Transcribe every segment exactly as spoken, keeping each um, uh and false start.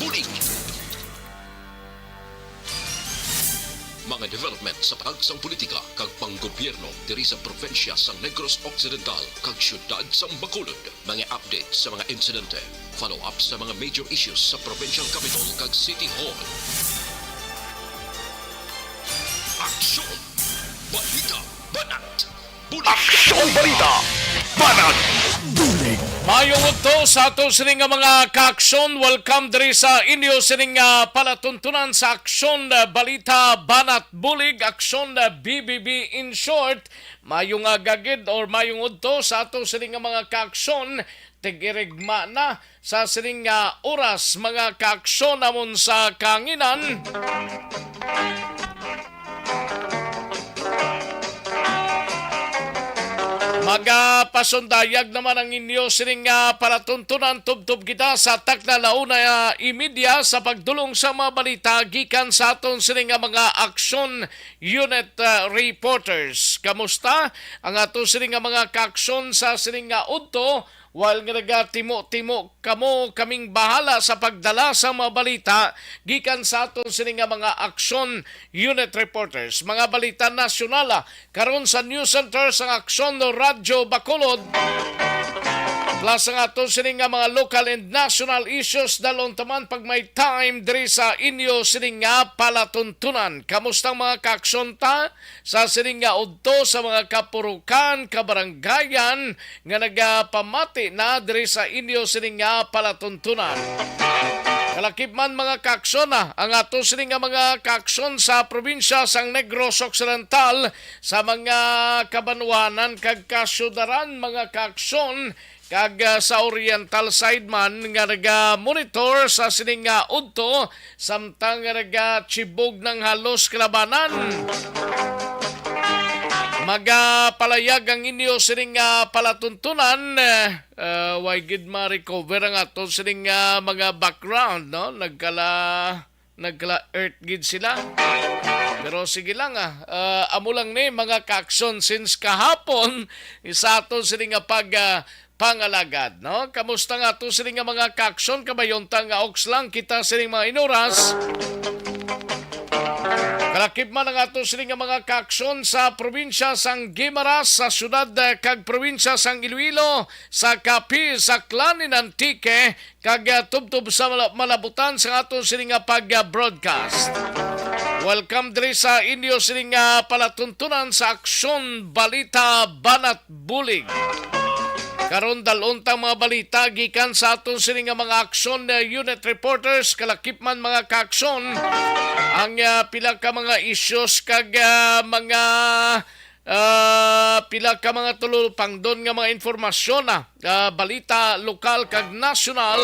Bulig. Mga development sa panagsang politika kag panggobyerno diri sa probinsya sang Negros Occidental kag siyudad sang Bacolod. Mga update sa mga insidente, follow-up sa mga major issues sa provincial capital kag city hall. Aksyon! Balita! Banat! Bulig! Aksyon! Balita! Banat! Bulig! Mayong udto sa ato sini nga mga kaaksyon. Welcome diri sa inyo sining, ah, palatuntunan sa Aksyon, ah, Balita, Banat, Bulig, Aksyon, ah, B B B in short. Mayong, ah, gagid or mayong udto sa ato sini nga mga kaaksyon. Tig-irigma na sa sining nga oras, mga kaaksyon namon sa kahanginan. Magapasundayag naman ang inyo sining nga palatuntunan. Tubtob kita sa takna la una y media sa pagdulong sa mga balita gikan sa aton sining nga mga aksyon unit, ah, reporters. Kamusta ang ato sining nga mga kaaksyon sa sining nga udto? While nga nagatimo-timo kamo, kaming bahala sa pagdala sa mga balita gikan sa aton sini nga mga aksyon unit reporters. Mga balita nasyonal, ah, karon sa News Center sang Aksyon Radyo Bacolod, plus ang aton sini nga mga local and national issues, dalon taman pag may time diri sa inyo sini nga palatuntunan. Kamusta ang mga kaaksyon ta? Sa sining nga udto sa mga kapurukan, kabaranggayan nga nagapamati na diri sa inyo sining nga palatuntunan. Kalakip man, mga kaaksyon, ah, ang ato sining nga mga kaaksyon sa probinsya sang Negros Occidental, sa mga kabanwanan kag kasyudaran, mga kaaksyon, kag, ah, sa oriental side man nga naga-monitor sa sining nga udto, samtang nga nagatibog ng halos kalabanan. Magapalayag ang inyo sining nga palatuntunan, eh, ah, way gid ma-recover ang aton sining nga mga background, no? Nagkala nagkala-earth gid sila. Pero sige lang, ah. Ah, amo lang ni, mga kaaksyon, since kahapon, isa ato sini nga pag, ah, pangalagad, no? Kamusta nga ato sini nga mga kaaksyon? Kabayonta nga oks lang kita sining mga inuras. Kalakip man ang ato sini nga mga kaaksyon sa probinsya sang Guimaras, sa syudad, ah, kag probinsya sang Iloilo, sa Capiz, Aklan, and Antique, kag, ah, tubtob sa mala-, malabutan sa aton sini nga pag-broadcast. Welcome diri sa inyo sini nga palatuntunan sa Aksyon Balita Banat Bulig. Karon, dalon ta mga balita gikan sa aton sini nga mga aksyon, ah, unit reporters, kalakip man, mga kaaksyon, ang, ah, pila ka mga issues kag, ah, mga ah, pila ka mga tulupangdon nga mga informasyon, ah, ah, balita lokal kag nasyonal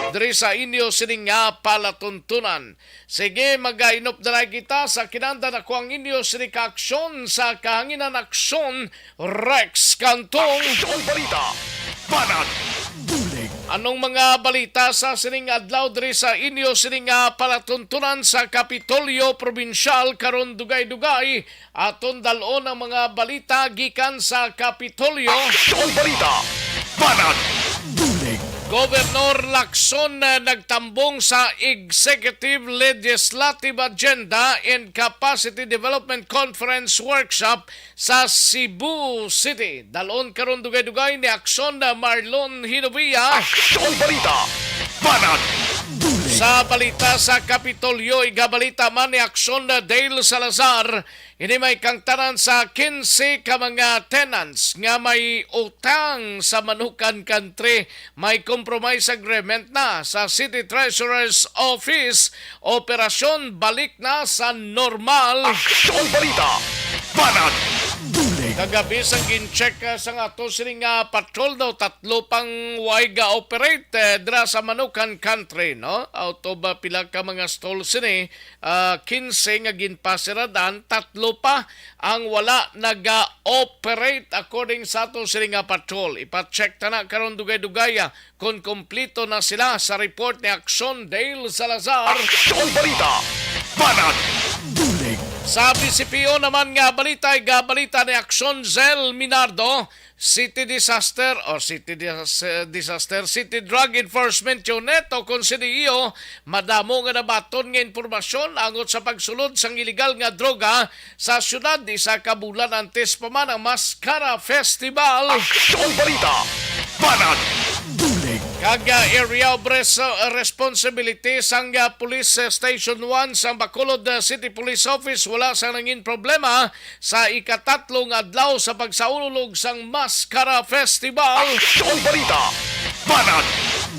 diri sa inyo sining nga palatuntunan. Sige, mag-inop na lang kita sa kinahanglan. Ako ang inyo sini ka aksyon sa kahanginan, Aksyon Rex Cantong. Aksyon Balita, Banat Bulig. Anong mga balita sa sining adlaw diri sa inyo sining nga palatuntunan sa Kapitolyo Probinsyal karon? Dugay-dugay aton dalon ang mga balita gikan sa Kapitolyo. Aksyon Balita, Banat Bulig. Gobernador Lacson, ah, nagtambong sa Executive Legislative Agenda and Capacity Development Conference Workshop sa Cebu City. Dalon karon dugay-dugay ni Aksyon, ah, Marlon Hinovia. Aksyon Balita, Banat Bulig. Sa balita sa Kapitolyo, igabalita man ni Aksyon, ah, Dale Salazar, ini may kangtanan sa quince ka mga tenants nga may utang sa Manukan Country. May compromise agreement na sa City Treasurer's Office. Operasyon balik na sa normal. Aksyon Balita, Banat Bulig. Kagabi sang gin-check, ah, sang ato sining, ah, patrol daw, tatlo pang way ga-operate, eh, dira sa Manukan Country, no? Out of, ah, pila ka mga stall sini, ah, quince nga ginpasiradan, tatlo pa ang wala naga-operate, according sa ato sini nga patrol. Ipa-check ta na karon dugay-dugay, ah, kon kompleto na sila sa report ni Aksyon Dale Salazar. Aksyon Balita, Banat Bulig. Sa B C P O naman nga balita, igabalita ni Action Zell Minardo, City Disaster o City Dis-, Disaster, City Drug Enforcement Unit o kon C D E O, madamo nga nabaton nga impormasyon angot sa pagsulod sang iligal nga droga sa syudad. Isa ka bulan antes pa man ang Mascara Festival. Aksyon Balita, Banat Bulig. Kag, ah, Area of Res-, Responsibility sang, ah, Police Station one sang Bacolod, ah, City Police Office, wala sang nangin problema sa ikatatlo nga adlaw sa pagsaulog sang Mascara Festival. Aksyon Balita, Banat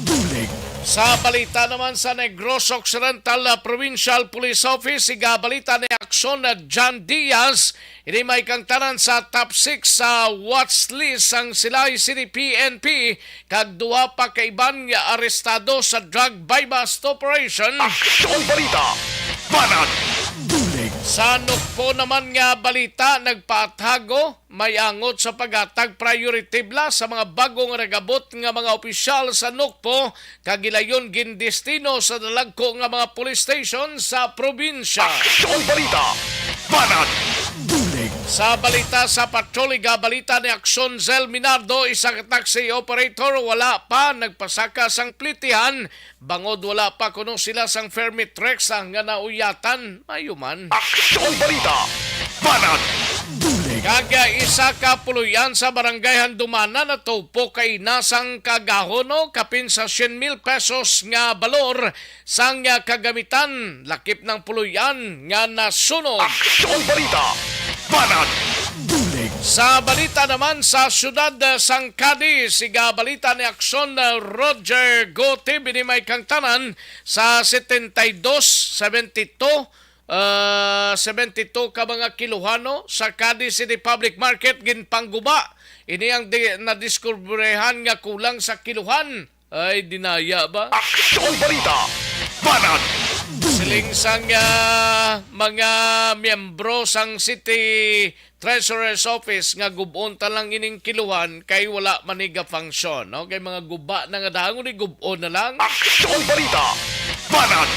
Bulig. Sa balita naman sa Negros Occidental, ah, Provincial Police Office, igabalita ni Aksyon na John Diaz, ini may kangtanan sa top six sa watch list sang Silay City P N P, kag duha pa ka iban nga arestado sa drug buy-bust operation. Aksyon Balita, Banat Bulig. Sa Nukpo naman nga balita, nagpatago may angot sa paghatag priority bla sa mga bago nga nagabot nga mga opisyal sa Nukpo, kag gilayon gindestino sa dalagko nga mga police station sa probinsya. Aksyon Balita, Banat Bulig. Sa balita sa patrol, igabalita ni Aksyon Zell Minardo, isa ka taxi operator wala pa nagpasaka sang plitihan bangod wala pa kuno sila sang permit Rex nga nauyatan. Mayo man. Aksyon Balita, Banat Bulig. Kag, ah, isa ka puloy-an sa barangay Handumanan natupo kay nasang kagahon, no, kapin sa syen mil pesos nga balor sang, ah, kagamitan, lakip ng puloy-an nga nasunog. Aksyon Balita, Banat Bulig. Sa balita naman sa siyudad, ah, sang Cadiz, igabalita ni Aksyon, ah, Roger Gotib, ini may kangtanan sa setenta y dos, seventy two, ah, seventy two ka mga kiluhano sa Cadiz City Public Market ginpangguba. Ini ang di-, nadiskubrihan nga kulang sa kiluhan. Ay, dinaya ba? Aksyon Balita, Banat Bulig. Siling sang, ah, mga miyembro sang City Treasurer's Office nga gub-on ta lang ining kiluhan kay wala man ni ga-function, no? Kay mga guba na nga dahon, ni gub-on na lang. Aksyon Balita, Banat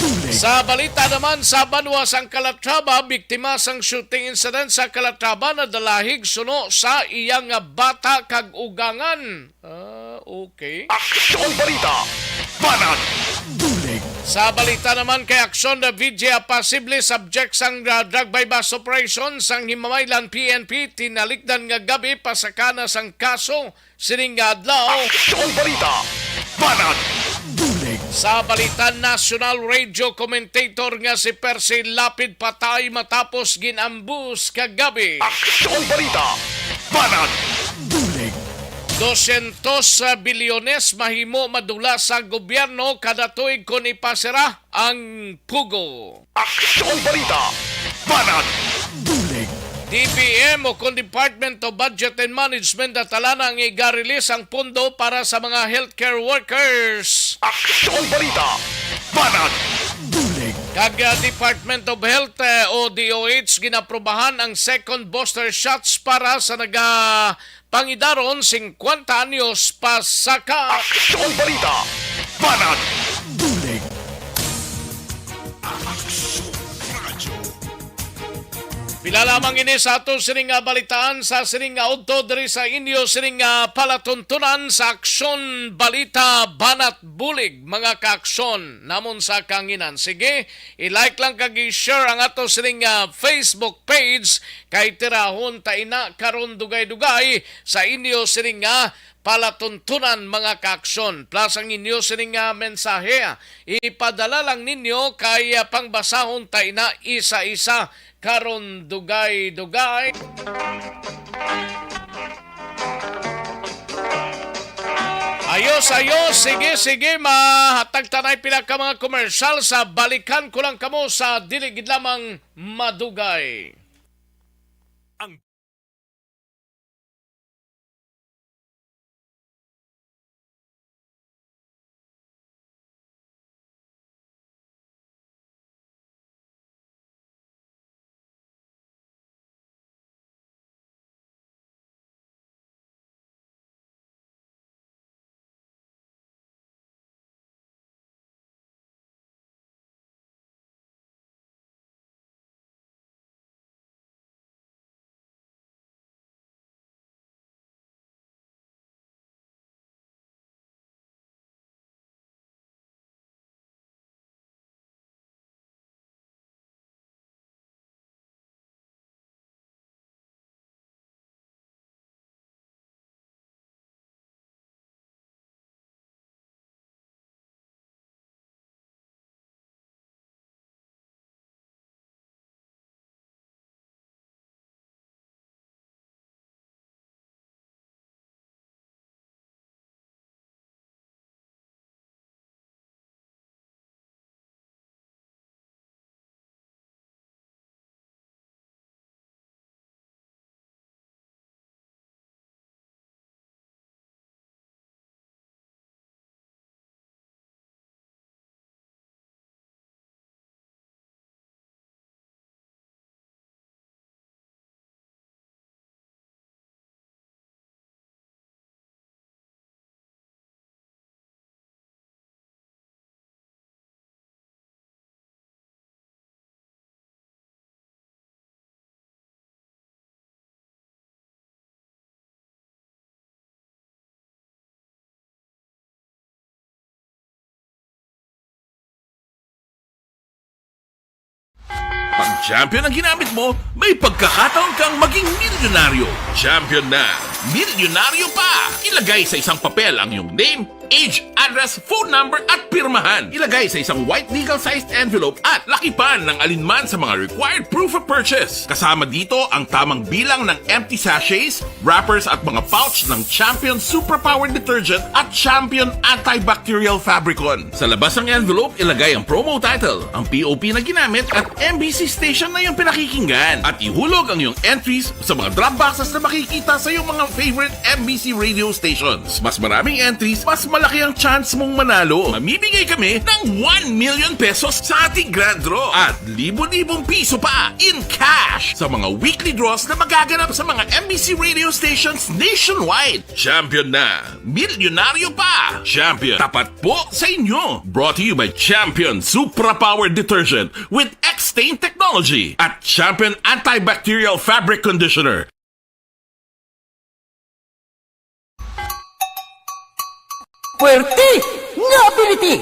Bulig. Sa balita naman sa banwa sang Calatrava, biktima sang shooting incident sa Calatrava, nadalahig suno sa iyang bata kag ugangan. Ah, okay. Aksyon Balita, Banat Bulig. Sa balita naman kay Aksyon, the V G A posible subject sang, uh, drug buy-bust operation sang Himamaylan P N P, tinalikdan nga gab-i pasaka na sang kaso sining nga adlaw. Aksyon Balita, Banat Bulig. Sa balita, national radio commentator nga si Percy Lapid patay matapos gin-ambush kagabi. Aksyon Balita, Banat Bulig. Dosyentos bilyones mahimo madula sa gobyerno kada tuig kon ipasira ang PUGO. Aksyon Balita, Banat Bulig. D B M o kon Department of Budget and Management, natala na ang iga-release ang pondo para sa mga healthcare workers. Aksyon Balita, Banat Bulig. Kag, ah, Department of Health, eh, o D O H, ginaprobahan ang second booster shots para sa naga pangidaron singkwenta anyos pasaka. Aksyon Balita, Banat Bulig. Aksyon Radyo. Pila lamang ini sa ato sining nga balitaan sa sining nga udto diri sa inyo sining nga palatuntunan sa Aksyon Balita Banat Bulig, mga kaaksyon namon sa kanginan. Sige, i-like lang kag i-share ang ato sining nga Facebook page kay tirahon ta ina karon dugay-dugay sa inyo sining nga palatuntunan, mga kaaksyon. Plus ang inyo sining nga mensahe, ipadala lang ninyo kay, ah, pangbasahon ta ina isa-isa karon dugay-dugay. Ayos, ayos. Sige, sige. Mahatag tanay pila ka mga komersyal sa balikan ko lang kamo sa dili gid lamang madugay. Ang Pag champion ang ginamit mo, may pagkakataon kang maging milyonaryo. Champion na, milyonaryo pa! Ilagay sa isang papel ang iyong name, age, address, phone number, at pirmahan. Ilagay sa isang white legal-sized envelope at lakipan ng alinman sa mga required proof of purchase. Kasama dito ang tamang bilang ng empty sachets, wrappers, at mga pouch ng Champion Superpower Detergent at Champion Antibacterial Fabricon. Sa labas ng envelope, ilagay ang promo title, ang P O P na ginamit, at M B C station na iyong pinakikinggan. At ihulog ang iyong entries sa mga drop boxes na makikita sa iyong mga favorite M B C radio stations. Mas maraming entries, mas malaki ang chance mong manalo. Mamimigay kami ng one million pesos sa ating grand draw at libo-libong piso pa in cash sa mga weekly draws na magaganap sa mga M B C radio stations nationwide. Champion na! Milyonaryo pa! Champion, tapat po sa inyo! Brought to you by Champion Supra Power Detergent with X-Stain Technology at Champion Antibacterial Fabric Conditioner. Puwerte nga ability!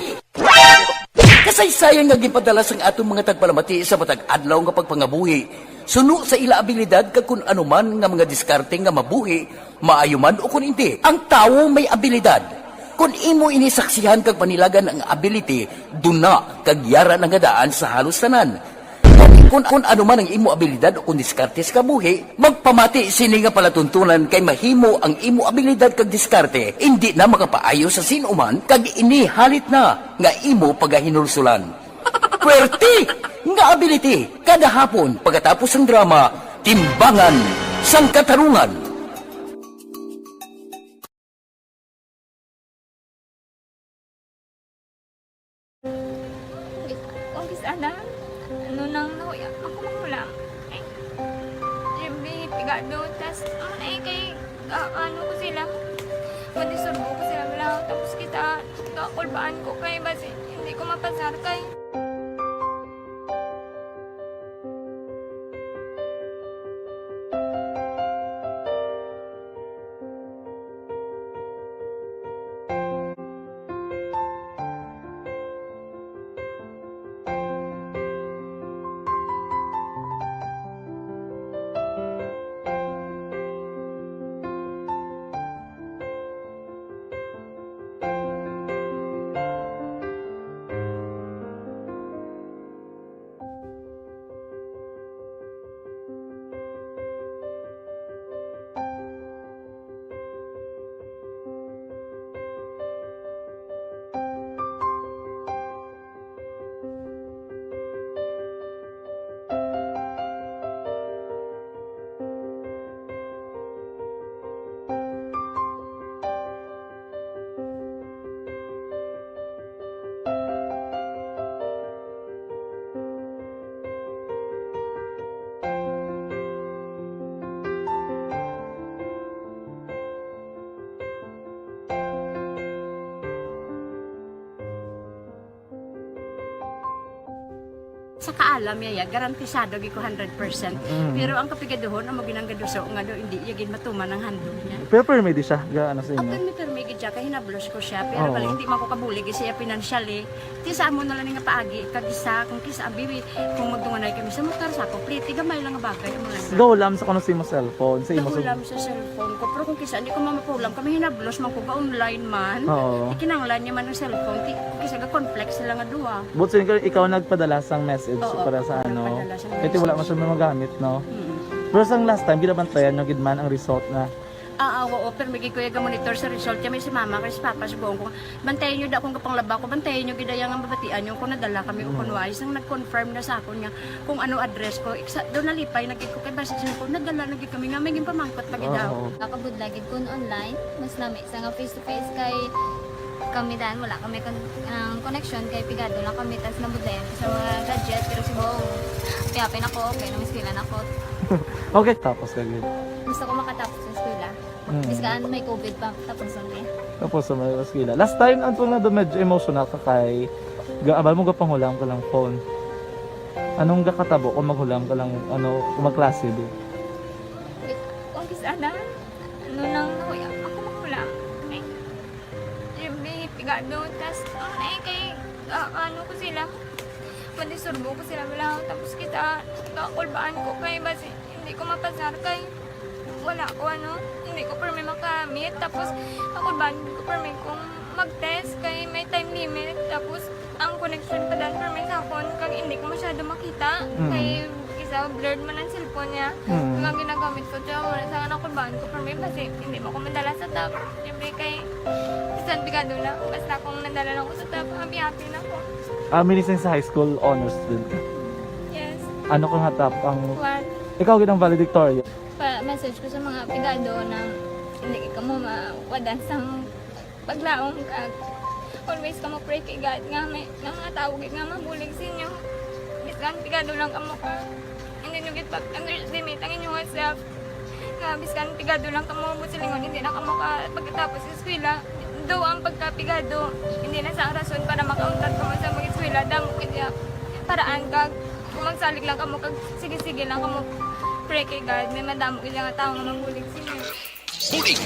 Kasaysayan nga ginpadala sang aton mga tagpalamati sa matag adlaw nga pagpangabuhi, suno sa ila abilidad kag kun ano man nga mga diskarte nga mabuhi, maayo man o kun indi. Ang tawo may abilidad. Kun imo ini saksihan kag panilagan ang ability, duna kag yara na nga daan sa halos tanan. Gani, kun, kun ano man ang imo abilidad o kun diskarte sa kabuhi, magpamati sini nga palatuntunan, kay mahimo ang imo abilidad kag diskarte indi na makapaayo sa sin-o man, kag ini halit na nga imo pagahinulsulan. Puwerte nga ability, kada hapon pagkatapos sang drama, Timbangan sang Katarungan. Kung kis-, ana, ano nang nahuya, ako makulang. Ay, Jimmy, pigado, tas, ano na eh, kay, ah, ano ko sila, madisurbo ko sila, wala, tapos kita, kakulbaan ko kay, basi, hindi ko mapasar kay. Sa kaalam niya, ya, garantisado gid ko hundred percent. Mm. Pero ang kapigaduhon, amo gid ang gaduso nga do, hindi iya gid matuman ang handog niya. Pero permi di siya, ga, ano sa inyo? Permi, permi gid siya, kay hinablos ko siya. Pero Oo. bali, hindi man ko kabulig siya financially. Ti sa amo na lang nga paagi, kag isa, kung kisa, abi, kung magdunganay kami sa motor, sa ako, pliti, gamay lang nga bagay, amo lang. Gahulam sa kuno sa imo cellphone, sa imo sa Gahulam sa cellphone ko, pero kung kisa, hindi ko mamapulam, kami hinablos man ko, ga-online man. Oo. Ikinanglan niya man ang cellphone, ti, kung kisa, ga-conflict sila nga duha. But so, ikaw, ikaw nagpadala sang message Oo, para sa ako ano? nagpadala sang Kaya wala message. man siya magamit, no? Mm. Pero sang last time, ginabantayan nyo gid man ang result na Ah, ah, oo, pero may gid ko iya ga-monitor sa result. Kami si mama, kay si papa, sugoon ko, bantayan nyo da akong gapanglaba ko, bantayan nyo gid iya nga mabatian nyo kung nadala kami o Mm. kung wala. Isang nag-confirm na sa akon nga kung ano address ko. Sa, doon nalipay na gid ko kay basi sa ko, nadala na gid kami nga may ginpamangkot pa gid Oo, daw. oo. Nakabudlay gid kun online, mas nami sa nga face to face kay kami dan wala kami kon-, ang connection kay pigado lang kami tas nabudlayan ko sa mga gadget pero si Bong kaya pin ako okay nang eskwela na ko. Okay, tapos ka gid. Gusto ko makatapos sa eskwela. Mm. Bis kaan may covid pa, tapos ang eh. Tapos sa mga eskwela. Last time, ang tunga do medyo emotional ka kay gaabal mo gapanghulam ka lang phone. Anong gakatabo kung maghulam ka lang, ano, kung magklase di? Wait, kung kis-, ana? Ano nang nahuya? Ako maghulam. Ay, Jimmy, pigado. Tas, ang na eh, kay, ah, ano ko sila? Madisturbo ko sila bala. Tapos kita, kakulbaan ko kay basi hindi ko mapasar kay wala ko, ano, hindi ko permi makamit. Tapos kakulbaan ko permi kung mag-test kay may time limit. Tapos ang connection pa dan permi sa akon kag hindi ko masyado makita. Mm. Kay isa blurred man ang cellphone niya. Mm. Ang ginagamit ko, tsaka wala sa nakulbaan ko permi basi hindi mo ko madala sa top. Siyempre kay bisan pigado na, basta kung nadala lang ko sa top, happy-happy na ko. Ah, minister sa high school honor student ka? Yes. Ano ka nga top ang One. Ikaw gid ang valedictorian? Pa-message ko sa mga pigado na hindi ka mo mawadan sang paglaom kag always ka mo pray kay God nga may nga mga tawo gid nga mabulig sa inyo. Bisan pigado lang kamo ka. Hindi nyo gid pag-underestimate ang inyong self. Nga biskan pigado lang kamo mo silingon, hindi na kamo ka pagkatapos sa eskwela. Do ang pagkapigado, hindi na sa rason para makauntat kamo sa mga eskwela. Damo gid ya paraan kag kung magsalig lang kamo kag sige-sige lang kamo pray kay God, may madamo gid nga tawo nga mabulig sa inyo. Bulig.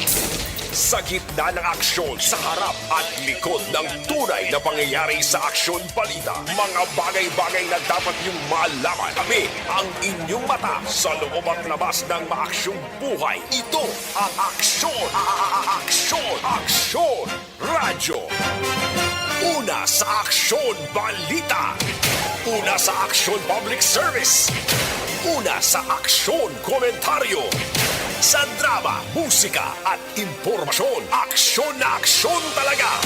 Sa gitna ng aksyon, sa harap at likod ng tunay na pangyayari sa Aksyon Balita, mga bagay-bagay na dapat niyong malaman. Kami ang inyong mata sa loob at labas ng maaksyong buhay. Ito ang Aksyon, a- a- a- Aksyon, Aksyon Radyo. Una sa Aksyon Balita. Una sa Aksyon Public Service. Una sa Aksyon Komentaryo. Sa drama, musika at impormasyon, aksyon na aksyon talaga.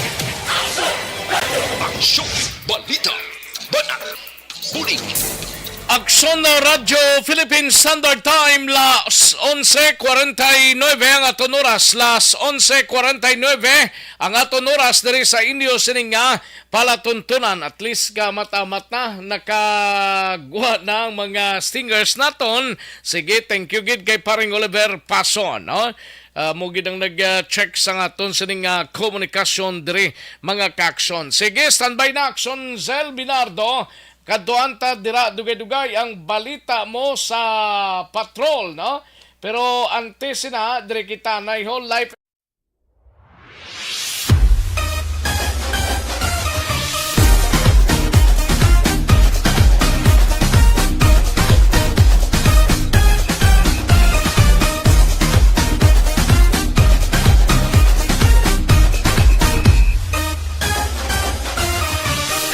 Aksyon Balita. Banat. Bulig. Aksyon na Radyo Philippine Standard Time, las onse cuarenta y nueve ang aton oras, las onse cuarenta y nueve ang aton oras diri sa inyo sining nga palatuntunan. At least ka mata-mata nakagwa na ang mga stingers naton. Sige, thank you gid kay Paring Oliver Pason, no? Ah, mo gid ang nag-check sa aton sining nga komunikasyon diri, mga ka-aksyon. Sige, standby na, Aksyon Zel Binardo. Kadtuan ta dira dugay-dugay ang balita mo sa patrol, no? Pero antes sina, diri kita na whole life.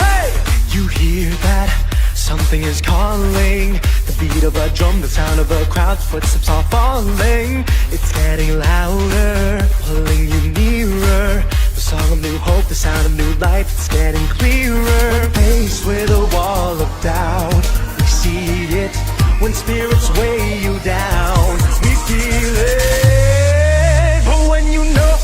Hey! You hear that? Something is calling. The beat of a drum, the sound of a crowd, footsteps are falling. It's getting louder, pulling you nearer. The song of new hope, the sound of new life, it's getting clearer. Faced with a wall of doubt, we see it. When spirits weigh you down, we feel it. But when you know,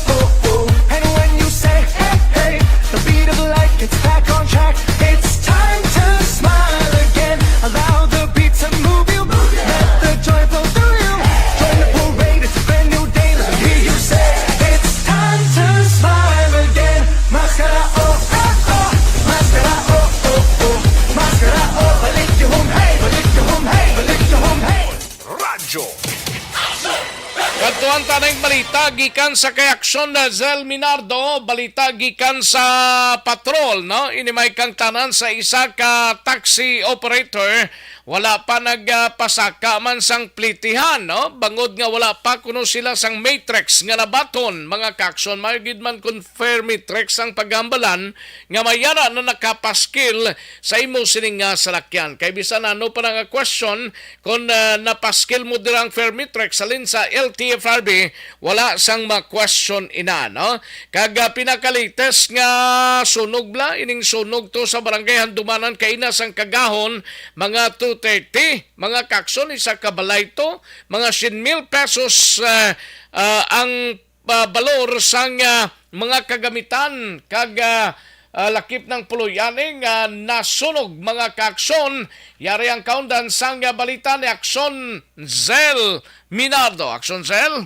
and when you say, hey, hey, the beat of life gets back on track. It's time to smile again. Allow the beat to move you. Let the joy flow through you. Join the parade, it's a brand new day. Let me hear you say, it's time to smile again. Maskara, oh, oh, oh. Maskara, oh, oh, oh. Maskara, oh. Balik yung home, hey. Balik yung home, hey. Balik yung home, hey. Radyo. Kadtuan ta ning balita gikan sa kay Aksyon na Zel Minardo, balita gikan sa patrol, no? Ini may kangtanan sa isa ka taxi operator, wala pa nagpasaka man sang plitihan, no? Bangod nga wala pa kuno sila sang matrix nga nabaton, mga ka-aksyon, may gid man kun Fermitrix ang paghambalan nga may ara na nakapaskil sa imo sining nga salakyan. Kay bisan ano pa na nga question, kung, ah, napaskil mo dira ang Fermitrix halin sa L T F R B, wala sang ma-question ina, no? Kag, ah, pinaka-latest nga sunog bala, ining sunog to sa Barangay Handumanan kaina sang kagahon, mga two thirty, mga ka-aksyon, isa ka balay to, mga siyam mil pesos, ah, ah, ang ah, balor sang, ah, mga kagamitan kag, ah, ah, lakip ng puloy ani nga nasunog, mga ka-aksyon. Yari ang kaundan sang, ah, balita ni Aksyon Zel Minardo. Aksyon Zel?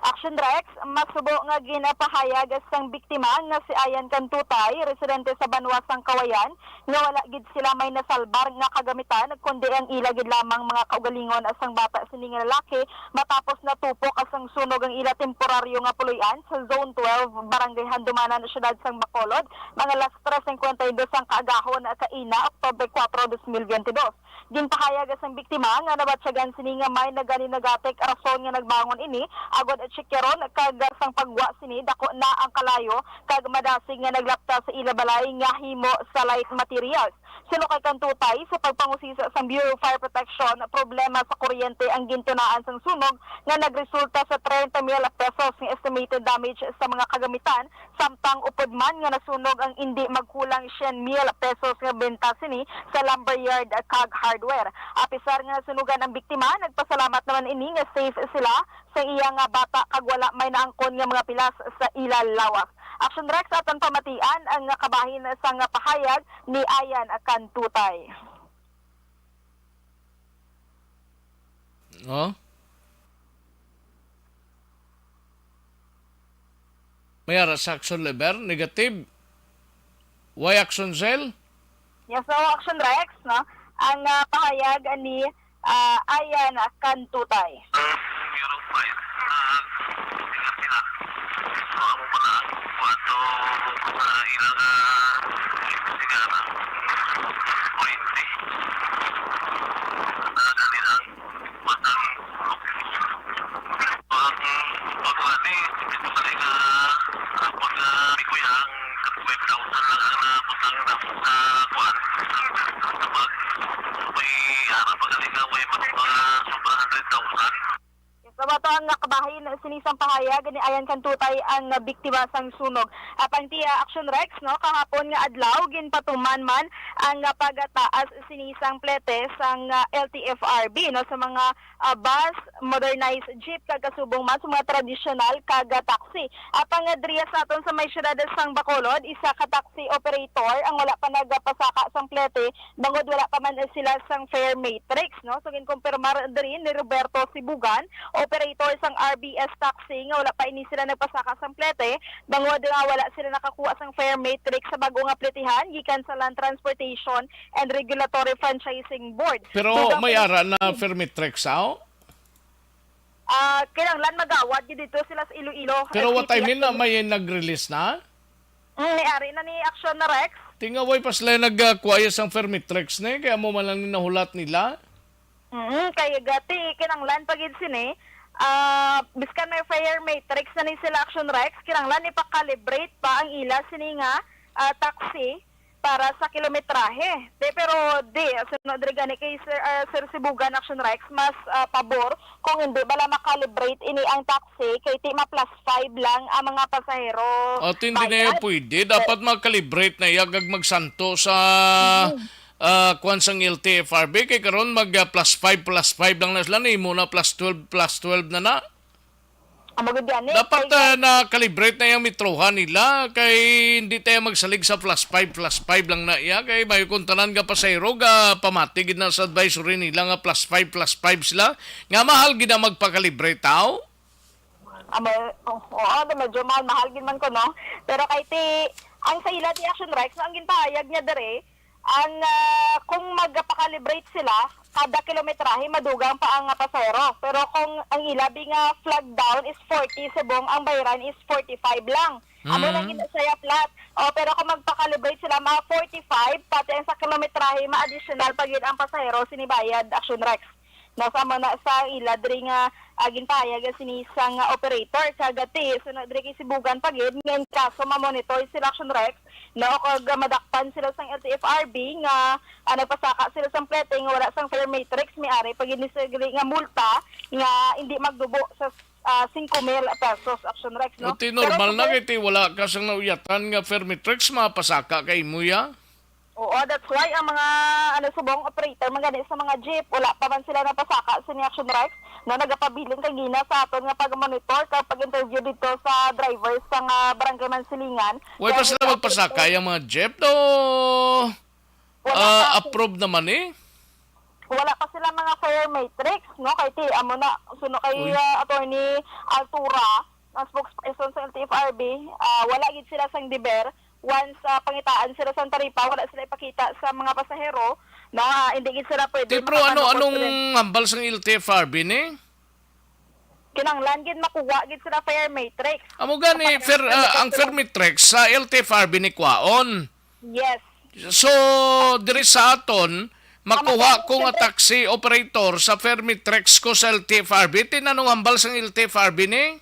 Action Rex, masubo nga ginapahayag sang biktima nga si Ayan Cantutay, residente sa banwa sang Kawayan, nga wala gid sila may nasalbar nga kagamitan, kundi ang ila gid lamang mga kaugalingon sang bata sini nga lalaki matapos natupok sang sunog ang ila temporaryo nga puloy-an sa Zone twelve, Barangay Handumanan, Siyudad sang Bacolod, mga alas tres cincuenta y dos sang kaagahon kaina, Oktubre kuwatro, dos mil biyente dos. Ginpahayag sang biktima nga nabatyagan sini nga may naganinagatik rason nga nagbangon ini agod tsikyaron, kag sang pagwa sini dako na ang kalayo kag madasig nga naglapta sa ila balay nga himo sa light materials. Suno kay Cantutay, sa pagpangusisa sang Bureau of Fire Protection, problema sa kuryente ang gintunaan sang sunog nga nagresulta sa treinta mil pesos nga estimated damage sa mga kagamitan, samtang upod man nga nasunog ang indi magkulang syen mil pesos nga benta sini sa lumberyard kag hardware. Apisar nga nasunugan ang biktima, nagpasalamat naman ini nga safe sila sa iya nga bata kag wala may naangkon nga mga pilas sa ila lawas. Action Rex, aton pamatian ang kabahin sang pahayag ni Ayan Cantutay. Oh? May ara sa action level, negative. Why action cell? Yes, so Action Rex, no? Ang ah, pahayag ni ah, Ayan Cantutay. Ang Bureau of Fire, ah, sigar sila. So, amo pala ang kuwato sa ilang, ah, sigara, kuryente. Ah, dali lang. Ang pagwali, ito sa nga, ah, pag, ah, di ko yang five thousand lang ang nabutang na sa kuwan. Sa pag, may, ah, pag, ah, may mas mga sobra hundred thousand. Sa bato ang nakabahin sini sang pahayag ni Ayan Cantutay ang biktima sang sunog. Apang tiya Action Rex, no, kahapon nga adlaw ginpatuman man ang pagtaas sini sang plete sang ah, L T F R B, no, sa mga ah, bus, modernized jeep, kag kasubong man sa mga tradisyonal kag ah, taxi. Apang nga diriya sa aton sa may siyudad sang Bacolod, isa ka taxi operator ang wala pa nagapasaka sang plete bangod wala pa man sila sang fare matrix, no? So, ginkumpirmar diri ni Roberto Sibugan, operator sang R B S Taxi, nga wala pa ini sila nagpasaka sang plete bangod nga wala sila nakakuha sang fare matrix sa bag-o nga pletehan gikan sa Land Transportation and Regulatory Franchising Board. Pero Dugang may kay ara na fare matrix, aw? Ah, kinahanglan magawad gyud dito sila sa Iloilo Pero what I S P P mean na may nag-release na? Mm, may ari na ni Action na Rex. Tingaway pa sila nagkuha sang fare matrix ni, kaya mo man lang nahulat nila. Mm, kay gati, kinahanglan pa gid sini. Ah, biskan may fare matrix na ni sila Action Rex, kinahanglan ipa-calibrate pa ang ila sini nga ah, taxi para sa kilometrahe. Di, pero di, sunod diri gani kay Sir, ah, Sir Sibugan Action Rex, mas ah, pabor kung hindi bala makalibrate ini ang taxi kay ti ma plus five lang ang mga pasahero. Ato hindi na yan bayad. Pwede. Dapat makalibrate na iya kag magsanto sa ah, kwan sang L T F R B kay karon mag ah, plus five, plus five lang na sila, nimo na plus twelve, plus twelve na na. Amo gid gani, Dapat kay ah, na-calibrate na yung metrohan nila kay hindi tayo magsalig sa plus five, plus five lang na iya kay may kung tanan nga pasahero ga pamati gid na sa advisory nila nga plus five, plus five sila. Nga mahal gid na magpa-calibrate tao. Amo, oo, oo, medyo mahal-mahal gid man ko, no? Pero kay ti, ang sa ila ti Action Rex, no, ang ginpahayag niya dere, ang ah, kung magpa-calibrate sila, kada kilometrahe madugang pa ang ah, pasahero. Pero kung ang ila bi nga flag down is forty subong, ang bayran is forty-five lang. Amo lang Mm. gid siya flat. O, pero kung magpa-calibrate sila, mga forty-five, pati ang sa kilometrahe, ma-additional pa gid ang pasahero sinibayad, Action Rex. Nasa mo na sa ila diri nga ah, ginpahayag sini sang ah, operator. Kag ti, sunod diri kay Sibugan pa gid, nga in kaso ma-monitor sila Action Rex, no, kag ah, madakpan sila sang L T F R B nga ah, nagpasaka sila sang plete nga wala sang fare matrix, may ari pa gid ni sigli nga multa nga hindi magdubo sa ah, singko mil pesos, Action Rex, no? Uti Pero normal na kung kay ti wala ka sang nauyatan nga fare matrix, mapasaka kay mo ya. Oo, that's why ang mga, ano, subong operator man gani sa mga jeep, wala pa man sila napasaka sini Action Rex, no, nagapabilin kagina sa aton nga pag-monitor kag pag-interview dito sa drivers sa nga Barangay Mansilingan. Why Kaya pa sila nila magpasaka yung mga jeep? Do, Wala ah, pa. Approve naman eh. Wala pa sila mga fare matrix, no? Kay ti, amo na, suno kay, Uy. ah, Attorney Altura, ang spokesperson sa L T F R B, ah, wala gid sila sang deber. Once, ah, pangitaan sila sang taripa, wala sila ipakita sa mga pasahero, no? Ah, hindi gid sila pwede Ti, pero ano, makapanood anong sila. hambal sang L T F R B ni? Kinahanglan gid makuha gid sila fare matrix. Amo gani, Kapag fare, ah, ang fare matrix sa L T F R B ni kwaon. Yes. So, diri sa aton, makuha ko nga taxi operator sa fare matrix ko sa L T F R B. Tinanong hambal sang L T F R B ni?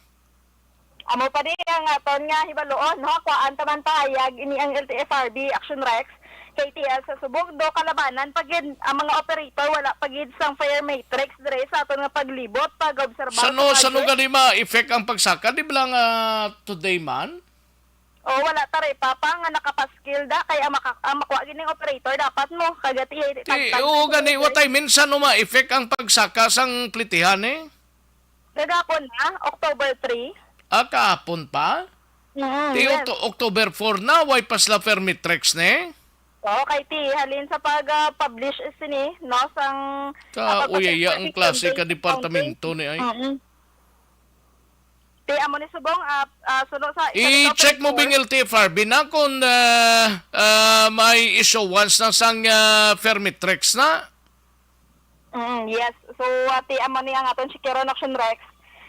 Amo pa di ang aton nga hibaluon, no? Kuhaan ta man pahayag ini ang L T F R B, Action Rex, K T L sa subong, do kalabanan pa gid ang mga operator, wala pa gid sang fare matrix dire sa aton nga paglibot, pag-obserba Sano, sa sano budget. gani ma-effect ang pagsaka? Di ba lang, ah, today man? Oh, wala taripa pa nga nakapaskil da, kay ang maka-, ang makuha gid ning operator dapat mo kagati. Ti, oo, gani, what I mean, sano ma-effect ang pagsaka sang plitihan, eh? Kagapon na, October three. Ah, kahapon pa? Mm, Ti, yes. Octo-, October four na, way pa sila fare matrix ni? Oo, kay ti, halin sa pag, ah, publish sini, no, sang, ah, Ka, uyaya ang klase ka departamento ni ay. Mm. Ti, amo ni subong, ah, ah, suno sa I-check mo bing L T F R B na kung, ah, ah, may issuance na sang, ah, fare matrix na? Mm, yes. So, ati, amo ni ang aton chikero na Action Rex.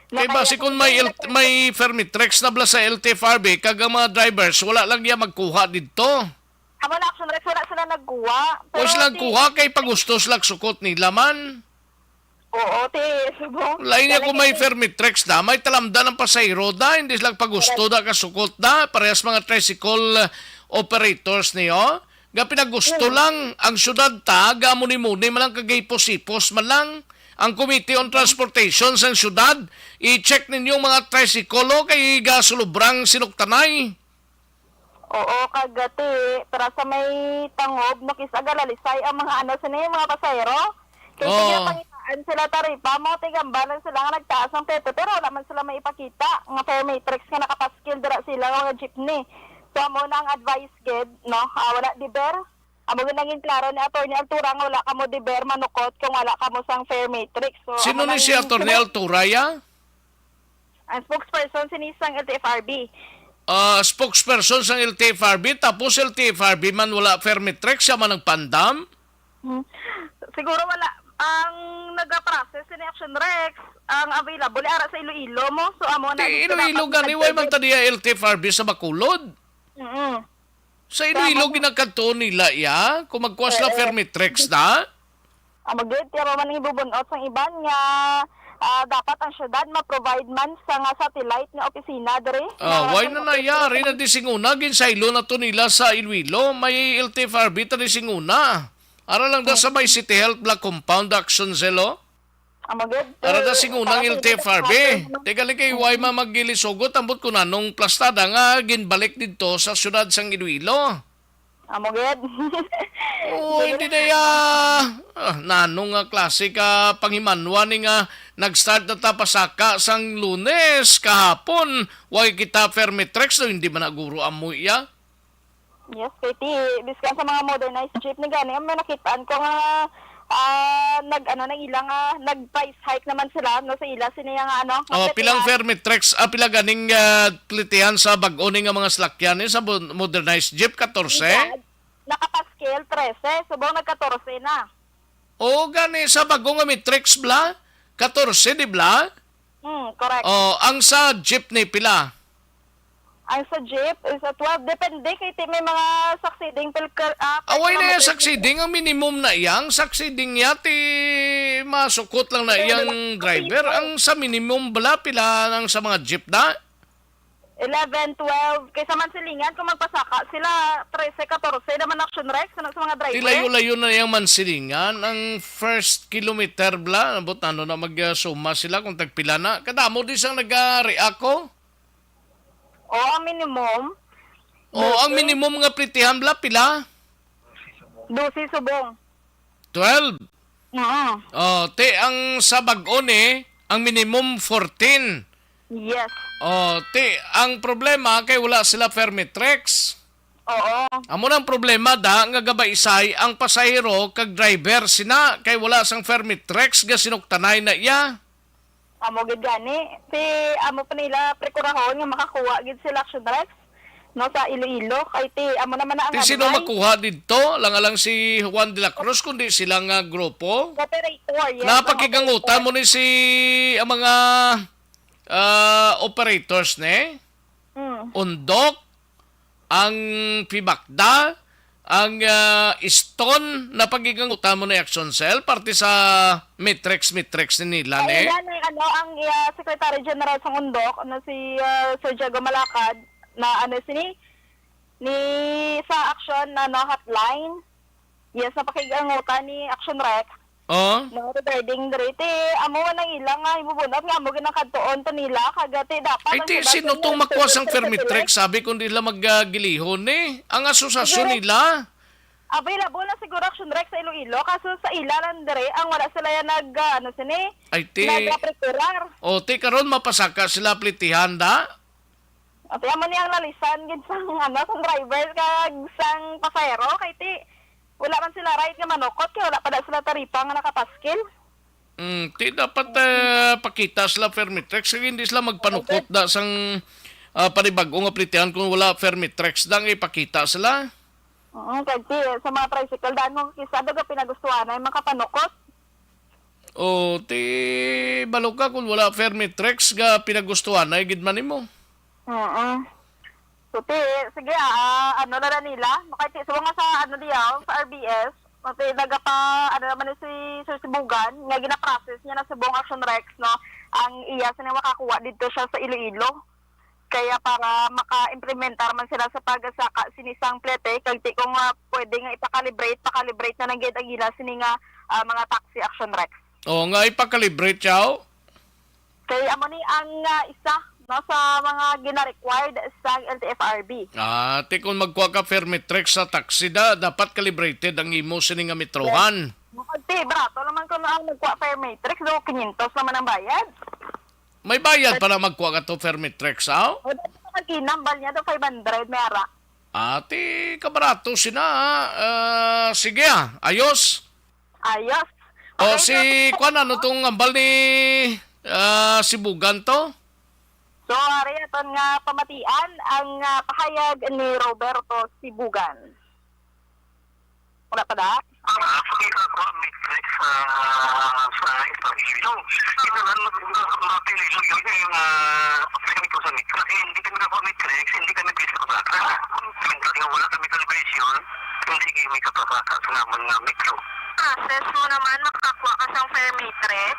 Kay basi kung may L-, may fare matrix na bala sa L T F R B, kag ang mga drivers, wala lang niya magkuha didto. Amo na, Action Rex, wala sila nagkuha. O Pero sila ti- kuha kay pagusto sila sukot nila man. Oo, ti, subong. Lain niya Dali kung may kay fare matrix na, may talamdan ang pasahero da, hindi sila pagusto Correct. da kasukot da, parehas mga tricycle, uh, operators niyo. Nga pinagusto Hmm. lang ang syudad ta, gamuni-muni man lang kag hipos-hipos man lang. Ang Committee on Transportation sang syudad, i-check ninyo ang mga tricycle, oh, kay gasulubrang sinuktanay. Oo, kag ti, para sa may tangob, nakis-, agalalisay ang mga ano, sini, mga pasahero. Kay Oo. sige, pangitaan sila taripa mo, tigambalan sila nga nagtaas ang pepe, pero wala man sila may ipakita nga fare matrix nga nakapaskil dira sila nga mga jeepney. So, amo na ang advice gid, no? Ah, wala deber. Amo gid nangin klaro ni Attorney Altura nga wala kamo deber manukot kung wala kamo sang fare matrix. So, Sino amo ni nang si Attorney Altura, ya? Ang spokesperson sini sang L T F R B. Ah, spokesperson sang L T F R B, tapos L T F R B man wala fare matrix, siya man nagpaandam? Hmm. Siguro wala ang nagaprocess ni Action Rex, ang available ara sa Iloilo mo. So, amo na Ti dito Iloilo dapat gani, way man nagdagdag. ta diya L T F R B sa Bacolod. Mm. Sa Iloilo, Tama. ginakadto nila iya, kung magkuha sila Eh, eh. fare matrix na. Amo gid, tiyaw man ang ibubunot sang iban nga, ah, dapat ang syudad ma-provide man sa nga satellite nga opisina diri. Ah, Nga why sa na nayari na di singuna, ginsaylo na to nila sa Iloilo, may L T F R B ta di singuna. Ara lang da sa may City Health Block Compound Action Cell, oh. Amo gid. Ara da Eh, singuna ang para sa L T F R B. Iloilo, Teka lang kay why man maggilisugot, ambot ko nanong plastada nga ginbalik didto sa syudad sang Iloilo. Amo gid. Oo, hindi na ya. Ah, nanong nga klase ka panghimanwa ni nga nag-start na ta pasaka sang Lunes kahapon? Way kita fare matrix, no? Hindi man na guro amo iya. Yes, kay ti, biskan sa mga modernized jeep ni gani, may nakitaan ko nga, ah, nag, ano, nang ila nga, nag-price hike naman sila, no, sa ila, sini nga, ano, nga Oh, pilang plitihan. fare matrix, ah, pila ganing, ah, plitihan sa bag-o ni nga mga salakyan, eh, sa mo-, modernized jeep, katorse? Ila, nakapaskil, trese, subong nag-katorse na. Oo, gani, sa bag-o nga matrix, bla? Katorse, di bla? Hmm, correct. Oh, ang sa jeepney, pila? Ang sa jeep is a twelve. Depende kay ti may mga succeeding pil-, kal-, ah, Away na yung kilometers. succeeding. Ang minimum na yang succeeding niya, ti masukot lang na Pero iyang wala driver. succeeding. Ang sa minimum bala, pila lang sa mga jeep na? Eleven, twelve. Kay sa Mansilingan, kung magpasaka sila, trese, katorse naman Action Rex, ano, sa mga driver. Ti layo-layo na yung Mansilingan. Ang first kilometer bala, abot ano na mag-, ah, suma sila kung tagpila na. Kadamo di sang nag-react ko. O, ang minimum. O, ang Dose. minimum nga plitihan bala, pila? Dose subong. Twelve? Oo. O, ti, ang sa bag-o ni, ang minimum fourteen. Yes. O, ti, ang problema kay wala sila fare matrix. Oo. Amo nang problema da nga gabaisay ang pasahero kag driver sina kay wala sang Fermitrex nga sinuktanay na iya. Amo gid gani. Si amo pa nila prekurahon nga makakuha gid sila Action Rex, no, sa Iloilo. Kay ti amo naman na ang Ti ano, sino bay? Makuha didto? Lang-alang si Juan de la Cruz, kundi sila nga grupo. Operator, yes, ang Napakigangutan operator. Mo ni si ang mga ah, operators ni Mm. Undok, ang Pibakda, ang ah, Iston, napakigangutan mo ni Action Cell parte sa Mitrex Mitrex ni nila ni. Ay, yan ay ano ang ah, Secretary General sa Undok, ano si ah, Sir Diego Malacad, na ano sini ni sa Action na no hotline. Yes, napakigangutan ni Action Rex. Oh. No, regarding diri, ti, amo man ang ilang nga himubunot nga amo ginakadtuon to nila, kag, ti, dapat Ay, ang ti, sila sino sila tong makuha sang nagtutulog sa Fermitrex? Sila. Sabi kung di sila maggilihon ni. Ang asosasyon Siguro, nila. Available na siguro Action Rex sa Iloilo, kaso sa ila lang diri, ang wala sila yan nag, ah, ano sini, Ay, ti. Nag-procurar. O, ti, karon mapasaka sila plitihan, da? Ate, amo ni ang lalisan gid sang, ano, sang driver kag sang pasahero, kay ti, wala man sila right nga manukot, kay wala pa da sila taripa nga nakapaskil. Mm, ti dapat, eh, pakita sila Fermitrex, kay hindi sila magpanukot da sang, ah, panibag-o nga plitihan kung wala Fermitrex da nga ipakita sila. Oo, kay ti, sa mga tricycle, daan mo kisa, daga pinagustuhan ay makapanukot. O, ti, balo ka kung wala Fermitrex nga pinagustuhan ay gid man nimo. Oo. So, ti, sige, ah, ano na lang nila, makati, so, nga sa, ano, diyaw, sa R B S, mati, nagapa, ano naman ni si Sir Sibugan, nga ginaprocess niya na sa buong Action Rex, no, ang iya, sa makakuha dito siya sa Iloilo. Kaya para maka-implementar man sila sa pagsaka sini sang plete, kag ti kung, ah, pwede nga ipakalibrate, pakalibrate na lang gid ang ila sini nga, ah, mga taxi Action Rex. Oo nga, ipakalibrate siya, oh. Kay amo ni ang, ah, isa, no, sa mga gina-required sa L T F R B. Ah, ti kung magkuha ka Fermitrex sa taxi da, dapat calibrated ang imo sini nga metrohan. Yes. Ti, barato naman kuno ang nagkuha Fermitrex, do, quinientos naman ang bayad. May bayad pa na magkuha ka to Fermitrex, aw? O, dati sa Kaginam, bal niya do five hundred, may ara. Ati, kabarato sina, ah. Ah, sige, ah. Ayos. Ayos. O, Okay, si, so, kuwan, ano tong ambal ni, ah, Sibugan to? So, ari aton nga pamatian ang, ah, pahayag ni Roberto Sibugan. Wala pa da? Ah, sa kita ko ang matrix sa, sa Estados Unidos. Ito lang mag-, mag-, mapili lang yun yung, ah, pagpili ko sa matrix. Eh, hindi kami nako matrix, hindi kami pwede sa bata. Hindi wala kami calibration, hindi kami kapabata sa naman nga metro. Process mo naman, makakuha ka sang fare matrix?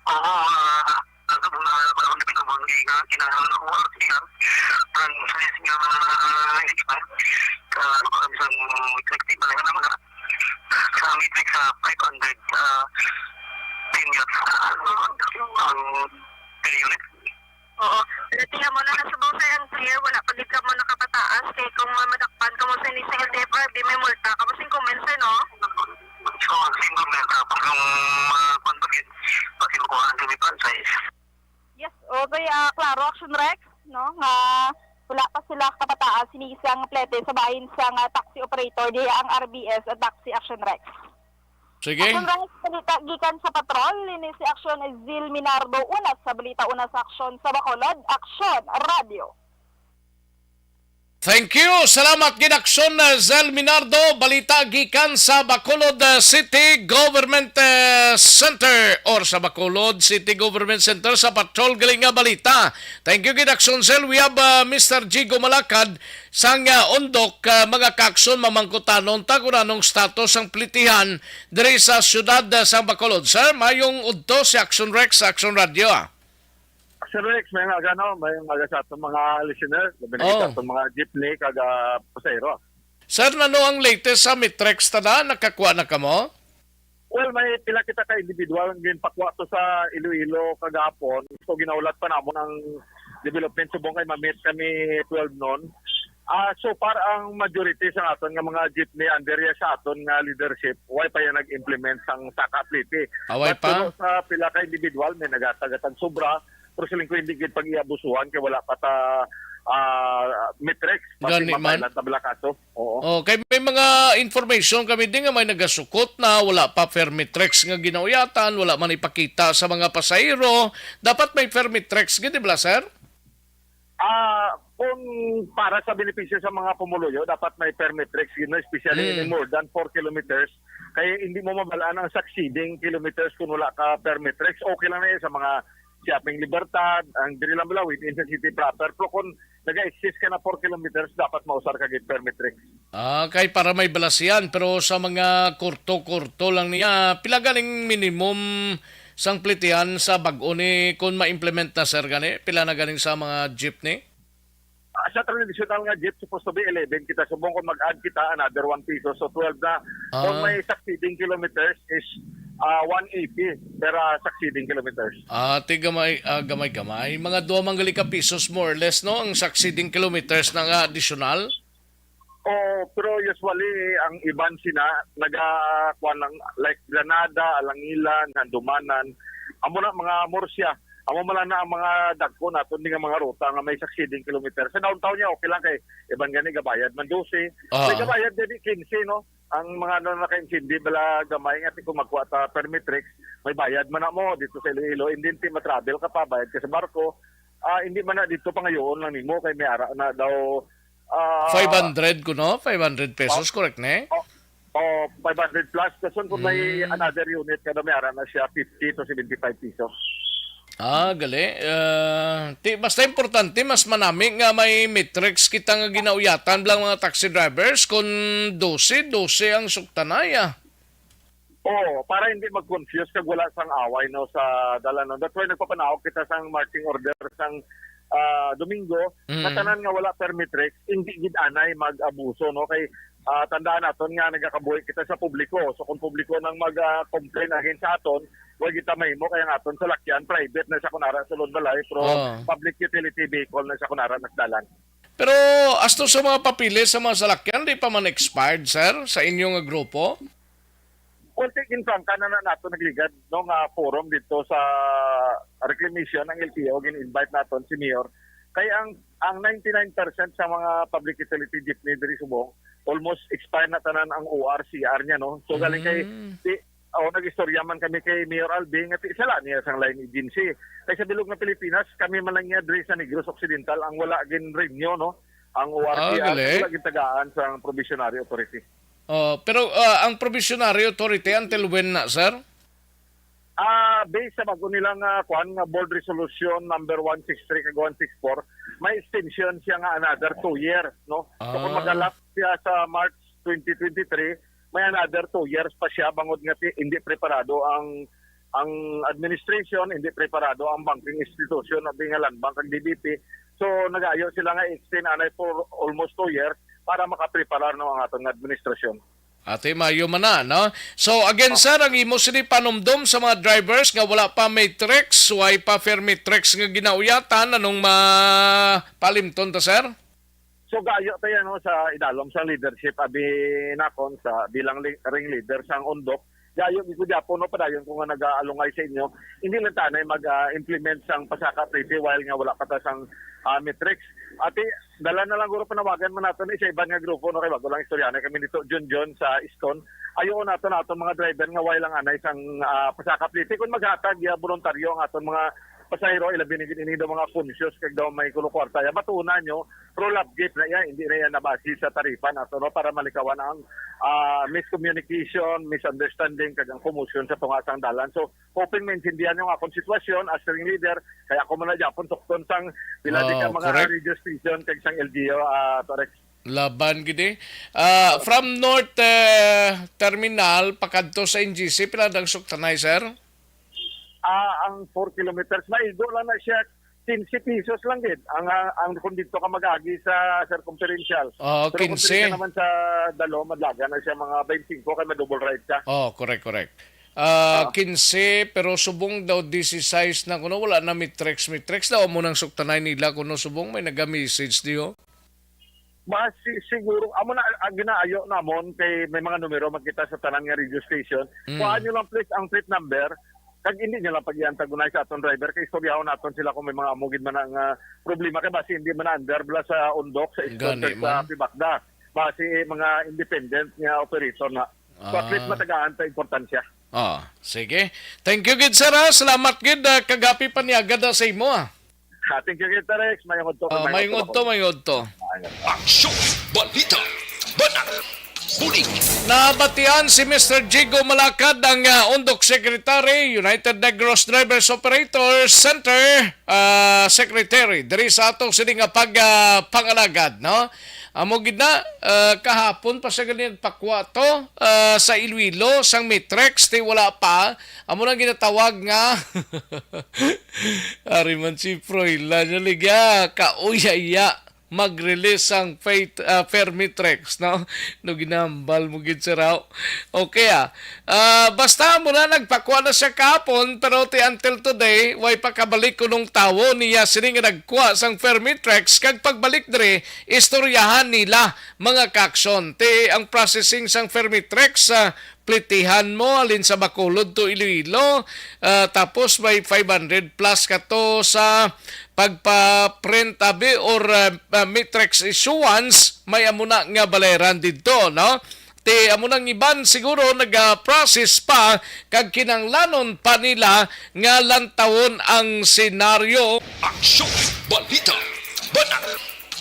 Oo, ah, Ang mga panahon na pinamanggi nga kinahanglan ako ang siya. Ang size nga, ah, ito ba? Sa, ano ba, isang eclectic na lang naman, ah. Sa matrix sa five hundred, ah, ten yata ang per unit. Oo. Pero tingnan mo na, nasubaw sa ang clear, wala pa gid ka mo nakapataas. Kay kung madakpan ka mo sa ining L T F R B, may multa ka mo, singko mil, sir, no? So, singko mil, tapos kung, ah, kung bakit, pati mo kuhaan kami franchise. Yes, okay, ah, klaro, Action Rex, no, nga wala pa sila kapataas sini isang plete sa bahin sa nga taxi operator diha ang R B S at Taxi Action Rex. Sige. Action Rex, balita gikan sa patrol, ini si Action Zil Minardo, una sa balita, una sa Aksyon sa Bacolod, Aksyon Radio. Thank you. Salamat gid, Aksyon, uh, Zel Minardo. Balita gikan sa Bacolod, uh, City Government, uh, Center or sa Bacolod City Government Center sa patrol gali nga balita. Thank you gid, Aksyon Zel. We have, uh, Mister Jigo Malakad sang, uh, Undok, uh, mga kaaksyon, mamangkutanon ta kung anong status ang plitihan diri sa siyudad, uh, sa Bacolod. Sir, mayong udto si Aksyon Rex sa Aksyon Radio, ah. Sir Rex, may nga gano, may nga sa atong mga listener, labi na Oh. Sa atong mga jeepney, kag, ah, pasahero. Sir, ano ang latest sa Mitrex ta na? Nakakuha na kamo? Well, may pila kita ka individual nga ginpakuha to sa Iloilo kagahapon. So, ginahulat pa namo ng development subong kay mamit kami twelve noon. Ah, so far, ang majority sa aton nga mga jeepney under ya sa aton nga leadership, way pa yan nag-implement sang saka plete. Ah, way But pa? Pero sa pila ka individual, may nagatagatag sobra, pero siling ko hindi gid pag-iabusuhan kay wala pa ta ah, Metrex, basi Gani man. Mapailan ta bala kaso. Oo. Oh, kay may mga information kami din nga may nagasukot na wala pa Fermitrex nga ginauyatan, wala man ipakita sa mga pasahero. Dapat may Fermitrex gid, di ba, sir? Ah, kung para sa benepisyo sa mga pumuluyo, dapat may Fermitrex gid, no, especially Mm. Any more than four kilometers. Kay hindi mo mabalaan ang succeeding kilometers kung wala ka Fermitrex. Okay lang na yun sa mga Siaping Libertad, ang diri lang bala within sa city proper. Pero kung naga-exist ka na four kilometers, dapat mausar ka gid Fermitrex. Ah, kay para may balas yan, pero sa mga kurto-kurto lang niya, pila ganing minimum sang plitihan sa bag-o ni kung ma-implement na, sir, gani? Pila na ganing sa mga jeepney? Ah, sa traditional nga jeep, supposed to be eleven kita subong, kung mag-add kita another one peso, so twelve na. Kung Ah. May succeeding kilometers is, ah, one eighty per, ah, succeeding kilometers. Ah, ti gamay, ah, gamay-gamay. Mga dua man gali ka pesos more or less, no? Ang succeeding kilometers na nga additional. Oh, pero usually ang iban sina naga, kuwan lang, like Granada, Alangilan, Handumanan. Amo na mga Murcia. Amo man lang na ang mga dagko naton nga mga ruta nga may succeeding kilometer. Sa downtown niya, okay lang kay iban gani gabayad man dose. Ah. May gabayad gani quince, no? Ang mga ano nakaintindi bala gamay nga ti kung magkuha ta Fermitrex, may bayad man na mo dito sa Iloilo. And then ti matravel ka pa, bayad ka sa barko. Ah, hindi man na dito pangayoon lang nimo kay may ara na daw, ah, Five hundred kuno? Five hundred pesos, Oh. Correct, ne? Oh, oh, five hundred plus. Kason kung may Mm. Another unit ka na, may ara na siya fifty to seventy-five pesos. Ah, gali. Ah, ti, basta importante, mas manami nga may Metrex kita nga ginauyatan lang mga taxi drivers. Kung dose, dose ang suktanay, ah. Oo, para hindi mag-confuse kag wala sang away, no, sa dalan, no. That's why nagpapanaog kita sang marching order sang, ah, Domingo, Mm. nga tanan nga wala Fermitrex, hindi gid anay mag-abuso, no, kay, ah, tandaan naton nga nagakabuhi kita sa publiko. So kung publiko nang mag, ah, complain against sa aton, wa kita mahimo kay ang aton salakyan private na siya kunara sulod balay, pero Oo. Public utility vehicle na siya kunara nagdalan. Pero asto sa mga papeles sa mga salakyan, di pa man expired, sir, sa inyo nga grupo? Well, ti, ginprangka na, na nato nagligad, no, nga forum dito sa reclamation ang L T O, gin-invite naton si Mayor. Kay ang, ang ninety-nine percent sa mga public utility jeepney diri subong, almost expired na tanan ang O R, C R niya, no? So, galing kay, Mm. ti, oh, nag-istorya man kami kay Mayor Albi nga ti, sala niya sang line agency. Kay sa bilog nga Pilipinas, kami man lang niya diri sa Negros Occidental ang wala gin-renew, no? Ang O R, Ah, C R, gali. Wala gintagaan sang probationary authority. Oh, pero, ah, ang probationary authority until when na, sir? Ah, based sa bago nilang, ah, kwan nga board resolution number one six three kag one six four, may extension siya nga another two years, no? So, kung Ah. Magalap siya sa March twenty twenty-three, may another two years pa siya bangod nga ti-, hindi preparado ang, ang administration, hindi preparado ang banking institution, abi nga Land Bank kag D B P. So, nagayo sila nga extend anay for almost two years para makapreparar, no, ang aton nga administrasyon. Ate, mayo man na, no? So, again, sir, ang imo sini panumdom sa mga drivers nga wala pa Metrex, way pa Fermitrex nga ginauyatan, anong mapalimton ta, sir? So, gayo tayo, no, sa idalom sa leadership, abi nakon sa bilang li-, ring leader sang Undok. Gayo, gid ko gyapon, no, padayon ko nga nag-aalungay sa inyo. Hindi lang tanay mag, ah, implement sang Pasaka Treaty while nga wala pa ta sang, ah, Metrex. Ati, dala na lang guro panawagan man nato ni sa iban nga grupo, no, kay bago lang istorya na kami dito, Junjun sa Iston. Ayo nato na aton mga driver nga way lang anay sang, ah, Pasaka Treaty. Kung maghatag ya voluntaryo ang aton mga pasahero, ilabi ni gid ini daw mga conscious kag daw may kulo kwarta ya, batunan nyo, pro love gift na iya, hindi na iya nabasi sa tarifa nato, no, para malikawan ang, ah, miscommunication, misunderstanding, kag ang commotion sa tunga sang dalan. So, hoping maintindihan nyo ang akong sitwasyon as ring leader, kay ako man na gyapon tukton sang pila di ka Oh, mga correct. Radio station kag sang L G U, ah, Torex. Laban gid eh. Ah, from North, eh, Terminal pakadto sa N G C, pila dang suktanay, sir? Ah, ang four kilometers, maigo lang na siya, quince pesos lang gid. Ang, ah, ang kung dito ka mag-agi sa circumferential. Oo, Pero kung quince. Dito ka naman sa Dalo, madlaga na siya mga twenty-five kay ma-double ride ka. Oh, correct, correct. Ah, Ah. Quince, pero subong daw dieciséis na kuno, wala na Metrex, Metrex daw, amo nang suktanay nila kuno subong, may naga-message diyo. Ba, si-, siguro, amo na, ang ginaayo namon kay may mga numero man kita sa tanan nga radio station. Mm. Kuhaan nyo lang, please, ang trip number. Kag hindi niya lang pag-i-antagonize sa aton driver, kay istoryahon naton sila kung may mga amo gid man ang, ah, problema, kay basi hindi man na under bala sa undok, sa Gani Eastern, sa man. Pibakda. Basi mga independent nga operator na. So, at least Ah. matagaan ta importansya. Ah, sige. Thank you gid, sir, ha. Salamat gid, ah, kag happy paniagad, ah, sa imo, ah. Ah, thank you gid, Rex. Mayong udto, Ah, mayong udto, mayong udto. Aksyon! Balita! Banat! Bulig! Nabatian si Mister Jigo Malakad, ang, ah, Undok Secretary, United Negros Drivers Operators Center, ah, Secretary, diri sa ato sini nga pag, ah, pangalagad, no? Amo gid na, ah, kahapon pa siya gani nagpakwa to, ah, sa Iloilo, sang Mitrex, ti wala pa. Amo nang ginatawag nga, ari man si Froilan, niya ligya, kauyaya, mag-release ang faith, ah, Fermitrex, no? No, ginambal mo gid, sir, aw. Okay, ah. Ah, basta mo na, nagpakwa na siya kahapon, pero ti until today, way pa kabalik kunong tawo niya sini nga nagkwa sang Fermitrex, kag pagbalik diri, istoryahan nila, mga kakson. Ti ang processing sang Fermitrex, ah, plitihan mo, alin sa Bacolod to Iloilo, ah, tapos may five hundred plus ka to sa pagpa-print abi or, ah, ah, Mitrex issuance, may amo na nga baleran didto, no? Ti amo nang iban siguro naga-process pa kag kinahanglanon pa nila nga lantawon ang senaryo. Aksyon! Balita! Banat!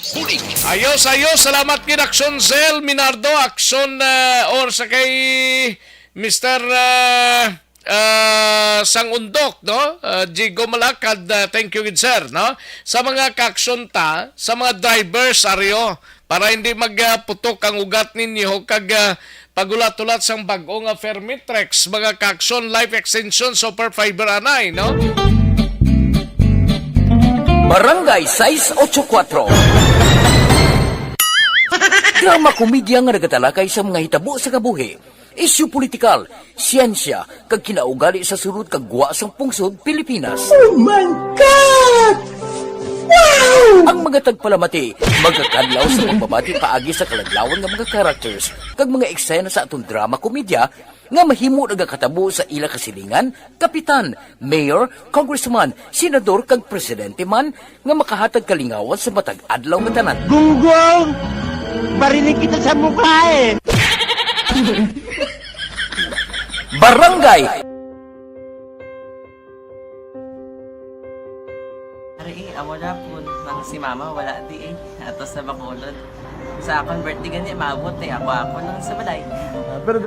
Bulig! Ayos, ayos. Salamat gid, Aksyon Cell Minardo, Aksyon, ah, or sa kay Mister, ah, ah, Sangundok, no? Ah, Jigo Malakad, ah, thank you gid, sir, no? Sa mga kaaksyon ta, sa mga drivers, aryo, para hindi magputok ang ugat ninyo kag, ah, paghulat-hulat sang bag-o nga Fermitrex, mga kaaksyon, life extension, super fiber anay, no? Barangay sais ocho kuatro. Drama komedya nga nagatalakay sa mga hitabo sa kabuhi, isyu politikal, siyensya, kag kinaugali sa sulod kag gwa sang pungsod Pilipinas. Oh my God! Wow! Ang mga tagpalamati magakadlaw sa pagbabati paagi sa kaladlawan nga mga characters kag mga eksena sa aton drama komedya nga mahimo nagakatabo sa ila kasilingan, kapitan, mayor, congressman, senador, kag presidente man nga makahatag kalingawan sa matag adlaw nga tanan. Gunggong! Barinig kita sa mukha eh! Barangay! Ari, eh, amo na po. Ang si mama, wala di eh. Ato sa Bacolod. Sa akon birthday gani, maabot eh. Ako, ako lang sa balay. Ah, pero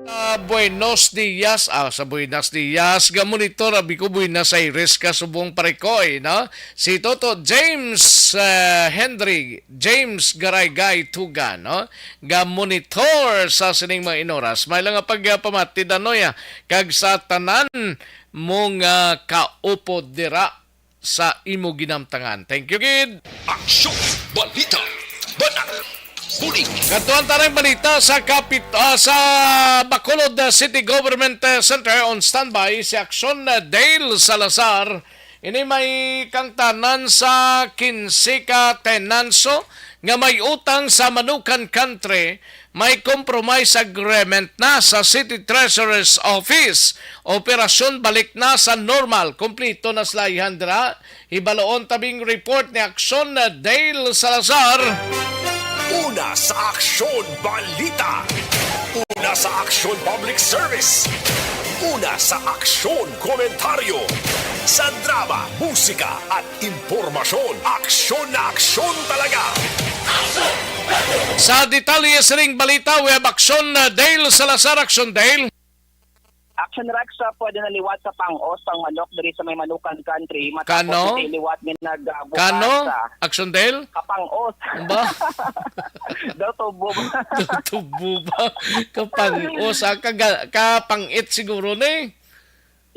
Sa Buenos Dias, ah, sa Buenos Dias, ga monitor, abi ko, Buenos Aires, ka subong, pare ko, eh, no? Si Toto James, eh, Henry, James Garaygay Tuga, no? Ga monitor sa sining mga inoras. May lang nga pagpamati, Danoy, ah, kag sa tanan mo nga kaupod dira sa imo ginamtangan. Thank you, gid. Aksyon! Balita! Banat! Bulig! Kadtuan ta ning balita sa kapit-, ah, sa Bacolod, ah, City Government, ah, Center. On standby si Aksyon, ah, Dale Salazar. Ini may kangtanan sa kinse ka tenanso nga may utang sa Manukan Country, may compromise agreement na sa City Treasurer's Office. Operasyon balik na sa normal. Kumplito na sila, Alejandra. Hibaloon tabing report ni Aksyon Dale Salazar. Una sa Aksyon Balita. Una sa Aksyon Public Service. Una sa Aksyon Komentaryo. Sa drama, musika, at impormasyon, aksyon na aksyon talaga. Sa detalye sining balita, we have Aksyon, uh, Dale Salazar. Aksyon, Dale. Action Rex, uh, pwede na liwat sa pang-os ang manok diri sa may Manukan Country. Matapos Kano? Ito liwat nga nagbukas Kano? Sa Aksyon, Dale? Kapang-os. Ba? Daw tubo ba? Daw tubo ba? Kapang-os, ah, kaga-, kapang-it siguro ni.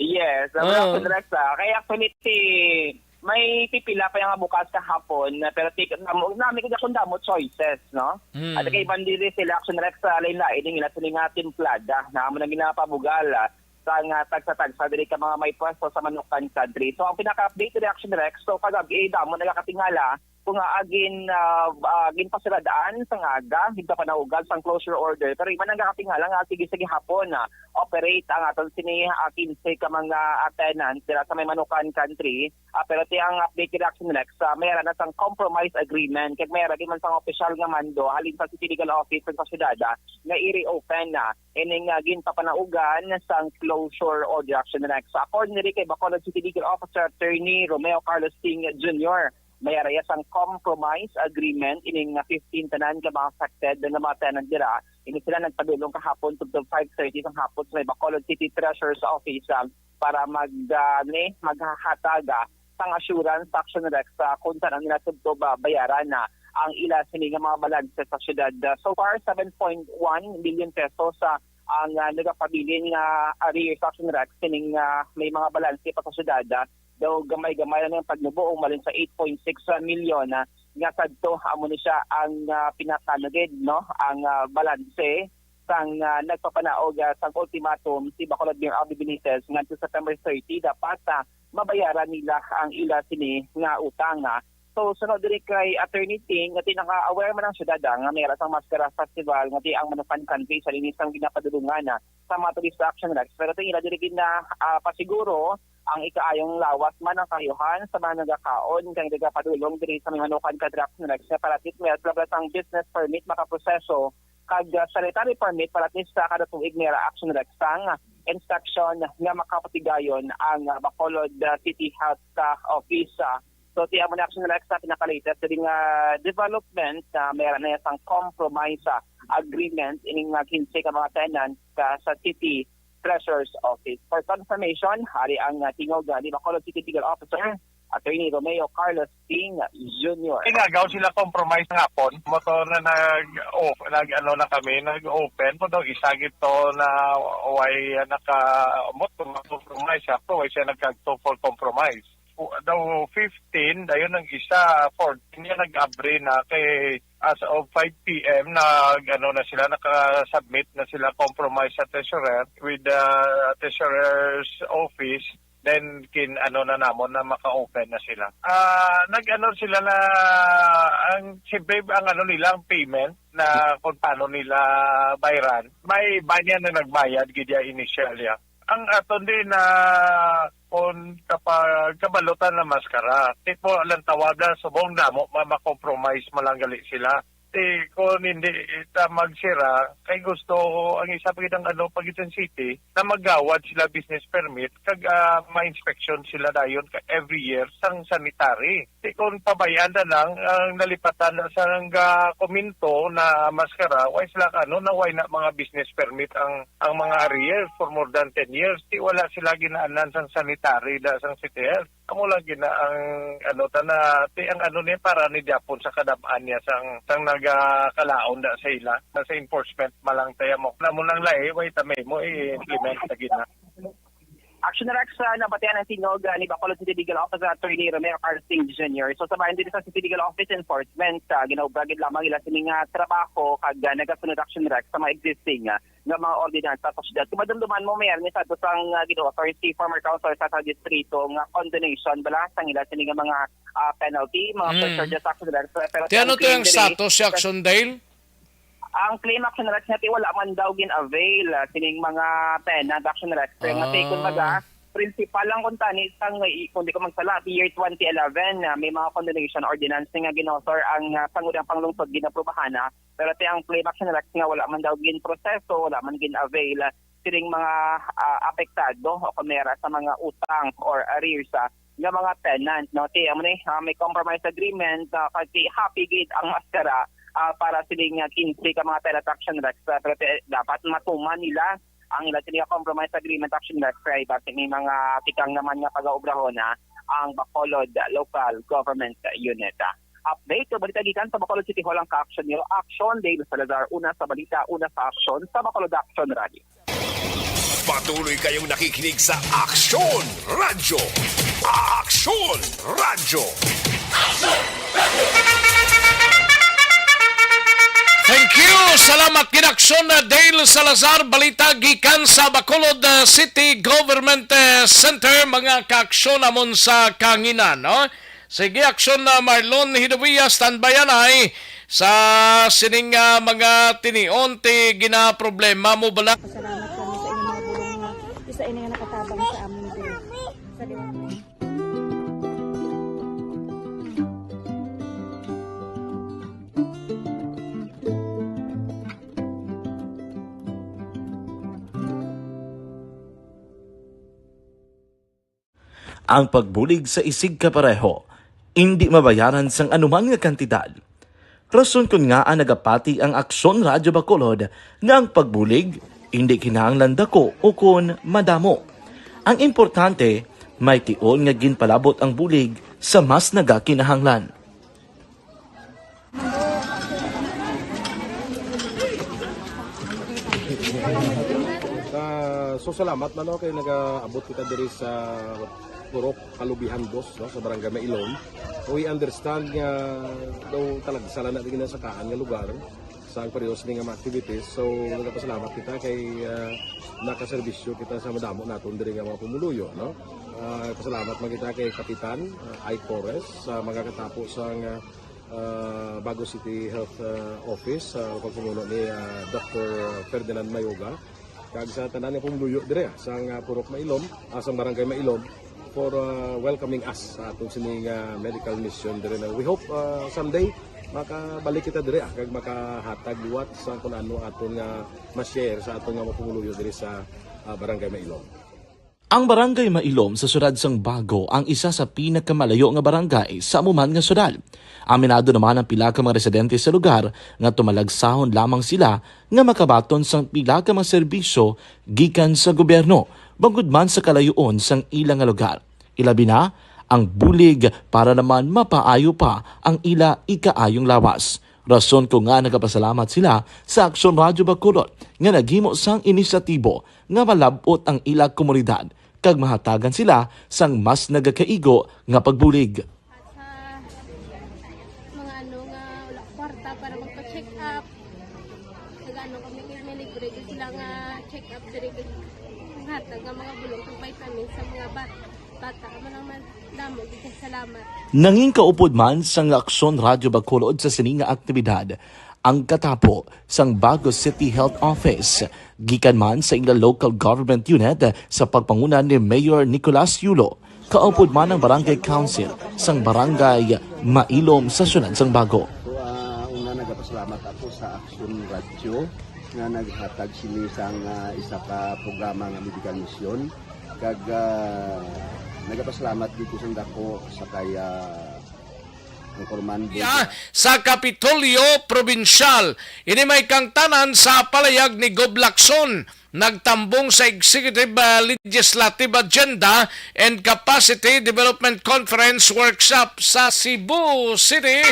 Yes, ang Oh. Action Rex, ah. Kaya actually, may pipila pa yung bukas kahapon, na, pero tik-, namo, nami kaya kung damo choices, no? Mm. At kay Bandiri sila, Action Rex, sa lain-lain, yung ila sila nga timplada, na amo nang ginapabugal, ah, sa nga tagsa-tagsa diri ka mga may pwesto sa Manukan Country. So, ang pinaka-update diri, Action Rex, so, kagabi, damo nagakatingala, Kung nga agin, ah, ah, ginpasirad-an sang aga, ginpapanaugan sang closure order, pero iban ang gakatingala nga sige sa gihapon, ah, operate ang aton sini, ah, kinse ka mga, ah, tenant dira sa may Manukan Country. Ah, pero ti ang update kay Action Rex, ah, may ara na sang compromise agreement, kag may ara man sang opisyal nga mando halin sa City Legal Office sa syudad, ah, nga i-reopen na ining, ah, ginpapanaugan sang closure order, Action Rex. According diri kay Bacolod City Legal Officer Attorney Romeo Carlos Ting Junior, may ara ya sang compromise agreement ining, ah, fifteen tanan ka mga affected nga mga tenant dira. Ini sila nagpadulong kahapon tubtob five thirty sang hapon sa may Bacolod City Treasurer's Office, ah, para mag, ah, ni, maghahatag, ah, sang assurance sa Action Rex, ah, kung saan ang nila tubtob, ah, bayaran na ang ila sini nga mga balanse sa syudad. Ah, so far, seven point one million pesos, ah, ang, ah, nagapabilin nga arrears sa Action Rex sining, ah, may mga balanse pa sa syudad. Ah, daw gamay-gamay lang ang pagnubo, umalin sa eight point six milyon, ah, nga sadto amo ni siya ang, ah, pinakanagid, no, ang, ah, balanse sang, ah, nagpapanaog, ah, sang ultimatum si Bacolod Mayor Albee Benitez ngadto September thirty, dapat, ah, mabayaran nila ang ila sini nga utang, ah. So, sunod diri kay Attorney Ting, nga ti naka-aware man ang syudad, ah, nga may ara sang Maskara Festival, nga ti ang Manukan Country sa linis sang ginapadulungan, ah, sa mga turista, Action Rex. Pero ti ila diri gina, ah, pasiguro ang ikaayong lawas man ang kaayuhan sa mga nagakaon kag nagapadulong diri sa may Manukan Country, Action Rex, nga para ti twelve lang sang business permit makaproseso kag, ah, sanitary permit para at least sa kada tuig may ra, Action Rex, sang inspection nga makapatigayon ang, ah, Bacolod, ah, City Health, ah, Office, ah. So, ti amo ni, Action Rex, sa pinaka-latest diri nga development, ah, may ra na sang compromise, ah, agreement ining, ah, kinse ka mga tenant, ah, sa City Treasurer's Office. For confirmation, ari ang, ah, tingog, ah, ni Bacolod City Legal Officer, Attorney Romeo Carlos Ting Junior. Inagaw sila compromise nga hapon. Mo to na nag-, oh, nag-, ano na kami, nag-open. Mo daw isa gid to na way naka-, mo to, compromise. Ako, way siya nagkagto for compromise. O, daw fifteen, dayon ang isa, fourteen niya nag-abri na kay as of five p m nag-, ano na sila, naka-submit na sila compromise sa treasurer with the treasurer's office. Then, kin-, ano na namon na maka-open na sila. Ah, nag-ano sila na, ang, siyempre, ang ano nila, ang payment na kung paano nila bayran. May iba niya na nagbayad, gid ya, initial ya. Ang aton din na kung kapag kabalutan na maskara, tipo lang tawag na subong damo ma-, ma-compromise mo lang gali sila. Ti, kung hindi ta magsira, kay gusto ang isa pa gid ang ano, Pagadian City, na maggawad sila business permit, kag, ah, ma-inspection sila dayon ka every year sang sanitary. Ti, kung pabayaan na lang, ang nalipatan na sa nga komento na maskara, way sila ka, ano, na way na mga business permit ang, ang mga arrears for more than ten years. Ti, wala sila ginaanan sang sanitary da sang City Health. Amo lang gina ang ano, tana, ti ang ano ni para ni Japon sa kadam-an niya sang, sang nagakalaon da sa ila, na sa enforcement malang taya mo. Namo nang lahi, way ta may mo i-implement na gina. Action Rex, ah, nabatian ang tingog, ah, ni Bacolod City Legal Officer Attorney Romeo Carlos Ting Junior. So, sa bahin dito sa City Legal Office Enforcement, ah, ginaubra gid lamang ila sini nga trabaho kag, ah, nagasunod, Action Rex, sa mga existing, ah, nga mga ordinansa sa syudad. Kung madumduman mo, Mayor, ni sa sang, ah, gid-author si former councilor sa, sa distrito nga condonation bala sang ila sini nga mga, ah, penalty, mga Mm. surcharges, Action Rex. Pero Ti ano ang to yung claim diri status si sa Action Dale? Ang claim, Action Rex, nga ti wala man daw gin-avail, ah, sining mga tenant, Action Rex. Kaya nga ti, Ah. kumbaga, principal lang kung tani sang, i-, kung di ko magsala, year twenty eleven, ah, may mga condonation ordinance nga gin-author ang, ah, Sangguniang Panglungsod, ginaprobahan na. Pero ti ang claim, Action Rex, nga wala man daw gin-proseso, wala man gin-avail, ah, sining mga, ah, apektado o kung may ra sa mga utang or arrears, ah, nga mga tenant, no? Ti, amo ni, ah, may compromise agreement, ah, kag ti happy gid ang maskara, ah, para sining, ah, kinse ka mga tenant, Action Rex, ah, pero ti, dapat matuman nila ang ila sini nga compromise agreement, Action Rex, kay basi may mga tikang naman nga pagaobrahon na ang Bacolod Local Government Unit. Update o balita gikan sa Bacolod City Hall ang ka-action niyo. Action, Dale Salazar, una sa balita, una sa aksyon, sa Bacolod Action Radio. Patuloy kayong nakikinig sa Aksyon Radyo. Aksyon Radyo. Thank you. Salamat gid, Aksyon, uh, Dale Salazar. Balita gikan sa Bacolod, uh, City Government, uh, Center, mga kaaksyon namon sa kanginan, no? Sige, aksyon na, Marlon Hidawiya, standby anay sa sining, ah, mga tinion ti ginaproblema mo bala. Pasalamat kami sa inyong mga bulong nga isa ini nga nakatabang sa amin diri. Sa liwanag. Ang pagbulig sa isigkapareho indi mabayaran sang anuman nga kantidad. Rason kon ngaa nagapati ang Aksyon Radyo Bacolod nga ang pagbulig indi kinahanglan dako ukon madamo. Ang importante, may tion nga ginpalabot ang bulig sa mas nagakinahanglan. Ah, so salamat man, no, kay nagaabot kita diri sa Purok Kalubihan Dos, no, sa Barangay Mailom. We understand nga daw talagsa lang na din sa kaan nga lugar sa ang parehas ni nga mga activities. So, nagapasalamat kita kay, ah, nakaserbisyo kita sa madamo naton diri nga mga pumuluyo, no? Ah, pasalamat man kita kay Kapitan, ah, Ike Torres sa mga katapo sang, ah, ah, Bago City Health, ah, Office, sa pagpamuno ni, ah, Doctor Ferdinand Mayoga, kag sa tanan nga pumuluyo dire, ah, sang, ah, Purok Mailom, ah, sang Barangay Mailom, for, ah, welcoming us sa aton sining, ah, medical mission dire na. We hope, ah, someday makabalik kita dire, ah, kag makahatag liwat sa kung ano aton nga ma-share sa aton nga mga pumuluyo dire sa, ah, Barangay Mailom. Ang Barangay Mailom sa siyudad sang Bago ang isa sa pinakamalayo nga barangay sa amo man nga siyudad. Aminado naman ang pila ka mga residente sa lugar nga tumalagsahon lamang sila nga makabaton sang pila ka mga serbisyo gikan sa gobyerno, bangod man sa kalayoon sang ila nga lugar. Ilabi na ang bulig para naman mapaayo pa ang ila ikaayong lawas. Rason ko nga nagapasalamat sila sa Aksyon Radyo Bacolod nga naghimo sang inisyatibo nga malab-ot ang ila komunidad kag mahatagan sila sang mas nagakaigo nga pagbulig. At sa mga ano nga wala kwarta para magpa-check up, nag-ano kami, may libre gyud sila nga check up diri, kag hatag nga mga bulong kag vitamins sa mga bat-, bata. Amo lang man, damo gyud kay salamat. Nangin kaupod man sang Aksyon Radyo Bacolod sa sini nga aktibidad ang katapo sang Bago City Health Office, gikan man sa ila local government unit sa pagpanguna ni Mayor Nicolas Yulo, kaupod man ang Barangay Council sang Barangay Mailom sa siyudad sang Bago. So, ah, una, nagapasalamat ako sa Aksyon Radyo nga naghatag sini sang, ah, isa ka programa nga medical mission. Kag, ah, nagapasalamat dito sang dako sa kay, ah, Anchorman Boy. Ya, sa Kapitolyo Probinsyal. Ini may kangtanan sa palayag ni Gob Lacson. Nagtambong sa Executive, ah, Legislative Agenda and Capacity Development Conference Workshop sa Cebu City.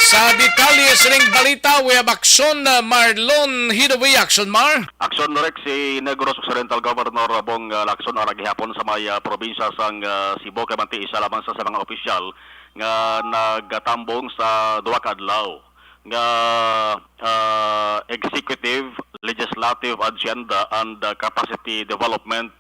Sa detalye sining balita, we have Aksyon, ah, Marlon Hidawi. Aksyon, Mar. Aksyon, Rex, si Negros Occidental Governor Bong, ah, Lacson ara gihapon sa may, ah, probinsya sang, ah, Cebu, kay manti isa lamang sa, sa mga opisyal nga nagatambong sa duha ka adlaw nga, ah, Executive, Legislative Agenda and, ah, Capacity Development,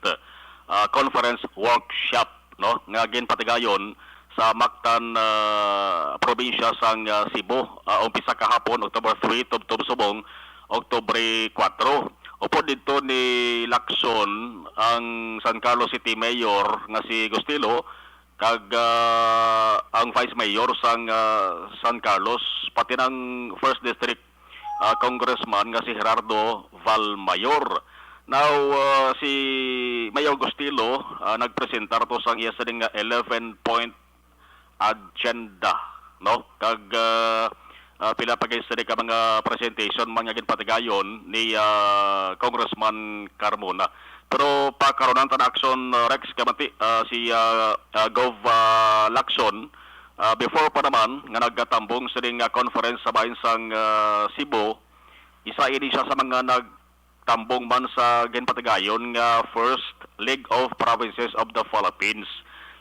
ah, Conference Workshop, no, nga ginpatigayon sa Mactan, ah, probinsya sang, ah, Cebu, ah, umpisa kahapon, October three, tubtob subong, Oktubre kuwatro. Upod didto ni Lacson ang San Carlos City Mayor nga si Gustilo, kag, ah, ang Vice Mayor sang, ah, San Carlos, pati nang First District, ah, Congressman nga si Gerardo Valmayor. Now, ah, si Mayor Gustilo, ah, nagpresentar to sang iya sining nga eleven point agenda, no? Kag, ah, ah, pila pa gid sini ka mga presentation man nga ginpatigayon ni, ah, Congressman Carmona. Pero pakaronan ta na, Aksyon, ah, Rex, kay manti, ah, si, ah, ah, Gov, ah, Lacson, ah, before pa naman nga nagatambong sini nga conference sa bahin sang, ah, Cebu, isa ini siya sa mga nag tambong man sa ginpatigayon nga First League of Provinces of the Philippines.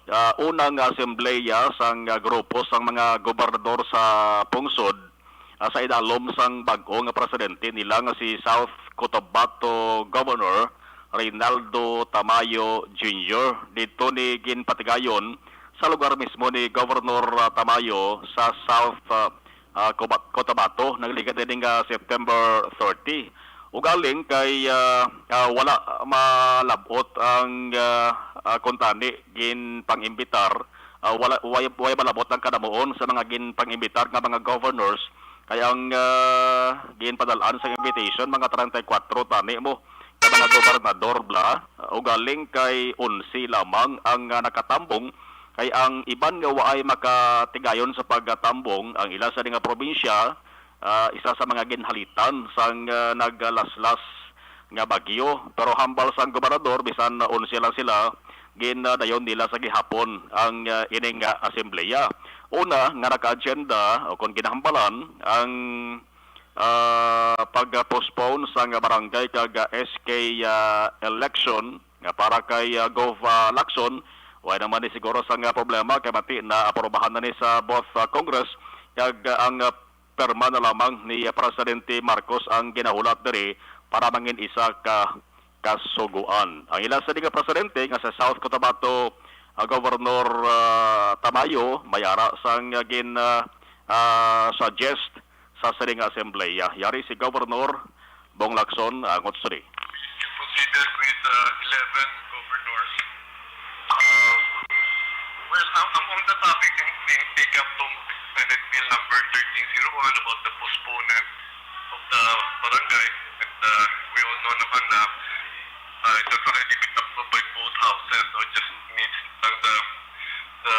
Ah, una nga asembleya sang, ah, grupo sang mga gobernador sa pungsod, ah, sa idalom sang bag-o nga presidente nila nga si South Cotabato Governor Reynaldo Tamayo Junior. Didto ni ginpatigayon sa lugar mismo ni Governor, ah, Tamayo sa South, ah, ah, Coba-, Cotabato, nagligad ini nga September thirty. Ugaling kay, ah, ah, wala malab-ot ang, ah, ah, kuntani ginpang-imbitar, ah, wala, way, way malab-ot ang kadamuon sa mga ginpang-imbitar nga mga governors, kay ang, ah, ginpadal-an sa invitation mga treinta y cuatro tani mo ka mga gobernador bala, ah, ugaling kay onse lamang ang, ah, nakatambong, kay ang iban nga waay makatigayon sa pagtambong, ang ila sa nga probinsya, ah, isa sa mga ginhalitan sang, ah, naglaslas nga bagyo. Pero hambal sang gobernador, bisan na onse lang sila, ginadayon nila sa gihapon ang, ah, ining, ah, asembleya. Una nga naka-agenda o kon ginahambalan ang, ah, pag-postpone sang barangay kag, ah, S K, ah, election nga para kay, ah, Gov, ah, Lacson. Wala naman ni siguro sang, ah, problema kay mati na aprobahan na ni sa both, ah, Congress kag, ah, ang, ah, perma na lamang ni Presidente Marcos ang ginahulat diri para mangin isa ka kasugoan. Ang ila sini nga presidente nga sa South Cotabato, ah, Governor, ah, Tamayo, may ara sang, ah, gin, ah, ah, suggest sa sini nga assembleya. Yari si Governor Bong Lacson, ah, angot sini. You consider with, uh, eleven governors. Uh, well, ang, ang, ang the topic yung being take up tong Senate Bill number thirteen zero one about the postponement of the barangay. And, uh, we all know naman na, uh, it was already been approved by both houses. So it just needs lang the, the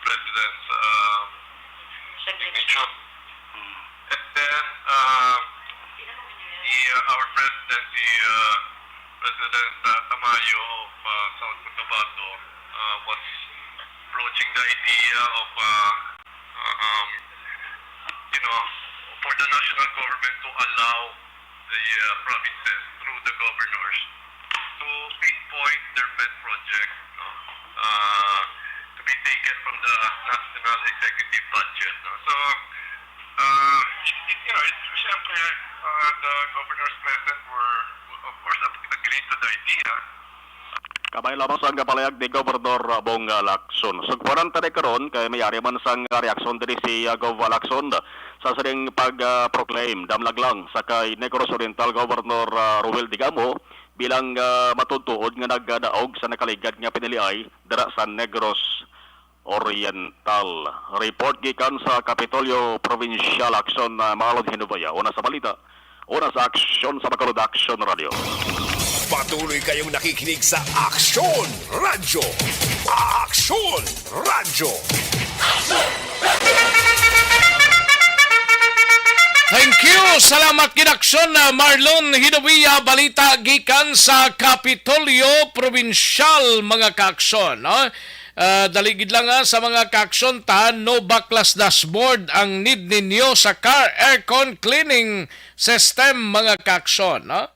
president's, uh, signature. And then, uh, the, uh, our president, the, uh, President, uh, Tamayo of, uh, South Cotabato, uh, was broaching the idea of, uh, uh, um, you know, for the national government to allow the, uh, provinces through the governors to pinpoint their pet project, no, uh, to be taken from the national executive budget, no? So, uh, it, it, you know, it, siyempre, uh, the governors present were, of course, ag-, agreed to the idea. Kabay lamang sa nga palayag ni Gobernador Bong Lacson. Sugpanan ta ni karon kay may ari man sang reaksyon diri si, ah, Gov Lacson sa sining pag, ah, proclaim. Damlag lang sa kay Negros Oriental Governor, ah, Ruel Digamo bilang, ah, matuod-tuod nga nagdaog sa nakaligad nga piniliay dira sa Negros Oriental. Report gikan sa Kapitolyo Provincial Aksyon, ah, Marlon Hinubaya. Una sa balita, una sa aksyon sa Bacolod Action Radio. Patuloy kayong nakikinig sa Aksyon Radyo. Aksyon Radyo. Thank you. Salamat gid, Aksyon, ah, Marlon Hinubia. Balita gikan sa Kapitolyo Provincial, mga kaaksyon, no? Ah, dali gid lang, ah, sa mga kaaksyon ta, no baklas dashboard ang need ninyo sa car aircon cleaning system, mga kaaksyon, no?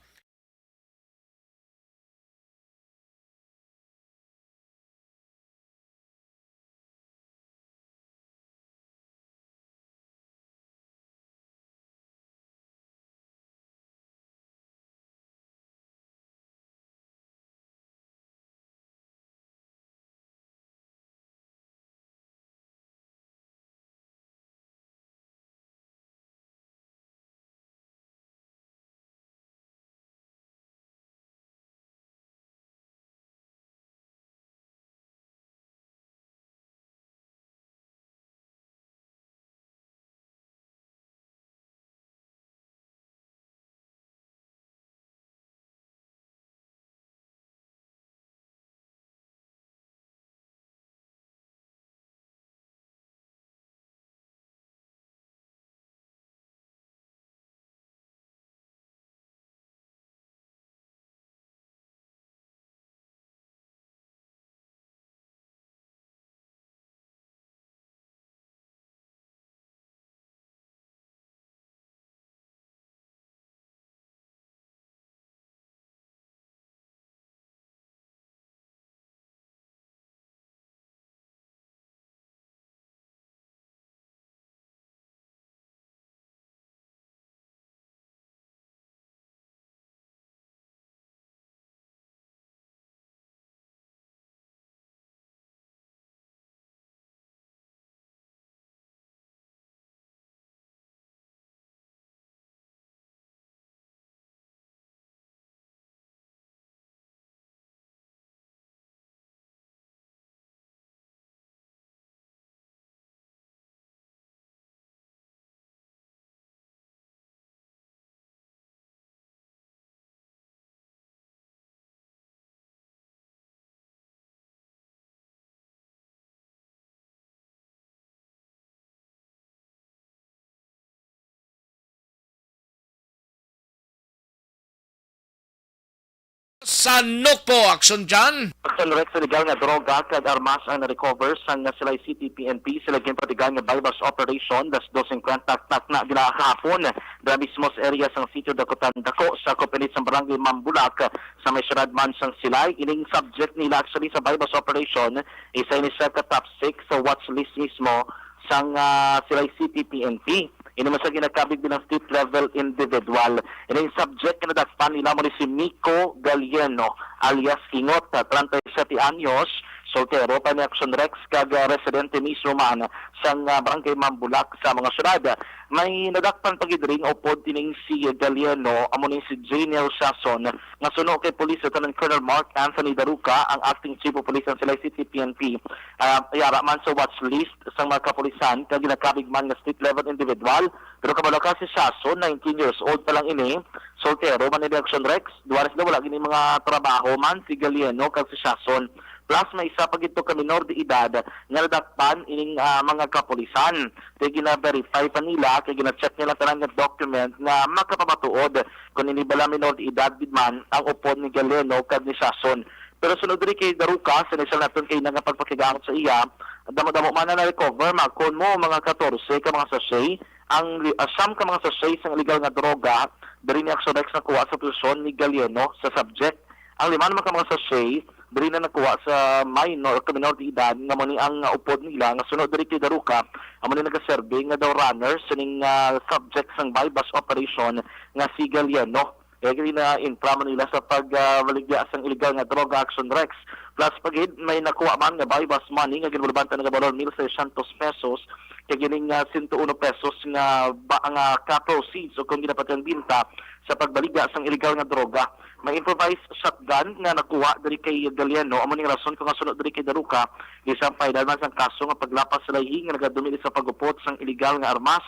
Sa Nokpo, Action John. Action Rex, illegal nga droga kag armas ang na-recover sang Silay City P N P sa laging patigan nga buy-bust operation, alas dos singkwenta takna gina kahapon. Dira mismo sa area sang Sitio Dakutan Dako sa Kupilit sang Barangay Mambulak sa may siyudad man sang Silay. Ining subject nila actually sa buy-bust operation, isa ini siya ka top six sa watch list mismo sang ah, Silay City P N P. Ini man sa ginakabig bilang street level individual. Ining subject nga nadakpan nila mo ni si Miko Galieno alias Kingot, treinta y siete anyos, soltero pa ni Action Rex kag ah, residente mismo man sang ah, barangay Mambulak sa mga syudad. May nadakpan pa gid ring upod ining si Galieno, amo ni si Janel Sason, nga suno kay Police Lieutenant Colonel Mark Anthony Daruca, ang acting chief of police sang Silay City P N P. Ah, yara man sa watch list sang mga kapulisan kag ginakabig man nga street level individual. Pero kabalo ka, si Shason, nineteen years old pa lang ini, soltero man ini, Action Rex. Duwa na sila, wala gini mga trabaho man si Galieno kag si Shason. Plus may isa pa gid to ka minor de edad nga nadakpan ining ah, mga kapulisan. Kay gina-verify pa nila, kay gina-check nila tanan nga document nga makapamatuod kung ini bala minor de edad gid man ang upod ni Galieno kag ni Shason. Pero sunod diri kay Daruca, sa initial naton kay nga pagpakigaot sa iya, damo-damo man na na-recover, makon mo mga katorse ka mga sachet, ang li- ah, siyam ka mga sachet sang illegal nga droga diri ni Action Rex nakuha sa posisyon ni Galieno sa subject. Ang lima naman ka mga sachet diri na nakuha sa minor o minor de edad nga mo ni ang upod nila nga sunod diri kay Daruca, amo ni nagaserbi nga daw runner sining ah, subject sang buy-bust operation nga si Galieno. Kaya gini na intra man nila sa pagbaligya sang illegal nga droga, Action Rex. Plus pa gid, may nakuha man nga buy-bust money nga ginbulbanta nga balor mil seiscientos pesos, kay gining ah, sento uno pesos nga ba nga ka proceeds o kung ginapatyan binta sa pagbaligya sang illegal nga droga. May improvised shotgun nga nakuha diri kay Galiano, amo ning rason kung nga suno diri kay Daruca, di sa final man sang kaso nga paglapas sa layhi nga nagadumi sa pagupot sang illegal nga armas.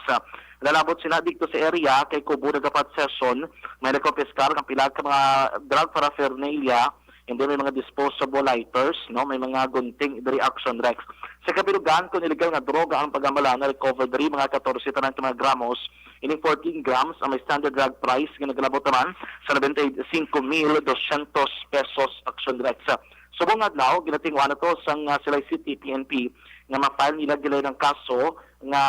Lalabot sina didto sa area kay kubo nagapat session, may nakumpiskar nga pila ka mga drug paraphernalia, hindi may mga disposable lighters, no, may mga gunting diri, Action Rex. Sa kabilugan, kung illegal nga droga ang pagambala, na-recover diri mga katorse tanan ka mga gramos, ining fourteen grams ang may standard drug price nga nagalabot naman sa noventa y cinco mil doscientos pesos, Action Rex. Subong nga adlaw, ginatinguhan na to sang ah, Silay City P N P nga ma-file nila gilay ng kaso nga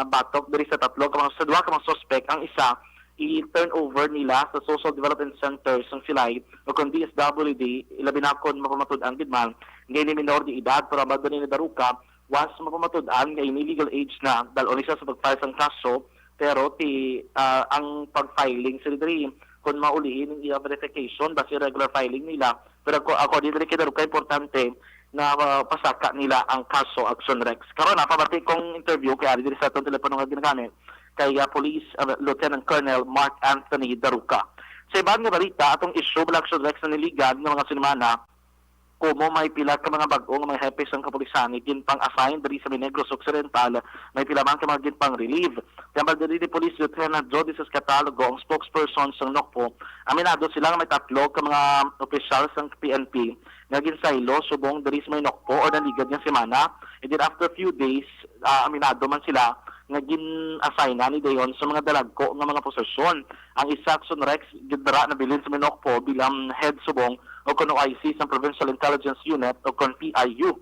batok diri sa tatlo ka mga, sa duha ka mga suspek. Ang isa i-turn over nila sa Social Development Center sang Silay o kung D S W D, ilabi na kon mapamatud-an gid man nga ini minor de edad, pero ang banda ni Daruca, once mapamatud-an nga ini legal age na, dal-on ni siya sa pag-file sang kaso, pero ti ah, ang pag-filing sa diri kung maulihi ning iya verification, basi regular filing nila. Pero ako, ako di diri kay Daruca, importante na ah, pasaka nila ang kaso, Action Rex. Karon, napabati kong interview kay ari diri sa atong telepono nga ginagamit kay ah, Police ah, Lieutenant Colonel Mark Anthony Daruca. Sa iban nga balita, atong issue bala, Action Rex, naniligan nga mga sinimana, kumo may pila ka mga bag-o nga mga hepe sang kapulisan nga ginpang-assign diri sa Minegros Occidental, may pila man ka mga ginpang-relieve. Tambal diri ni Police Lieutenant Jody Sescatalogo, ang spokesperson sang NOCPO, aminado sila nga may tatlo ka mga opisyal sang P N P nga ginsaylo subong diri sa may NOCPO or naligad nga semana. And then after few days, ah, aminado man sila nga gin-assign na ni dayon sa mga dalagko nga mga posisyon. Ang isa, Action Rex, gidara nabilin sa may NOCPO bilang head subong o kon O I C sang Provincial Intelligence Unit o kon P I U.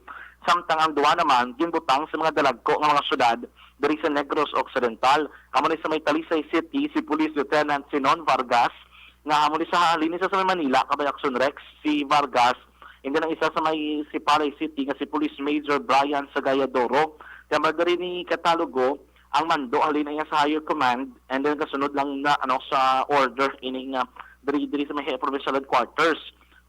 Samtang ang duha naman ginbutang sa mga dalagko nga mga syudad diri sa Negros Occidental. Amo ni sa may Talisay City si Police Lieutenant Sinon Vargas, nga amo ni sa halin ni sa, sa may Manila, kabay, Action Rex, si Vargas. And then ang isa sa may Sipalay City nga si Police Major Brian Sagayadoro. Kaya diri ni Catalogo, ang mando halin niya sa higher command, and then kasunod lang na, ano, sa order ining ah, diri, diri sa may provincial headquarters.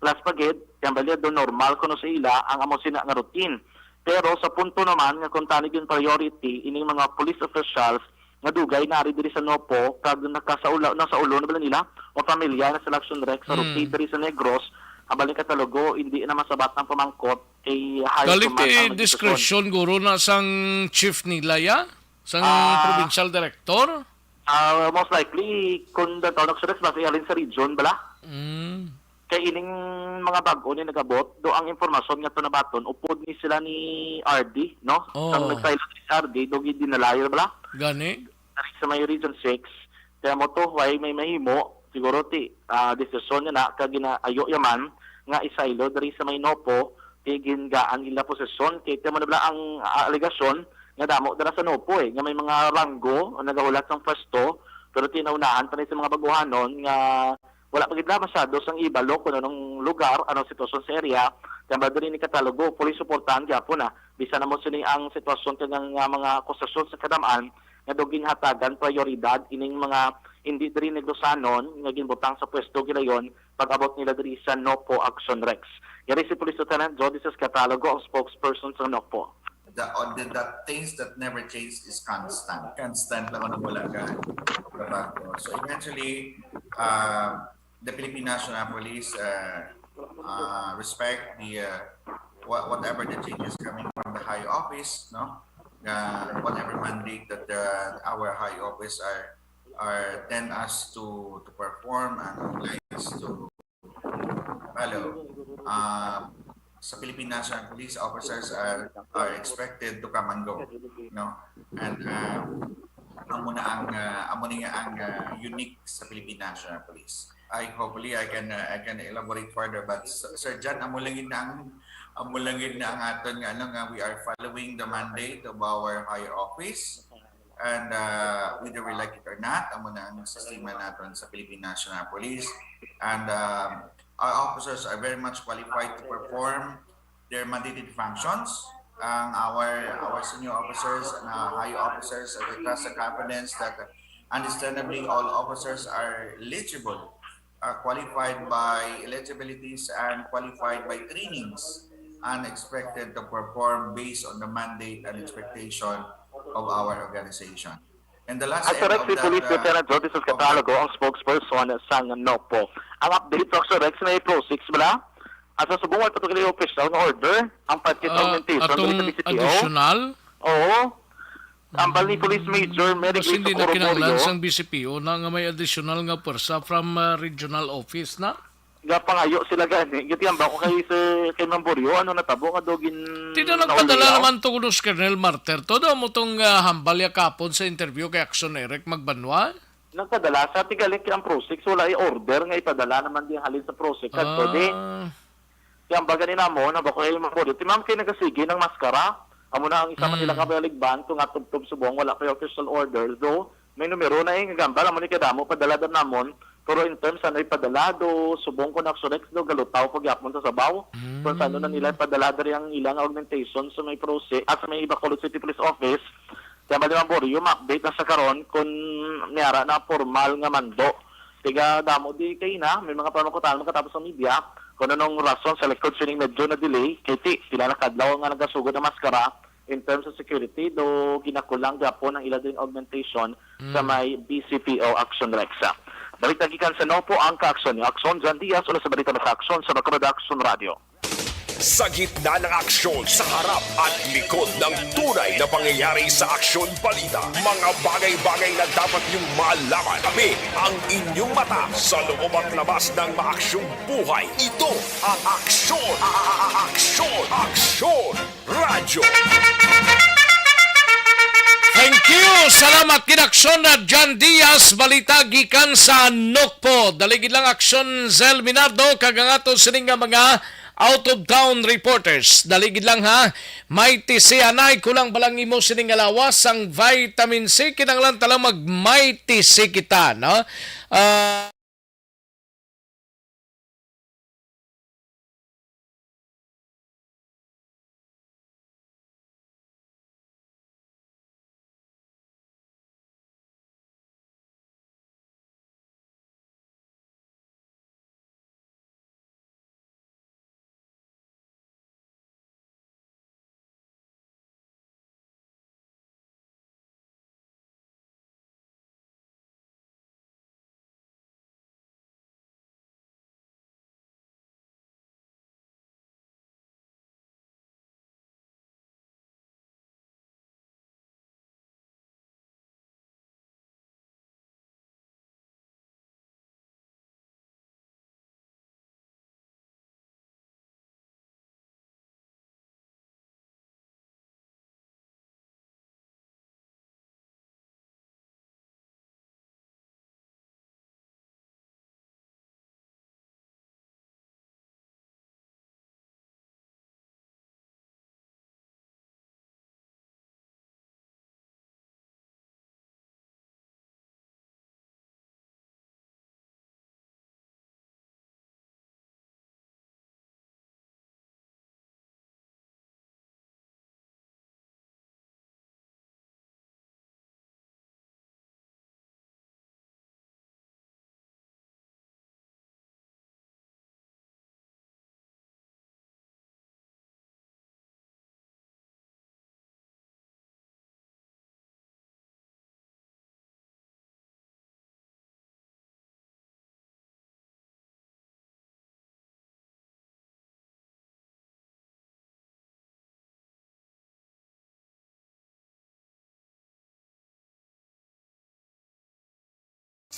Plus pa gid, kaya bali do normal kuno sa ila ang amo sina nga routine. Pero sa punto naman nga kung tani gyud priority ining mga police officials nga dugay na ari diri sa NOCPO kag nakasaula, nasaulo na bala nila o pamilya na sa Action Rex sa Hmm. routine diri sa Negros, ang bali ni Catalogo, hindi na masabat ang pamangkot kay high Galing command ang ti nagdesisyon. Discretion, guro, na sang chief nila, ya? Sang Ah. Provincial Director? Ah, most likely, kung downtown Action Rex, basta ihalin sa region bala. Mm. Kay ining mga bag-o ni nagabot, do ang impormasyon nga to nabaton, upod ni sila ni R D, no? Oo. Sang nagpahilot ni R D, do gid dinalayo bala. Gani? Diri sa may Region six. Kaya mo to, why may mahimo, Siguro ti, ah, desisyon niya na kag ginaayo yaman nga isaylo diri sa may Nopo, ti gingaan ila posisyon, kay ti amo na bala ang, ah, alegasyon nga damo dira sa Nopo, eh, nga may mga ranggo ang nagahulat sang pwesto, pero ti naunahan pa ni sa mga baguhanon nga wala pa gid na masyado sang ibalo kung anong lugar, anong sitwasyon sa area, kaya ba diri ni Catalogo, fully suportahan gyapon na bisan na mo sini ang sitwasyon kag ang, ah, mga akusasyon sa kadam-an nga daw ginhatagan prayoridad ining mga hindi diri Negrosanon nga ginbutang sa pwesto gilayon pag-abot nila diri sa Nopo Action Rex. Yari si Police Lieutenant Jody Sescatalogo, ang spokesperson sa Nopo. The, uh, the, the things that never change is constant. Constant lang ang wala ka trabaho. So eventually, uh, the Philippine National Police uh, uh, respect the uh, wha- whatever the changes coming from the high office, no? Uh, whatever mandate that the, our high office are are tend us to to perform and oblige to follow. Uh, sa Philippine National Police, officers are are expected to come and go, no? And uh, amo na ang uh, amo ni nga ang uh, unique sa Philippine National Police. I hopefully I can uh, I can elaborate further, but S- Sir John, amo lang gid na ang amo lang gid na ang aton nga ano nga we are following the mandate of our high office. And uh, whether we like it or not, amo na ang sistema naton sa Philippine National Police. And um, our officers are very much qualified to perform their mandated functions. Ang our our senior officers and uh, high officers are the trust and confidence that understandably all officers are eligible, uh, qualified by eligibilities and qualified by trainings and expected to perform based on the mandate and expectation of our organization. And the last At end correct of si that, Police uh, Lieutenant Jody of that Catalogo ang spokesperson sang Nopo. Ang update sa Rex may Pro six bala? Asa subong wala pa to kini official nga order ang budget Ah, augmentation atong diri sa B C P O? Additional? Oo. Ambal ni Police Major Merry Mas Grace hindi na kinahanglan Oroborio. Sang B C P O na nga may additional nga pwersa from ah, regional office na. Gapangayo sila gani. Gitiamba ko kay Sir kay Mamborio, ano natabo nga daw gin Tino nagpadala nauliaw? Naman to kuno si Colonel Marter. Todo mo tong ah, hambal ya kapon sa interview kay Action Eric Magbanwa. Nagpadala sa tigaling kay ang Pro six, wala i-order nga ipadala naman di halin sa Pro six. Kadto di. Ah. Kaya ang baga ni namo, na ba ko yung makulit? Si ma'am kay nagasige ng maskara. Amo na ang isa man nila Mm. kabaligban, to nga tubtob subong, wala pa yung official order. Though, may numero na eh, nga gambal, amo ni kadamo, padala da namon. Pero in terms, ano ipadala, do, subong ko na Action Rex, do, galutaw, pagyapon sa sabaw. Kung saan na Mm. nila ipadala dari ang ilang augmentation sa may Pro six, at sa may Bacolod City Police Office, kaya mali ang Borio, ma-update na sa karon kung niyara na formal nga mando. Tiga damo di kay na, may mga panukatan makatapos ang media kung anong rason sa likod sining medyo na delay, kay ti, pila na kadlaw nga nagasugod ang maskara in terms of security, do ginakulang gyapon ang ila din augmentation sa Mm. may B C P O Action Rex. Balita gikan sa Nopo ang kaaksyon ni Aksyon John Diaz, una sa balita sa Aksyon sa Bacolod Action Radio. Sa gitna ng aksyon, sa harap at likod ng tunay na pangyayari sa Aksyon Balita, mga bagay-bagay na dapat niyong malaman. Kami ang inyong mata sa loob at labas ng maaksyong buhay. Ito ang Aksyon, a- a- a- Aksyon, Aksyon Radyo. Thank you. Salamat gid Aksyon na John Diaz, balita gikan sa Nokpo. Dali gid lang Aksyon Zel Minardo, kag ang ato sining nga mga out of town reporters. Dali gid lang ha. Mighty C, anay, kulang ba lang imo sining nga lawas sang vitamin C? Kinahanglan ta lang mag Mighty C kita, no? Ah,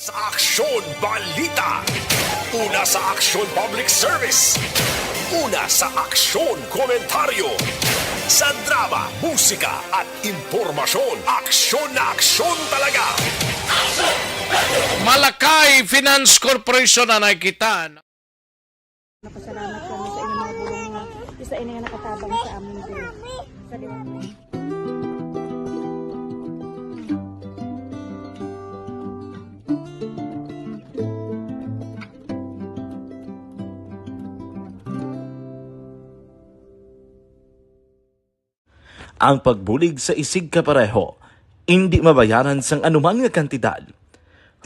Sa Aksyon Balita. Una sa Aksyon Public Service. Una sa Aksyon Komentaryo. Sa drama, musika at impormasyon, aksyon na aksyon talaga. Malakay Finance Corporation na nakita. Napasalamat kami sa inyong mga bulong nga isa ini nga nakatabang sa amin diri sa liwanag. Ang pagbulig sa isigkapareho indi mabayaran sang anuman nga kantidad.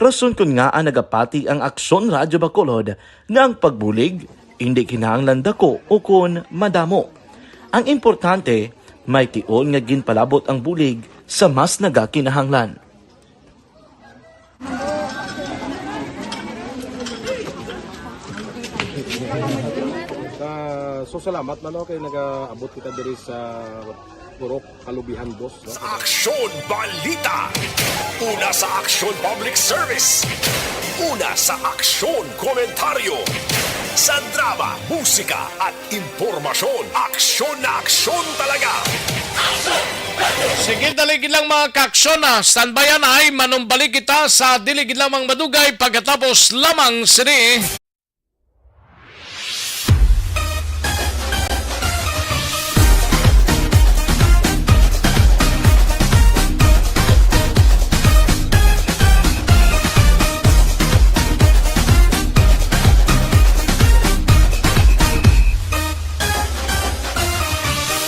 Rason kon ngaa nagapati ang Aksyon Radyo Bacolod nga ang pagbulig indi kinahanglan dako ukon madamo. Ang importante, may tion nga ginpalabot ang bulig sa mas nagakinahanglan. Ah, so, salamat man, no, kay nagaabot kita diri sa Purok Kalubihan, boss, no? Sa Aksyon Balita. Una sa Aksyon Public Service. Una sa Aksyon Komentaryo. Sa drama, musika at impormasyon, aksyon na aksyon talaga. Sige, dali gid lang, mga kaaksyon, ah. Standby anay, manumbalik kita sa dili gid lamang madugay pagkatapos lamang sini.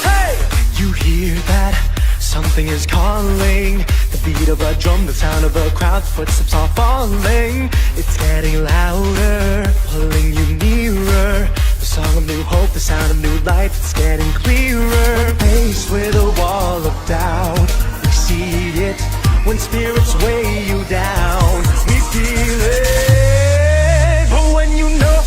Hey! You hear that? Something is calling. The beat of a drum, the sound of a crowd, footsteps are falling. It's getting louder, pulling you nearer. The song of new hope, the sound of new life, it's getting clearer. We're faced with a wall of doubt. We see it when spirits weigh you down. We feel it. But when you know,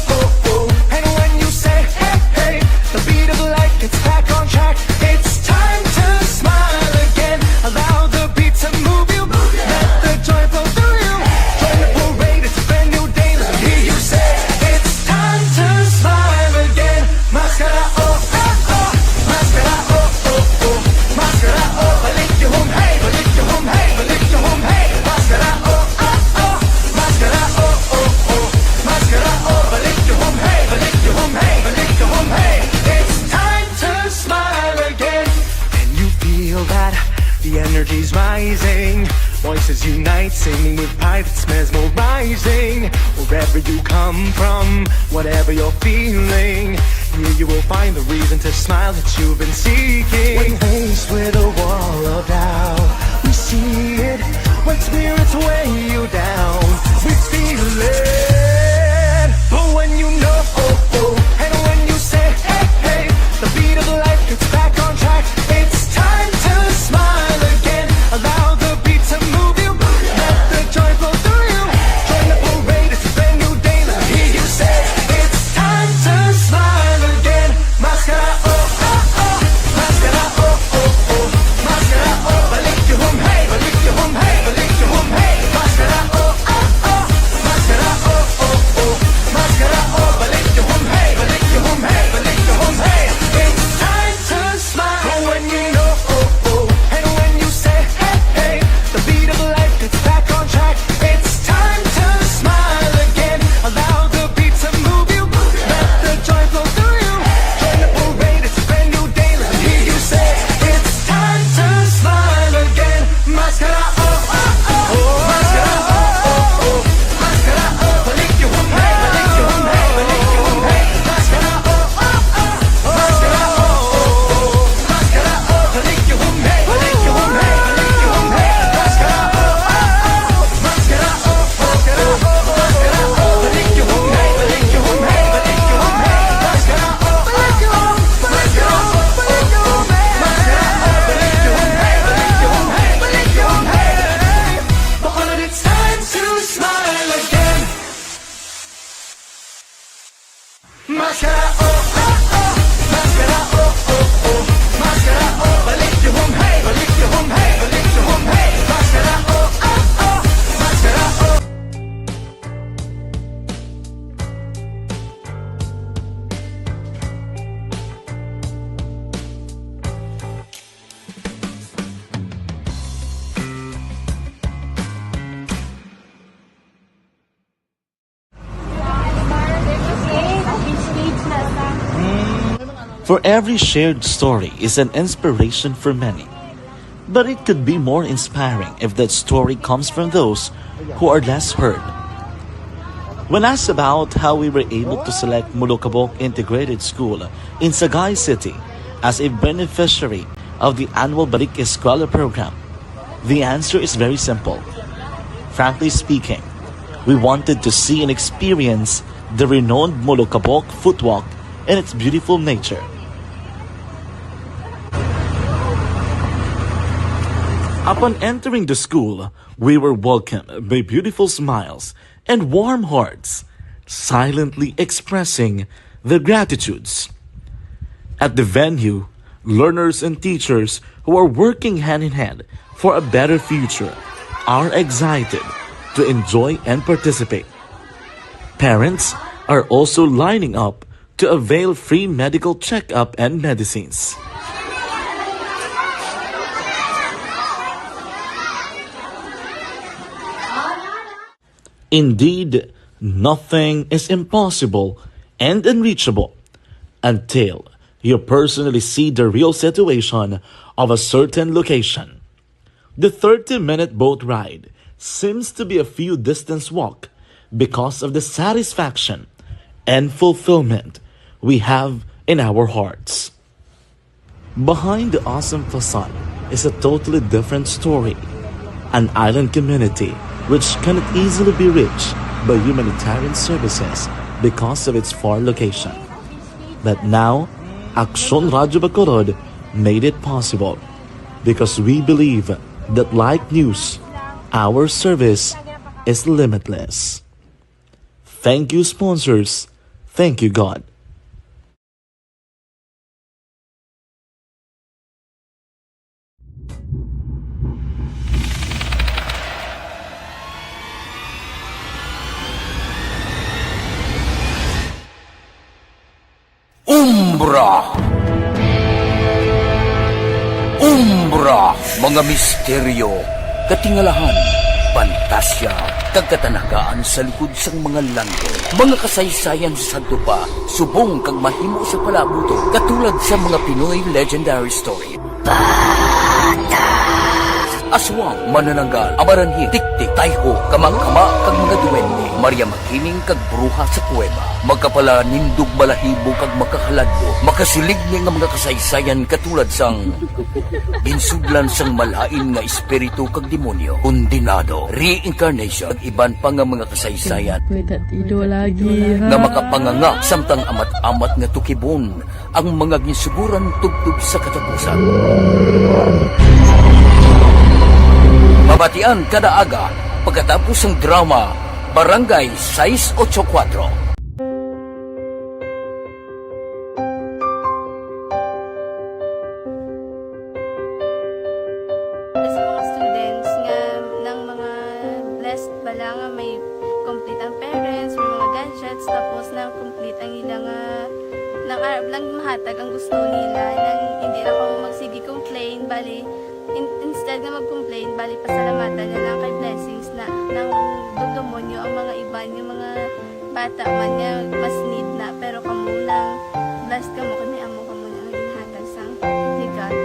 and when you say, "Hey, hey," the beat of life gets back on track. It's time to smile again. Allow the beat to move you. Let the joy flow through you. Join the parade, it's a brand new day. Let me hear you say, "It's time to smile again." Maskara, oh, oh, oh. Maskara, oh, oh, oh. Maskara, oh, balik yung hum, hey, balik yung hum, hey, balik yung hum, hey. Maskara, oh, oh, oh. Maskara, oh, oh, oh. Maskara, oh, balik yung hum, hey, balik yung hum, hey, balik yung hum, hey. It's time to smile again. And you feel that the energy's rising. Voices unite, singing with pride, it's mesmerizing. Wherever you come from, whatever you're feeling, here you will find the reason to smile that you've been seeking. When faced with a wall of doubt, we see it. When spirits weigh you down, we feel it. But when you know, oh, oh, and when you say, "Hey, hey," the beat of life gets back on track. It's time to smile again. Allow the beat to move you. Let the joy flow through you. Join the parade, it's a brand new day. Let me hear you say, "It's time to smile again." Maskara, oh, oh, oh. Maskara, oh, oh, oh. Maskara, oh, balik yung hum, hey, balik yung hum, hey, balik yung hum, hey. Maskara, oh, oh, oh. Maskara, oh, oh, oh. Maskara, oh, balik yung hum, hey, balik yung hum, hey, balik yung hum, hey. It's time to smile. But when you know, oh, oh, and when you say, "Hey, hey," the beat of life gets back on track. It's time to smile again. Allow the beat to move you. Let the joy flow through you. Join the parade, it's a brand new day. Let me hear you say, "It's time to smile again." Maskara, oh, oh, oh. Maskara, oh, oh, oh. Maskara, oh, balik yung hum, hey, balik yung hum, hey, balik yung hum, hey. Maskara, oh, oh, oh. Maskara, oh, oh, oh. Maskara, oh, balik yung hum, hey, balik yung hum, hey, balik yung hum, hey. Maskara, oh, oh, oh. Maskara, oh, oh, oh. Maskara, oh, balik yung hum, hey, balik yung hum, hey, balik yung hum, hey. Maskara, oh, oh, oh. Maskara, oh, oh, oh. Maskara, oh, balik yung hum, hey, balik yung hum, hey, balik yung hum, hey. Bacolod, it's time to smile again. Maskara, oh, oh, oh. Maskara, oh, oh, oh. Maskara, oh, balik yung hum, hey, balik yung hum, hey, balik yung hum, hey. Maskara, oh, oh, oh. Maskara, oh. For every shared story is an inspiration for many. But it could be more inspiring if that story comes from those who are less heard. When asked about how we were able to select Molokabok Integrated School in Sagay City as a beneficiary of the annual Balik Eskwela program, the answer is very simple. Frankly speaking, we wanted to see and experience the renowned Molokabok Footwalk and its beautiful nature. Upon entering the school, we were welcomed by beautiful smiles and warm hearts, silently expressing their gratitudes. At the venue, learners and teachers who are working hand in hand for a better future are excited to enjoy and participate. Parents are also lining up to avail free medical checkup and medicines. Indeed, nothing is impossible and unreachable until you personally see the real situation of a certain location. The thirty-minute boat ride seems to be a few distance walk because of the satisfaction and fulfillment we have in our hearts. Behind the awesome facade is a totally different story, an island community which cannot easily be reached by humanitarian services because of its far location. But now, Aksyon Radyo Bacolod made it possible because we believe that, like news, our service is limitless. Thank you, sponsors. Thank you, God. Umbra. Umbra, mga misteryo, katingalahan, pantasya, kag katanagaan sa likod sang mga langit. Mga kasaysayan sa sadto pa, subong kag mahimo sa palabuton, katulad sa mga Pinoy legendary story. Aswang, manananggal, amaranhil, tiktik, tayho, kamangkama, kag mga duwende. Maria Makiling kag bruha sa kuweba. Makapalanindog balahibo kag makahaladlo. Makasiligni nga mga kasaysayan katulad sang ginsudlan sang malain nga espiritu kag demonyo, kondenado, reincarnation, kag iban pa nga mga kasaysayan May tatido lagi, ha? nga makapanganga samtang amat-amat nga tukibon ang mga ginsuguran tubtob sa katapusan. Mabatian kada aga pagkatapos sang drama Barangay sais ocho kuwatro. Sa mga students nga nang mga blessed bala nga may complete ang parents, may mga gadgets, tapos na complete ang ila nga nang arab lang mahatag ang gusto nila, nang hindi na kamo magsige complain, bali, in-, instead nga mag-complain, bali, pasalamatan na lang kay blessings na nang dumdumonyo ang mga iban nga mga bata man nga mas need na, pero kamo nang blessed kamo kay may amo kamo na nga ginhatag sang ni God.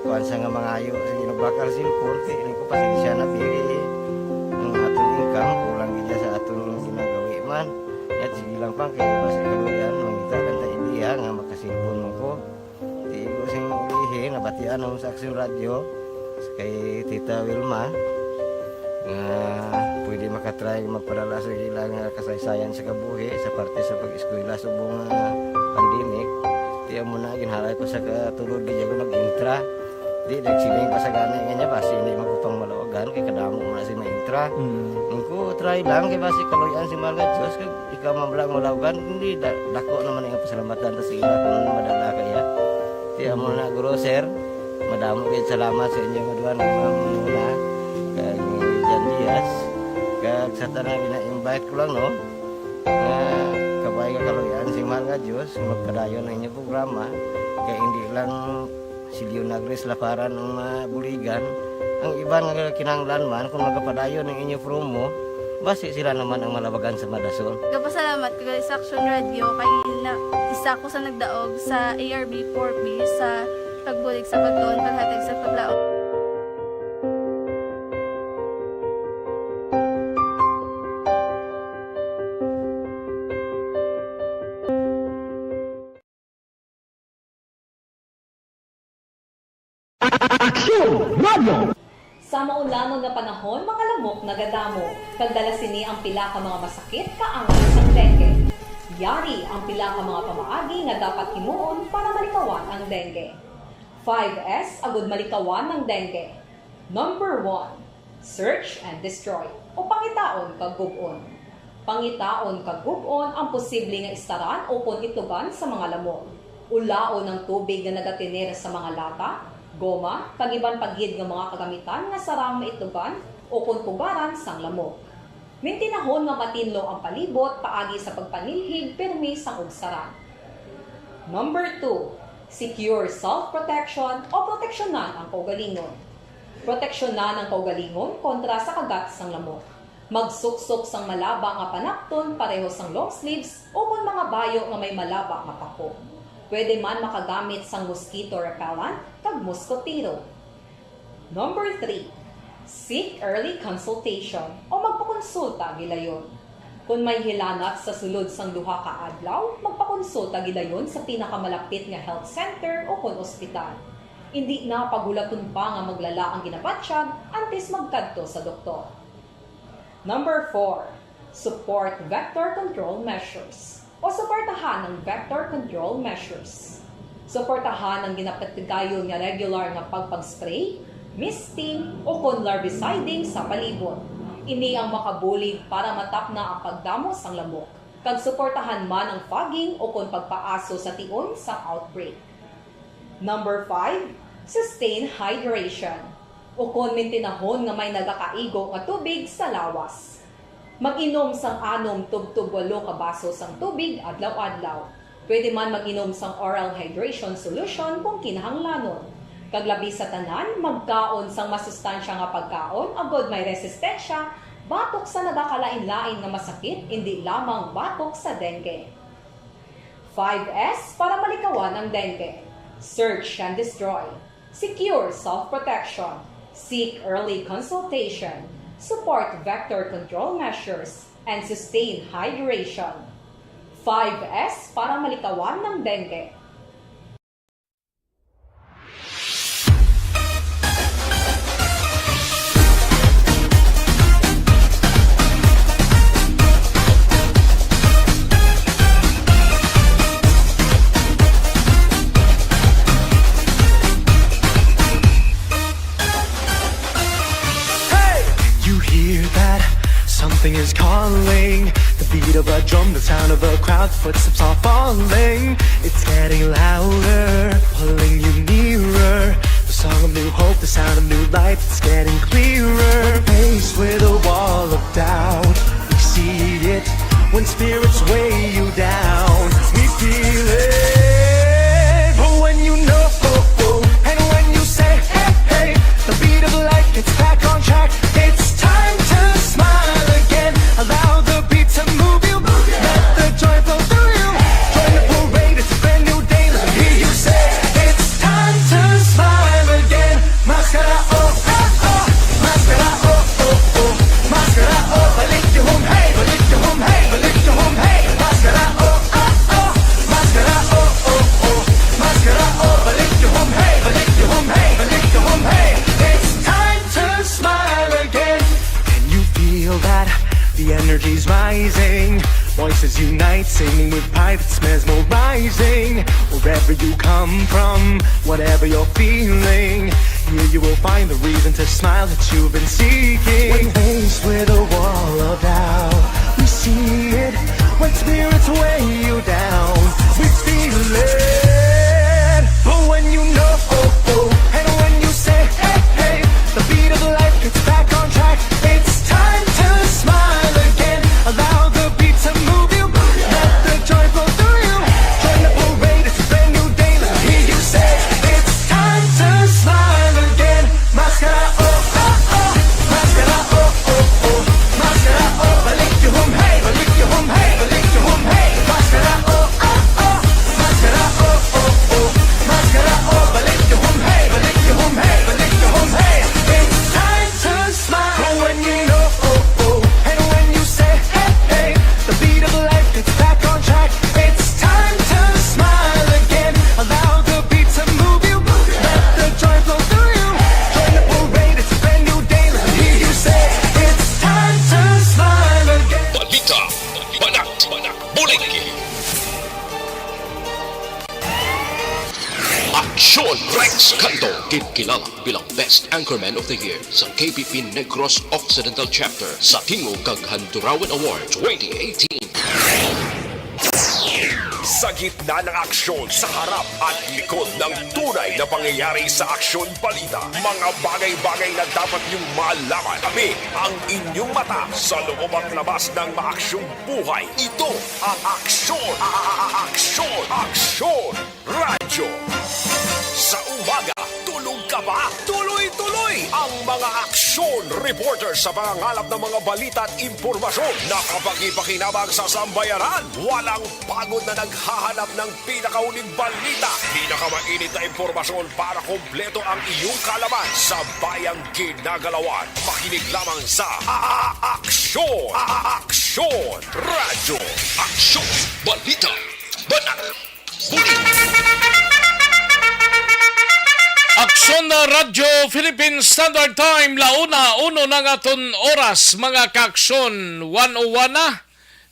Kuwan sa nga mangayo sa Ginoo bakal sin korte, ini ko pasensya na, pili ang aton income, kulang gid sa aton ginagawi man. Yat, sige lang pang, kay basi kaluyan, mangita lang ta idea nga makasilpon mo ko. Tigo sing ulihi, nabatian ang sa Aksyon Radyo, kay Tita Wilma, nga pwede makatry magpadala sa ilang kasaysayan sa kabuhi sa parte sa pag-eskwela subong nga pandemic. Ti amo na, ginhalay ko sa katulod, gid ako nag-intra. Di, nagsiling pa sa gani nga niya, basi hindi magpapangmalawagan, kay kadamo mo na si maintra. Mm. Nung ko, try lang, kay basi kaluyan si mahal nga Diyos, kag ikaw man lang malawagan, hindi, da-, dako naman ang pasalamatan ta sa ila kung madala kaya. Ti amo na, guro, sir, madamo kayo salamat sa inyo nga duha, nga mga muna, kag ni Jan Diaz, kag sa tanan, gina-invite ko lang, no? Nga kabay nga kaluyan si mahal nga Diyos, magpadayon ang inyong programa, kay hindi lang si Leonagris Laparan ang mabuligan. Ang iban nga kinahanglan man, kung magapadayon ang inyo promo, basi sila naman ang malabagan sa madason. Gapasalamat ko gali sa Action Radio kay na, isa ko sa nagdaog sa A R B four B sa pagbulig sa pagtuon, paghatag sa paglaom. Aksyon Radio! Sa maulangon nga panahon, mga lamok nagadamo, kag dala sini ang pila ka mga masakit kaangay sang dengue. Yari ang pila ka mga pamaagi nga dapat himuon para malikawan ang dengue. Five S agud malikawan ang dengue. Number one, search and destroy, o pangitaon kag gub-on. Pangitaon kag gub-on ang posible nga istaran ukon itugan sa mga lamok. Ulaon ang tubig nga nagatener sa mga lata, goma, kag iban pa gid nga mga kagamitan nga sarang maitugan ukon pugaran sang lamok. Mintinahon nga matinlo ang palibot paagi sa pagpanilhig pirmi sang ugsaran. Number two, secure self-protection o proteksyonan ang kaugalingon. Proteksyonan ang kaugalingon kontra sa kagat sang lamok. Magsuksok sang malaba nga panapton pareho sang long sleeves ukon mga bayo nga may malaba nga pako. Pwede man makagamit sang mosquito repellent kag moskotero. Number three, seek early consultation o magpakonsulta gilayon. Kon may hilanat sa sulod sang duha ka adlaw, magpakonsulta gilayon sa pinakamalapit nga health center ukon ospital. Indi na paghulaton pa nga maglala ang ginabatyag antes magkadto sa doktor. Number four, support vector control measures o suportahan ang vector control measures. Suportahan ang ginapatigayon nga regular nga pagpag-spray, misting, ukon larviciding sa palibot. Ini ang makabulig para matapna ang pagdamo sang lamok, kag suportahan man ang fogging ukon pagpaaso sa tion sang outbreak. Number five, sustain hydration. Ukon mintinahon nga may nagakaigo nga tubig sa lawas. Mag-inom sang anom tubtob walo ka baso sang tubig adlaw-adlaw. Pwede man mag-inom sang oral hydration solution kung kinahanglanon. Kag labi sa tanan, magkaon sang masustansya nga pagkaon agod may resistensya batok sa nagakalain-lain nga masakit, indi lamang batok sa dengue. Five S para malikawan ang dengue. Search and destroy. Secure self-protection. Seek early consultation. Support vector control measures. And sustain hydration. Five S para malikawan ang dengue. Hey! You hear that? Something is calling. The beat of a drum, the sound of a crowd, footsteps are falling. It's getting louder, pulling you nearer. The song of new hope, the sound of new life, it's getting clearer. We're faced with a wall of doubt. We see it when spirits weigh you down. We feel it. But when you know, and when you say, hey, hey, the beat of life gets back on track. It's time to smile again. Allow the beat to move you. Let the joy flow through you. Join the parade, it's a brand new day. Let me hear you say, it's time to smile again. Maskara, oh, oh, oh. Maskara, oh, oh, oh. Maskara, oh, balik yung home, hey, balik yung home, hey, balik yung home, hey. Maskara, oh, oh. Voices unite, singing with pride that's mesmerizing. Wherever you come from, whatever you're feeling, here you will find the reason to smile that you've been seeking. When faced with a wall of doubt, we see it. When spirits weigh you down, we feel it. But when you know, oh, oh, and when you say, hey, hey, the beat of life gets back on track. It's time to smile again. Allow the beat to move you. Let the joy flow through you. Join the parade, it's a brand new day. Let me hear you say, it's time to smile again. Mascara, oh, oh, oh. Mascara, oh, oh, oh. Mascara, oh, balik yung hum, hey, balik yung hum, hey, balik yung hum, hey. Mascara, oh, oh, oh. Mascara, oh, oh, oh. Mascara, oh, balik yung hum, hey, balik yung hum, hey, balik yung hum, hey. It's time to smile. But when you know, oh, oh, and when you say, hey, hey, the beat of life gets back on track. It's time to smile again. Allow the beat to move you. Let the joy flow through you. Join the parade, it's a brand new day. Let me hear you say, it's time to smile again. Balita, banat, bulig. Aksyon Rex Canto, ginkilala bilang Best Anchorman of the Year sa K P P Negros Occidental Chapter sa Tingog kag Handurawan Award twenty eighteen. Sa gitna ng aksyon, sa harap at likod ng tunay na pangyayari sa Aksyon Balita, mga bagay-bagay na dapat niyong malaman. Kami ang inyong mata sa loob at labas ng maaksyong buhay. Ito ang Aksyon, a- a- a- Aksyon, Aksyon Radyo. Sa umaga, tulog ka ba? Tuloy-tuloy ang mga aksyon reporter sa pangangalap ng mga balita at impormasyon na kapakipakinabang sa sambayanan. Walang pagod na naghahanap ng pinakauling balita, pinakamainit na impormasyon para kompleto ang iyong kaalaman sa bayang ginagalawan. Makinig lamang sa A- A- Aksyon, A- A- Aksyon Radyo. Aksyon, balita, banat, bulig. Aksyon na Radyo Philippine Standard Time, la una, uno na nga aton oras, mga kaaksyon, one oh one na.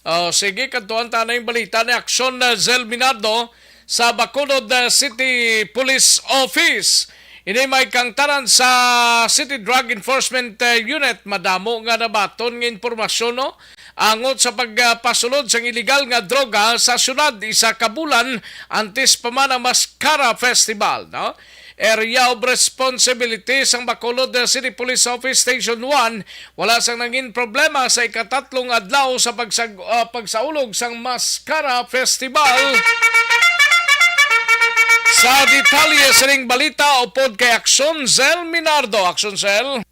Oh, sige, kadtuan ta na yung balita ni Aksyon, uh, Zel Minardo sa Bacolod, uh, City Police Office. Ini may kangtaran sa City Drug Enforcement, uh, Unit. Madamo nga nabaton nga impormasyon, no? Angot sa pagpasulod sang iligal nga droga sa syudad, isa ka bulan antes pa man ang Mascara Festival, no? Area of Responsibility sang Bacolod City Police Office Station one, wala sang nangin problema sa ikatatlong adlaw sa pagsag-, ah, pagsaulog sang Mascara Festival. Sa detalye sining balita upod kay Aksyon Zel Minardo. Aksyon Zel.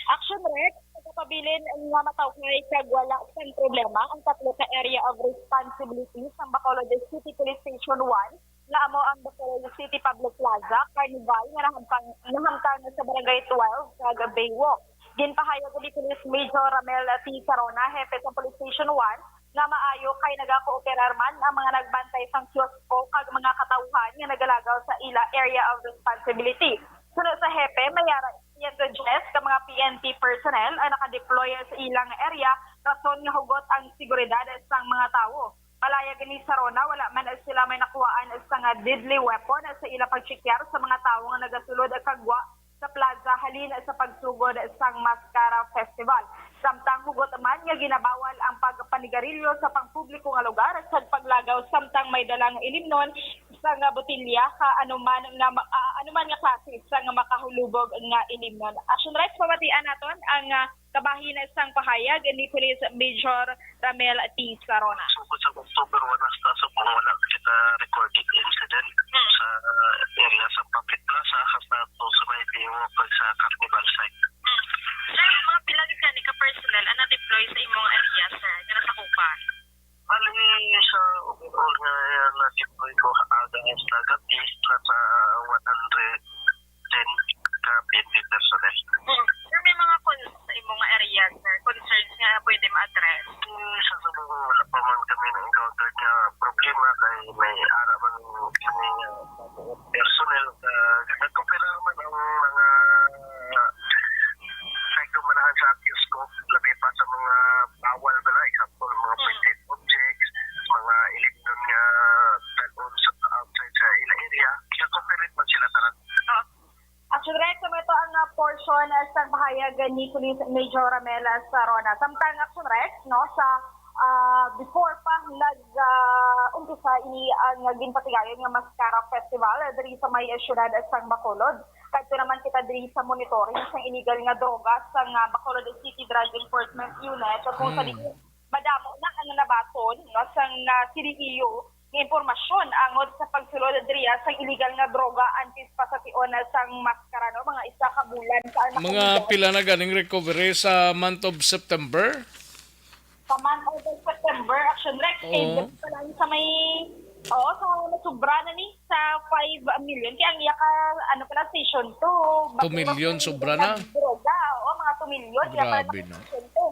Action Rex, nagapabilin nga matawhay kag wala sang problema ang tatlo ka area of responsibility sang Bacolod City Police Station one, nga amo ang Bacolod City Public Plaza, Carnival, nga nahamtang, nahamtang sa Barangay twelve kag Baywalk. Ginpahayag ni Police Major Ramel T. Sarona, hepe sa Police Station one, nga maayo kay nagakooperar man ang mga nagbantay sang kiosko kag mga katawhan nga nagalagaw sa ila area of responsibility. Suno sa hepe, may ara siyento diyes ka mga P N P personnel ang nakadeploy sa ilang area, rason nga hugot ang seguridad sang mga tawo. Palayag ni Sarona, wala man sila may nakuhaan sang deadly weapon sa ila pagtsekyar sa mga tawo nga nagasulod kag wa sa plaza halin sa pagsugod sang Mascara Festival. Samtang hugot man nga ginabawal ang pagpanigarilyo sa pangpubliko nga lugar kag paglagaw samtang may dalang ilimnon sang botelya ka anuman nga ma-, ah, anuman nga klase sang makahulubog nga ilimnon. Action Rex, pamatian naton ang, ah, kabahin sang pahayag ni Police Major Ramel T. Sarona. Sugod sa October one hasta subong wala kita recorded incident sa area sa public plaza hasta to sa may Baywalk kag sa Carnival site. Sir, mga pila gid gani ka personnel ang na-deploy sa imong area, sir, nga nasakupan? Bali, sa overall nga na-deploy ko aga hasta gabi, nasa one hundred ten ka P N P personnel. Hmm. Sir, may mga con-, sa imong area, sir, concerns nga pwede ma-address? Hmm, sa subong wala pa man kami na-encounter nga problema kay may ara man kami nga personnel, ah, nagkooperar man ang mga nagdumalahan sa kiosko, labi pa sa mga bawal bala, example, mga Hmm. printed objects, Aksyon, ah, sa pahayag ni Police Major Ramel Sarona. Samtang Aksyon Rex, no, sa, ah, before pa nag, ah, umpisa ini ang ginpatigayon nga Mascara Festival, ah, diri sa may, ah, siyudad sang Bacolod. Kadto naman kita diri sa monitoring sa illegal nga droga sa nga Bacolod City Drug Enforcement Unit, kung sa Mm. diin madamo na ang nabaton, no, sang, ah, C D E U nga impormasyon angot sa pagsulod diriya sang illegal nga droga antes pa sa tion sang Mascara, no, mga isa ka bulan sa Mga nakalipas. Pila na ganing recovery sa month of September? Sa month of September, Action Rex, kay Oo. dito pa lang sa may, oo, sa sobra na ni sa five million. Kaya ang iya ka, ano pala, session two. Two million, sobra na? Droga, oo, mga two million. Kaya pala Grabe, no? Session two.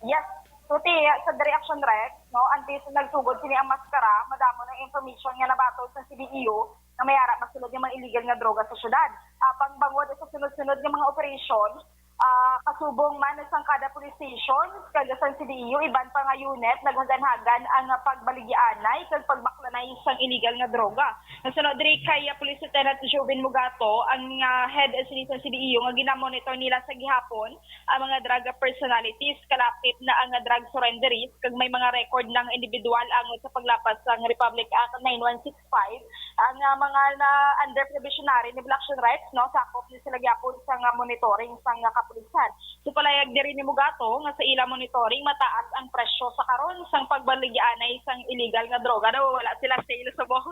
Yes. So, ti, sa diri, Action Rex, no, antes nagsugod sini ang Mascara, madamo na information nga nabaton sa C D E U nga may ara masulod nga mga illegal nga droga sa syudad. Apang bangod sa sunod-sunod nga mga operasyon, ah, kasubong man sang kada police station, kag sang C D E U, iban pa nga unit, naghaganhagan ang pagbaligianay kag pagbaklanay sang illegal nga droga. Nasunod diri kay, ah, Police Lieutenant Joven Mugato, ang, ah, head sini sa C D E U, nga ginamonitor nila sa gihapon ang mga drug personalities, kalapit na ang drug surrenderies, kag may mga record ng individual angot sa paglapas sang Republic Act nine one six five. Ang, ah, mga na under probationary ni Blackson Rights, no, sakop ni sila gyapon sa nga monitoring sang, ah, kapulisan. So, palayag diri ni Mugato nga sa ila monitoring, mataas ang presyo sa karon sang pagbaligianay sang illegal nga droga. Nawawala sila sa ila subong.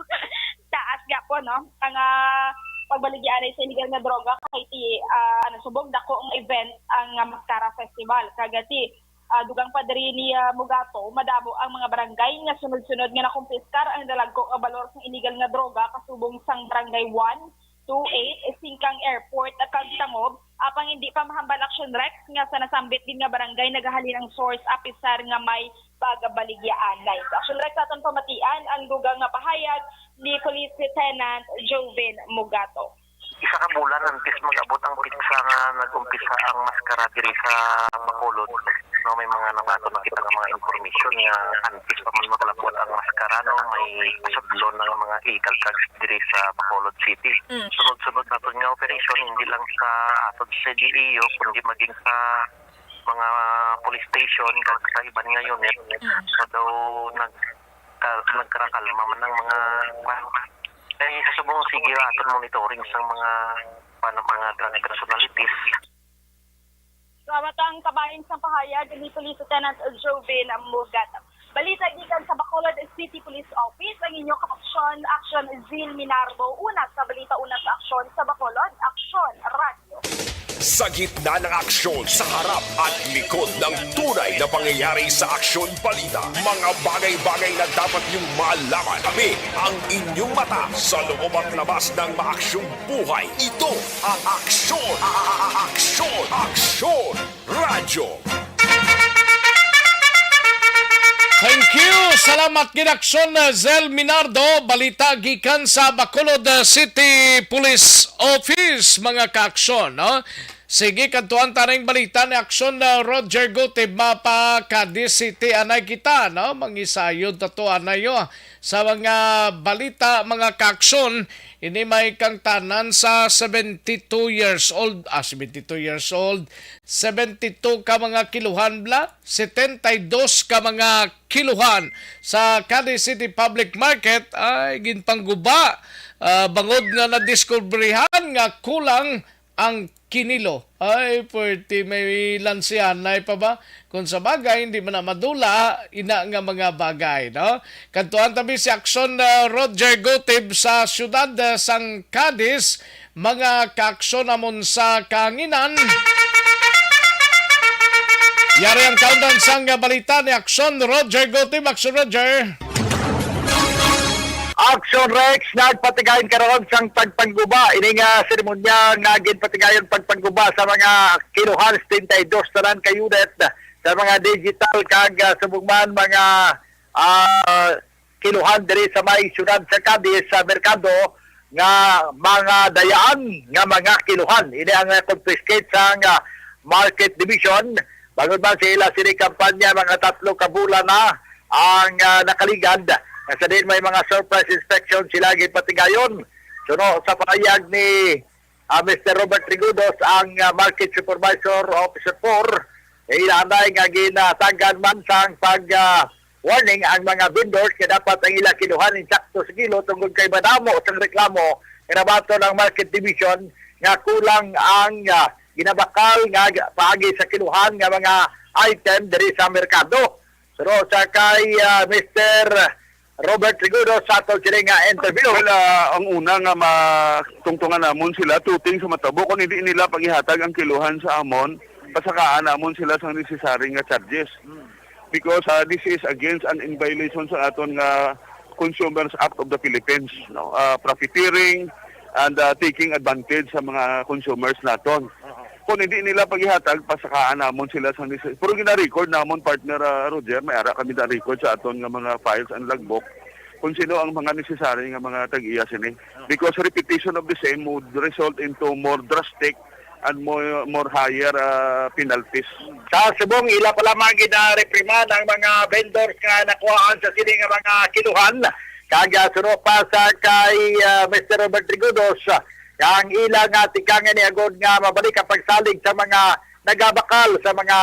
Taas gyapon, no? Ang, ah, pagbaligianay sa illegal nga droga kay ti, ah, ano, subong dako nga event ang, ah, Mascara Festival. Kag ti, ah, dugang pa diri ni, ah, Mugato, madamo ang mga barangay nga sunod-sunod nga nakumpiskar ang dalagko nga balor sang illegal nga droga kasubong sang Barangay one, two, eight, Singkang Airport, kag Tangob. Apang hindi pa mahambal, Action Rex, nga sa nasambit din nga barangay nagahalin ang source, apisar nga may pagbaligyaanay. Sa Action Rex, aton pamatian ang dugang nga pahayag ni Police Lieutenant Joven Mugato. Isa ka bulan antes mag-abot ang petsa nga nag-umpisa ang Mascara diri sa Bacolod, no, may mga nabaton na kita nga mga information nga antes pa man makalabot ang Mascara, no, may pasudlon ang mga illegal drugs diri sa Bacolod City. Mm. Sunod-sunod naton nga operasyon, hindi lang sa aton sa C D E U, kundi maging sa mga police station kag sa iban nga unit. Mm. So, daw nag-, ka-, nagkarakalma man ang mga, kay sa subong, sige aton monitoring sa mga, mga drug personalities. Salamat ang kabahin sang pahayag ni Police Lieutenant Joven Mugat. Balita gikan sa Bacolod City Police Office, ang inyo ka-aksyon, Action Zil Minardo. Una sa balita, una sa aksyon sa Bacolod, Aksyon Radio. Sa gitna ng aksyon, sa harap at likod ng tunay na pangyayari sa aksyon balita, mga bagay-bagay na dapat niyong malaman. Kami ang inyong mata sa loob at labas ng maaksyong buhay. Ito ang Aksyon, a-, a-, a-, Aksyon, Aksyon Radyo. Thank you. Salamat gid, Aksyon, uh, Zel Minardo. Balita gikan sa Bacolod, uh, City Police Office, mga kaaksyon, no? Sige, kadtuan ta ning balita ni Aksyon, uh, Roger Gutib, mapa Cadiz City. Anay kita, no? Mangisayod ta to, anay, oh, sa mga balita, mga kaaksyon. Ini may kangtanan sa seventy-two years old, ah, seventy-two years old, seventy-two ka mga kiluhan bala, setenta y dos ka mga kiluhan sa Cadiz City Public Market ay ginpangguba, ah, bangod nga nadiskubrihan nga kulang ang kinilo. Ay, pwerte, may lansianay pa ba? Kung sa bagay, hindi man na madula, ina nga mga bagay, no? Kadtuan tabi si Aksyon, ah, Roger Gutib sa siyudad, ah, sang Cadiz, mga kaaksyon namon sa kahanginan. Yari ang kaundan sang balita ni Aksyon Roger Gutib. Aksyon Roger. Action Rex nagpatigayon karon sang pagpangguba. Ini nga seremonya nga ginpatigayon pagpangguba sa mga kiluhan, setenta y dos tanan ka unit sa mga digital kag, ah, subong man mga, ah, kiluhan diri sa may siyudad sa Cadiz, sa merkado, nga mga dayaan nga mga kiluhan. Ini ang, ah, confiscate sang, ah, Market Division. Bangod man sa ila sini kampanya, mga tatlo ka bulan na ang, ah, nakaligad. Nga sa din may mga surprise inspection sila gipatigayon. Suno sa pahayag ni ah, Mister Robert Trigudos, ang, ah, Market Supervisor Officer four, eh, ila anay nga ginatagan man sang pag, ah, warning ang mga vendors nga dapat ang ila kiluhan insakto sa kilo tungod kay madamo sang reklamo nga nabaton ang Market Division nga kulang ang, ah, ginabakal nga paagi sa kiluhan nga mga item diri sa merkado. Pero sa kay, ah, Mister Robert Trigudos sa ato sini nga interview. Well, ah, ang una nga matungtungan namon sila, two things sa matabo, kung hindi nila pag-ihatag ang kiluhan sa amon, pasakaan namon sila sang necessary nga charges. Because, ah, this is against and in violation sa aton nga Consumers Act of the Philippines, no? Ah, profiteering and, ah, taking advantage sa mga consumers naton. Kung hindi nila pag-ihatag, pasakaan namon sila sa nis-, pero gina-record namon, partner, ah, Roger, may ara kami na record sa aton nga mga files and logbook kung sino ang mga necessary nga mga tag-iya sini. Because repetition of the same would result into more drastic and more, more higher, ah, penalties. Sa subong, ila pa lamang ginarepriman ang mga vendors nga nakuhaan sa sini nga mga kiluhan. Kag, ah, suno pa sa kay, ah, Mister Robert Trigudos, ah, ang ila nga tikangan ni agod nga mabalik ang pagsalig sa mga nagabakal sa mga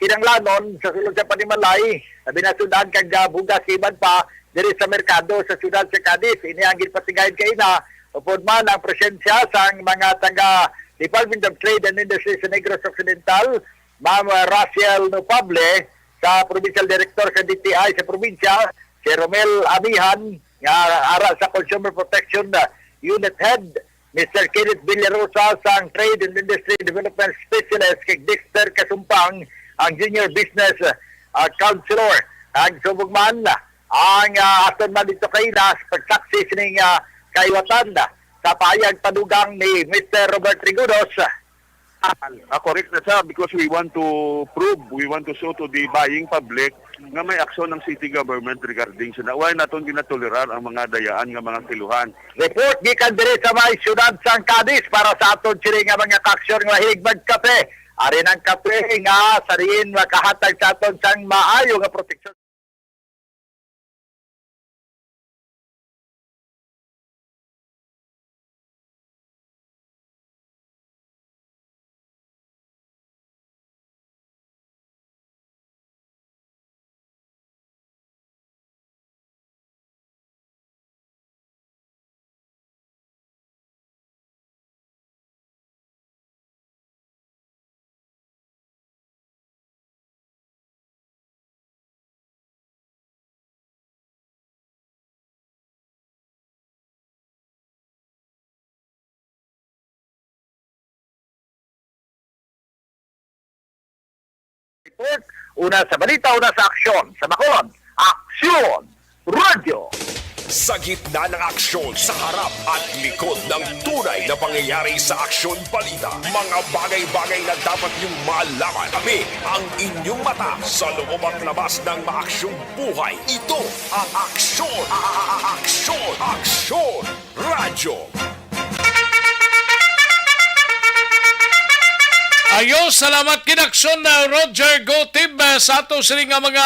kinahanglanon sa sulod sa panimalay, na binasudan kag, ah, bugas iban pa diri sa merkado sa siyudad sa Cadiz. Ini ang ginpasigayon kaina, upod man ang presensya sang mga taga Department of Trade and Industry sa Negros Occidental, Ma'am Rachel Nopable, sa Provincial Director sa D T I sa probinsya, si Romel Amihan, nga ara sa Consumer Protection Unit Head, Mister Kenneth Villarosa, sang Trade and Industry Development Specialist, kay Dexter Kasumpang, ang Junior Business, ah, Counselor. Ang subong man, ang, ah, aton man dito kay Ilas, pagsaksi sining, ah, kaiwatan, ah, sa pahayag padugang ni Mister Robert Trigudos. Ah, correct na siya because we want to prove, we want to show to the buying public nga may aksyon ang city government regarding sa why naton ginatolerar ang mga dayaan nga mga kiluhan. Report gikan diri sa may siyudad sang Cadiz para sa aton sini nga mga kaaksyon nga mahilig magkape. Ari ang kape nga sa diin makahatag sa aton sang maayo nga proteksyon. Report, una sa balita, una sa aksyon. Sa Bacolod, Aksyon Radio. Sa gitna ng aksyon, sa harap at likod ng tunay na pangyayari sa Aksyon Balita, mga bagay-bagay na dapat niyong malaman. Kami ang inyong mata sa loob at labas ng maaksyong buhay. Ito ang Aksyon, a-, a-, a-, Aksyon, Aksyon Radyo. Ayo, salamat gid, Aksyon, uh, Roger Gotib, uh, sa ato sini nga mga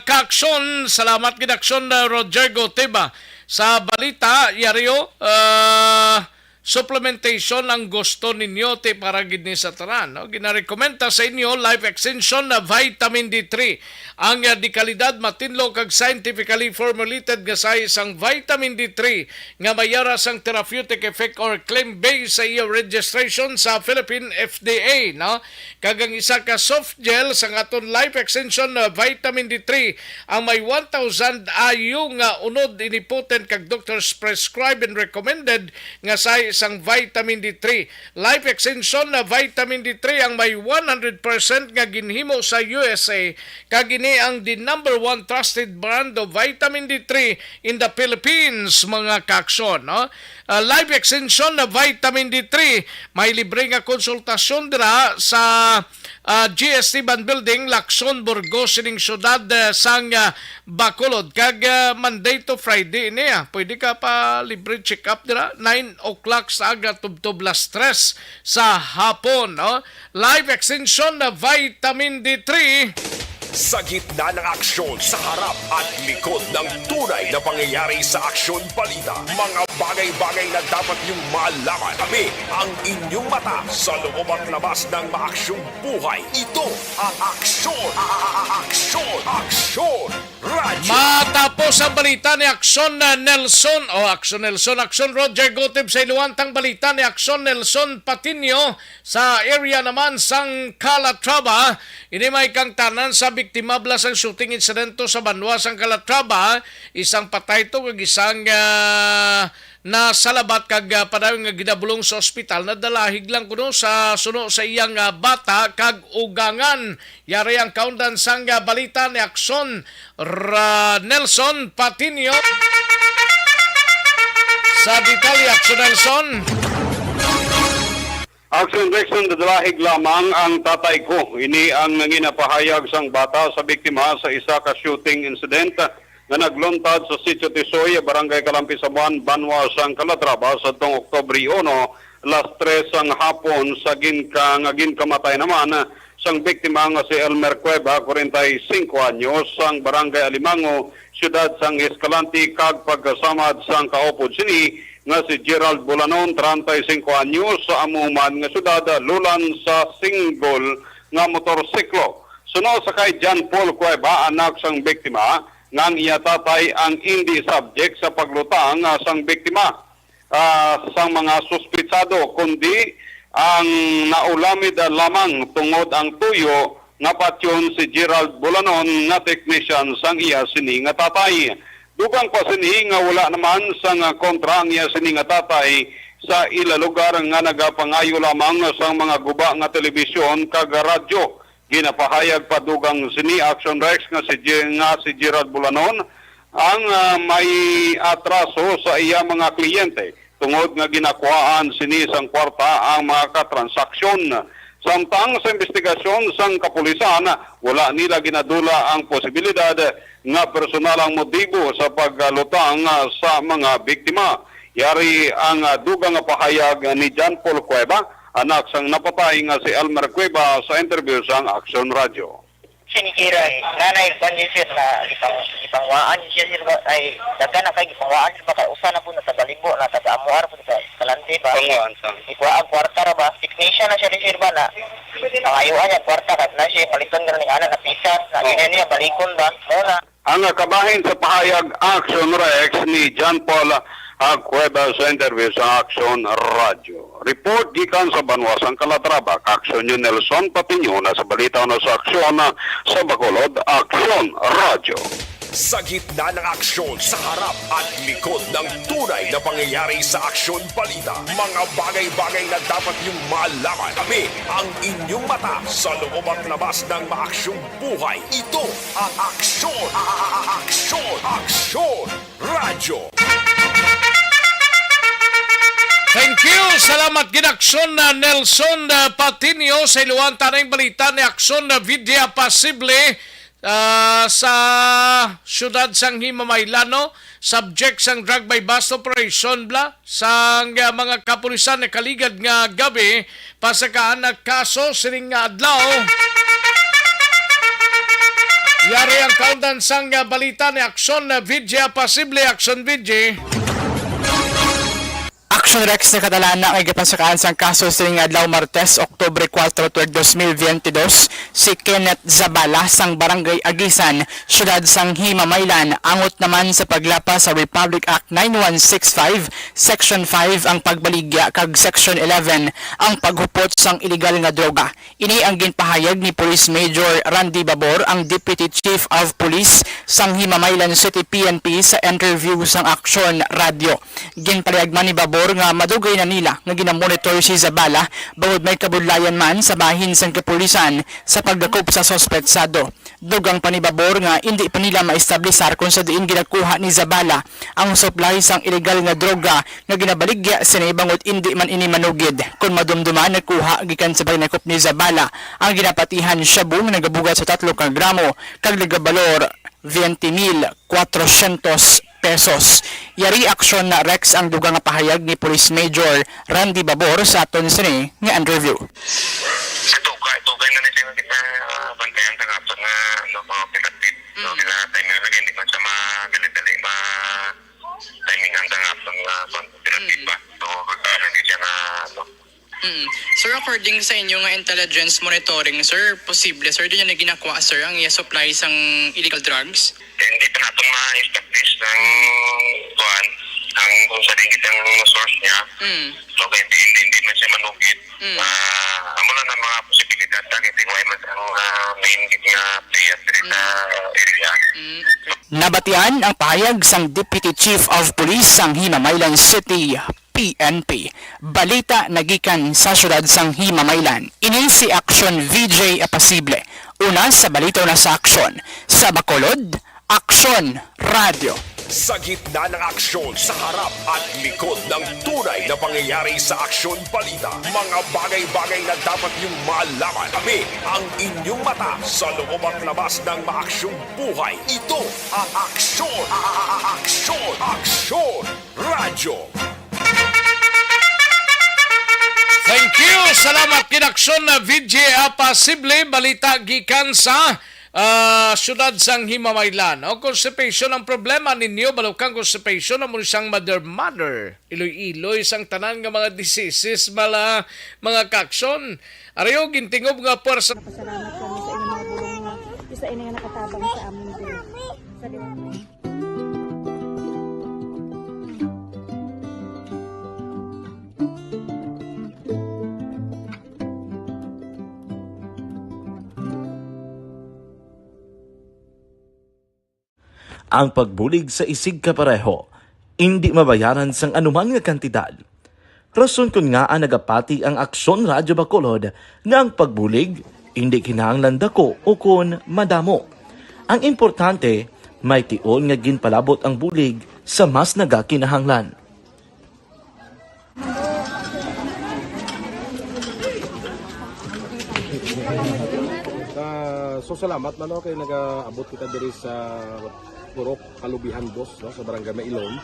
kaaksyon. Salamat gid, Aksyon, uh, Roger Gotib, uh, sa balita, yari, uh, supplementation ang gusto ninyo, ti para gid ni sa tanan, no? Ginarekomenda sa inyo, Life Extension na Vitamin D three. Ang, uh, dekalidad, matinlo kag scientifically formulated nga sahi sang Vitamin D three nga may ara sang therapeutic effect or claim based sa iya registration sa Philippine F D A, no? Kag ang isa ka soft gel sang aton Life Extension, uh, Vitamin D three ang may one thousand I U nga unod, ini potent kag doctors prescribed and recommended nga sahi sang Vitamin D three. Life Extension na Vitamin D three ang may one hundred percent nga ginhimo sa U S A, kag ini ang the number one trusted brand of Vitamin D three in the Philippines, mga kaaksyon, no? Ah, Life Extension na Vitamin D three, may libre nga konsultasyon dira sa, ah, G S T Ban Building, Lacson, Burgos, sining siyudad, eh, sang, ah, Bacolod. Kag, ah, Monday to Friday ini, ah. Pwede ka pa libre check-up dira, nine o'clock sa aga tubtob las tres sa hapon, no? Life Extension na Vitamin D three. Sa gitna ng aksyon, sa harap at likod ng tunay na pangyayari sa Aksyon Balita, mga Bagay-bagay na dapat niyong malaman. Kami ang inyong mata sa loob at labas ng maaksyong buhay. Ito ang aksyon, a- a- a- aksyon, aksyon, radyo. Matapos ang balita ni Aksyon, uh, Nelson, o Aksyon Nelson, Aksyon Roger Gutib sa Iluwantang balita ni Aksyon Nelson Patinio sa area naman sang Calatrava. Ini may kangtanan sa biktima bala sang shooting insidento sa banwa sang Calatrava, isang patay to kag isang, ah, nasalabat kag, ah, padayon nga ginabulong sa ospital. Nadalahig lang kuno sa suno sa iyang, ah, bata kag ugangan. Yari ang kaundan sang, ah, balita ni Aksyon Ra-, Nelson Patinio. Sa detalye, Aksyon Nelson. Action Rex, nadalahig lamang ang tatay ko. Ini ang nanginapahayag sang bata sa biktima sa isa ka shooting incident nga nagluntad sa Sitio Tisoy, Barangay Kalampi, Sabuan, Banwa sang Calatrava, sa tong Oktubre uno, las tres sang hapon, sa ginka-, nga ginkamatay naman sang biktima nga si Elmer Cueva, kwarenta y singko anyos, sang Barangay Alimango, siyudad sang Escalante, kag pagkasamad sang kaupod sini nga si Gerald Bulanon, treinta y cinco anyos, sa amo man nga siyudad, lulan sa single nga motorsiklo. Suno sa kay John Paul Cueva, anak sang biktima, nga ang iya tatay ang indi subject sa paglutang, ah, sang biktima, ah, sang mga suspitsado, kundi ang naulamid lamang tungod ang tuyo nga patyon si Gerald Bulanon nga technician sang iya sini nga tatay. Dugang pa sini nga wala naman sang kontra ang iya sini nga tatay sa ila lugar nga nagapangayo lamang sang mga guba nga telebisyon kag radyo. Ginapahayag pa dugang sini, Action Rex, nga si Ge-, nga si Gerald Bulanon ang, ah, may atraso sa iya mga kliyente tungod nga ginakuhaan sini sang kwarta ang mga katransaksyon. Samtang sa imbestigasyon sang kapulisan, wala nila ginadula ang posibilidad nga personal ang motibo sa paglutang, ah, sa mga biktima. Yari ang, ah, dugang nga pahayag ni John Paul Cueva, anak sang napatay nga si Elmer Cueva, sa interview sang Action Radio. Sinikiray, nanay, kwan yun, sir, na gipang-, gipangwaan yun siya, sir, ba? Ay, daghan na kay gipangwaan, sir, ba? Kay usa na po na taga Libo, na taga Amuar po, sa Escalante ba? Pangwaan sa Ikuha ang kwarta ra ba? Technician na siya, sir, ba, na pangayuan niya kwarta, kay na siya paliton na ning ana na pisas, na, oh, yun niya balikon ba? Muna. Ang kabahin sa pahayag, Action Rex, ni John Paul, ah, Cuevas, sa interview sa Action Radio. Report gikan sa banwa sang Calatrava, Action News, Nelson Patiño, na sa balita na sa Aksyon, ah, sa Bacolod, Action Radio. Sa gitna ng aksyon, sa harap at likod ng tunay na pangyayari sa Aksyon Balita, mga bagay-bagay na dapat niyong malaman, kami ang inyong mata sa loob at labas ng maaksyong buhay. Ito ang Aksyon, a-, a-, a-, Aksyon, Aksyon Radyo. Thank you. Salamat gid, Aksyon na Nelson, ah, Patinio. Sa iluan, tanang balita ni Aksyon na Vidya Pasible, ah, sa siyudad sang Himamaylan, no? Subject sang drug buy-bust operation bala sang, ah, mga kapulisan nakaligad nga gab-i, pasakaan ang kaso sining nga adlaw. Yari ang kaundan sang, ah, balita ni Aksyon, ah, Vidya Pasible, Aksyon Vidya. Action Rex, nakadala na nga gipasakaan sang kaso sining nga adlaw, Martes, Oktubre kuwatro, tuig dos mil biyente dos, si Kenneth Zabala sang Barangay Agisan, siyudad sang Himamaylan, angot naman sa paglapas sa Republic Act nine one six five, Section five ang pagbaligya kag Section eleven ang paghupot sang iligal nga droga. Ini ang ginpahayag ni Police Major Randy Babor, ang Deputy Chief of Police sang Himamaylan City P N P, sa interview sang Aksyon Radyo. Ginpalihag man ni Babor nga madugay na nila nga ginamonitor si Zabala bangod may kabudlayan man sa bahin sang kapulisan sa pagdakop sa suspetsado. Dugang pa ni Babor nga indi pa nila maestablisar kung sa diin ginakuha ni Zabala ang supply sang iligal nga droga nga ginabaligya sini, bangod indi man ini manugid. Kon madumduman, nakuha gikan sa pagdakop ni Zabala ang ginapatihan shabu nga nagabugat sa tatlo ka gramo kag nagabalor veinte mil cuatrocientos pesos. Yari, Aksyon Rex, ang dugang nga pahayag ni Police Major Randy Babor sa aton sini nga interview. Sa tugay, tugay na ni siya, ah, bantayan sa kaso nga, ano, mga pinatid. No, mm, kaya tayo nga lagi, hindi man siya madali-dali ma-, timing ang sa kaso nga, Sir, according sa inyo nga intelligence monitoring, sir, posible, sir, din yung ginakuha, sir, ang iya supply sang illegal drugs? Hindi pa natin ma-establish ng kuwan, ang kung sa tingin ang source niya. Mm. So, kaya hindi, hindi, hindi man siya manugid. Mm. Ah, amo lang ang mga posibilidad na hindi ko man ang, ah, main gid nga player diri sa area. Mm, okay. Nabatian ang pahayag sang Deputy Chief of Police sang Himamaylan City, P N P. Balita nagikan sa siyudad sang Himamaylan. Ini si Aksyon V J Apasible. Una sa balita, una sa aksyon. Sa Bacolod, Aksyon Radio. Sa gitna ng aksyon, sa harap at likod ng tunay na pangyayari sa Aksyon Balita, mga bagay-bagay na dapat niyong malaman. Kami ang inyong mata sa loob at labas ng maaksyong buhay. Ito ang Aksyon, a-, a-, a-, Aksyon, Aksyon Radyo. Thank you. Salamat, kinaksyon na V J Apasible. Balita gikan sa, ah, siyudad sang Himamaylan. O, constipation ang problema ninyo, balukang constipation, amo ni sang mother, mother. Iloy-iloy sang tanan nga mga diseases, bala, mga kaksyon. Arayo, gintingob nga puwersa. Napasalamat kami sa inyong mga bulong nga isa ini nga nakatabang sa amin diri. Sa liwanag. Ang pagbulig sa isigkapareho indi mabayaran sang anuman nga kantidad. Rason kon ngaa nagapati ang Aksyon Radyo Bacolod nga ang pagbulig indi kinahanglan dako ukon madamo. Ang importante, may tion nga ginpalabot ang bulig sa mas nagakinahanglan. Ah, so, salamat man, no, kay nagaabot kita diri sa Purok Kalubihan Dos, no, sa Barangay Mailom.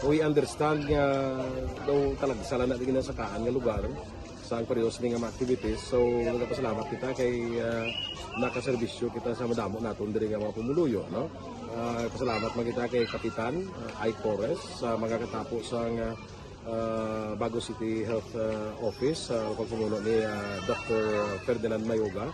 We understand nga daw talagsa lang na di ginasakaan nga lugar sa ang pareho sini nga mga activities. So, nagapasalamat kita kay, ah, nakaserbisyo kita sa madamo naton diri nga mga pumuluyo, no? Ah, pasalamat man kita kay Kapitan, ah, Ike Torres sa mga katapo sa nga, ah, Bago City Health, ah, Office, sa pagpamuno ni, ah, Doctor Ferdinand Mayoga,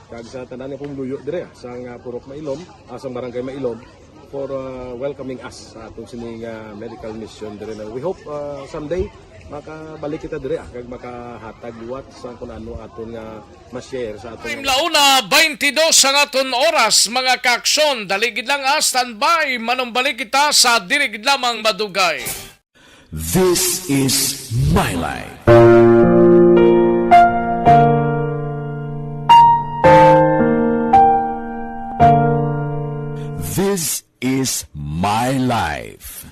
kag sa tanan nga pumuluyo dire, ah, sa nga Purok Mailom, ah, sa Barangay Mailom, for, ah, welcoming us sa atong sini nga medical mission dire na. We hope, ah, someday makabalik kita dire, ah, kag makahatag liwat sa kun ano aton nga ma-share sa aton. Time la una beintidos ang aton oras, mga kaaksyon. Dali gid lang, ah, standby. Manumbalik kita sa diri gid lamang madugay. This is My Life. This is My Life.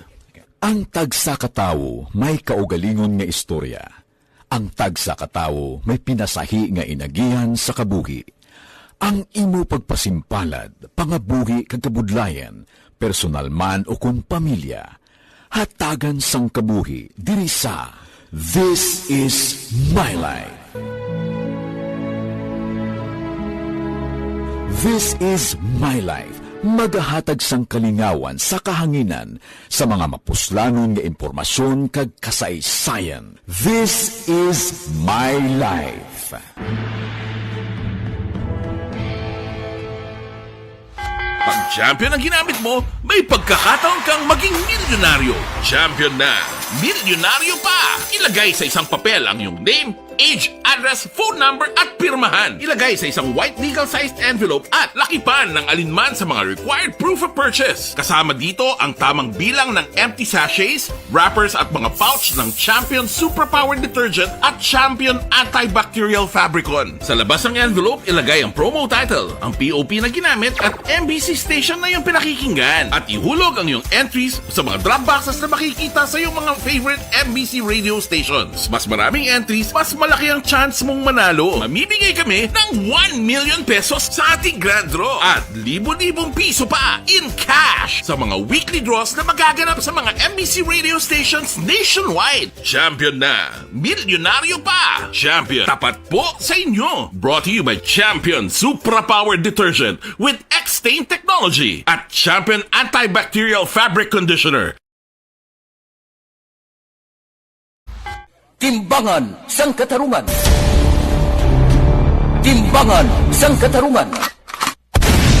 Ang tagsa ka tawo may kaugalingon nga istorya. Ang tagsa ka tawo may pinasahi nga inagihan sa kabuhi. Ang imo pagpasimpalad, pangabuhi kag kabudlayan, personal man ukon pamilya, hatagan sang kabuhi diri sa This Is My Life. This Is My Life, magahatag sang kalingawan sa kahanginan sa mga mapuslanon nga impormasyon kag kasaysayan. This is my life. Pag champion ang ginamit mo, may pagkakataon kang maging milyonaryo. Champion na, milyonaryo pa! Ilagay sa isang papel ang iyong name, age, address, phone number, at pirmahan. Ilagay sa isang white legal-sized envelope at lakipan ng alinman sa mga required proof of purchase. Kasama dito ang tamang bilang ng empty sachets, wrappers at mga pouch ng Champion Superpower Detergent at Champion Antibacterial Fabricon. Sa labas ng envelope, ilagay ang promo title, ang P O P na ginamit at M B C station na iyong pinakikinggan. At ihulog ang iyong entries sa mga drop boxes na makikita sa iyong mga favorite M B C radio stations. Mas maraming entries, mas malaki ang chance mong manalo. Mamimigay kami ng one million pesos sa ating grand draw at libo-libong piso pa in cash sa mga weekly draws na magaganap sa mga M B C radio stations nationwide. Champion na! Milyonaryo pa! Champion, tapat po sa inyo! Brought to you by Champion Supra Power Detergent with X-Stain Technology at Champion Antibacterial Fabric Conditioner. Timbangan sang Katarungan. Timbangan sang Katarungan.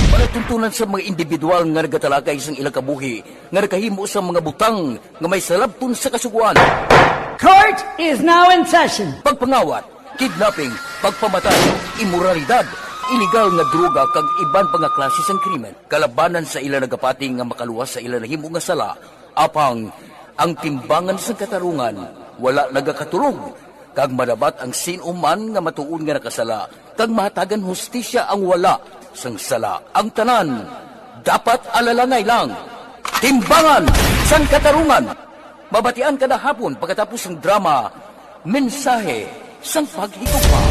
Palatuntunan sa mga individual nga nagatalakay sang ilang kabuhi nga nakahimo sang mga butang nga may salabton sa Kasugoan. Court is now in session. Pagpangawat, kidnapping, pagpamatay, imoralidad, iligal nga droga kag iban pa nga klase sang krimen kalabanan sa ila nagapati nga makaluwas sa ila nahimo nga sala. Apang ang Timbangan sang Katarungan wala nagakatulog, kag madapat ang sin-o man nga matuod nga nakasala kag mahatagan hustisya ang wala sang sala. Ang tanan dapat alalangay lang. Timbangan sang Katarungan, mabatian kada hapon pagkatapos sang drama Mensahe sang Paghigugma.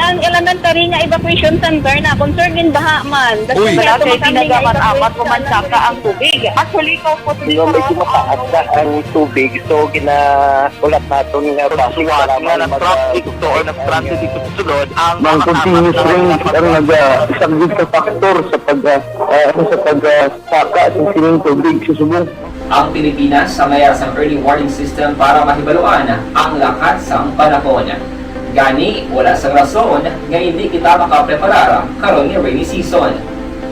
Ang elementary nga evacuation center na concerned gin baha man. Uy. Wala kay tinaga man amat o mansaka ang tubig. Actually, ko po. Medyo mataas na ang tubig, so ginaulat naton nga bus nga nag-traffic to or nag-transit dito sa sulod ang mga continuous rain ang nag-, ah, isang big factor sa pag, ah, ah, sa pag, ah, saka sa sining tubig sa subong. Ang Pilipinas sa mayar sang early warning system para mahibaluan ang lakat sang panahon. Gani, wala sang rason nga indi kita makapreparar karon nga rainy season.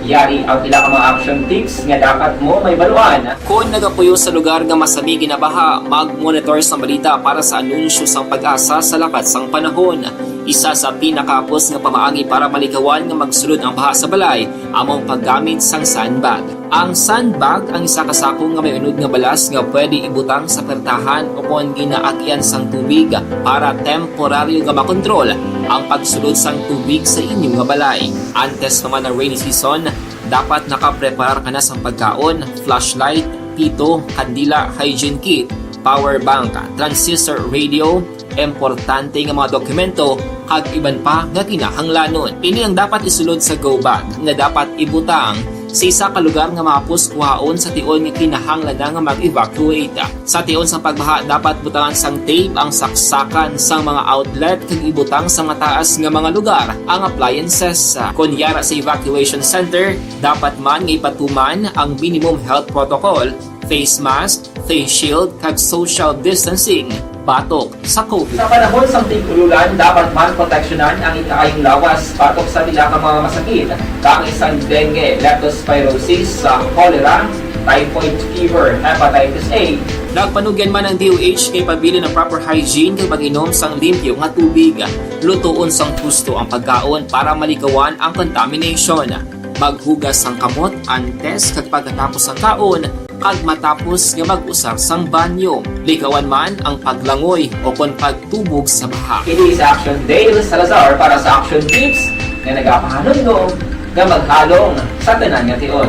Yari ang pila ka mga action tips nga dapat mo mahibaluan. Kon nagapuyo sa lugar nga masami ginabaha, mag-monitor sang balita para sa anunsyo sang PAGASA sa lakat sang panahon. Isa sa pinakahapos nga pamaagi para malikawan nga magsulod ang baha sa balay amo ang paggamit sang sandbag. Ang sandbag ang isa ka sako nga may unod nga balas nga pwede ibutang sa pertahan ukon ginaagyan sang tubig para temporaryo nga makontrol ang pagsulod sang tubig sa inyo nga balay. Antes pa man ang rainy season, dapat nakapreparar ka na sang pagkaon, flashlight, pito, kandila, hygiene kit, power bank, transistor radio, importante nga mga dokumento, kag iban pa nga kinahanglanon. Ini ang dapat isulod sa go bag nga dapat ibutang sa isa ka lugar nga mahapos kuhaon sa tion nga kinahanglan na nga mag-evacuate. Sa tion sang pagbaha, dapat butangan sang tape ang saksakan sang mga outlet kag ibutang sa mataas nga mga lugar ang appliances. Kon yara sa evacuation center, dapat man nga ipatuman ang minimum health protocol, face mask, face shield, kag social distancing batok sa COVID. Sa panahon sang tig-ululan, dapat man proteksyonan ang ikaayong lawas batok sa pila ka mga masakit, kaangay sang dengue, leptospirosis, sa cholera, typhoid fever, hepatitis A. Nagpanugyan man ang D O H kay pabilin ang proper hygiene kag pag-inom sang limpyo nga tubig. Lutoon sang husto ang pagkaon para malikawan ang contamination. Maghugas sang kamot antes kag pagkatapos sang kaon, kag matapos nga mag-usar sang banyo. Likawan man ang paglangoy o kon pagtubog sa baha. Ini si Action Dale Salazar para sa Action Tips nga nagapahanumdom nga maghalong sa tanan nga tion.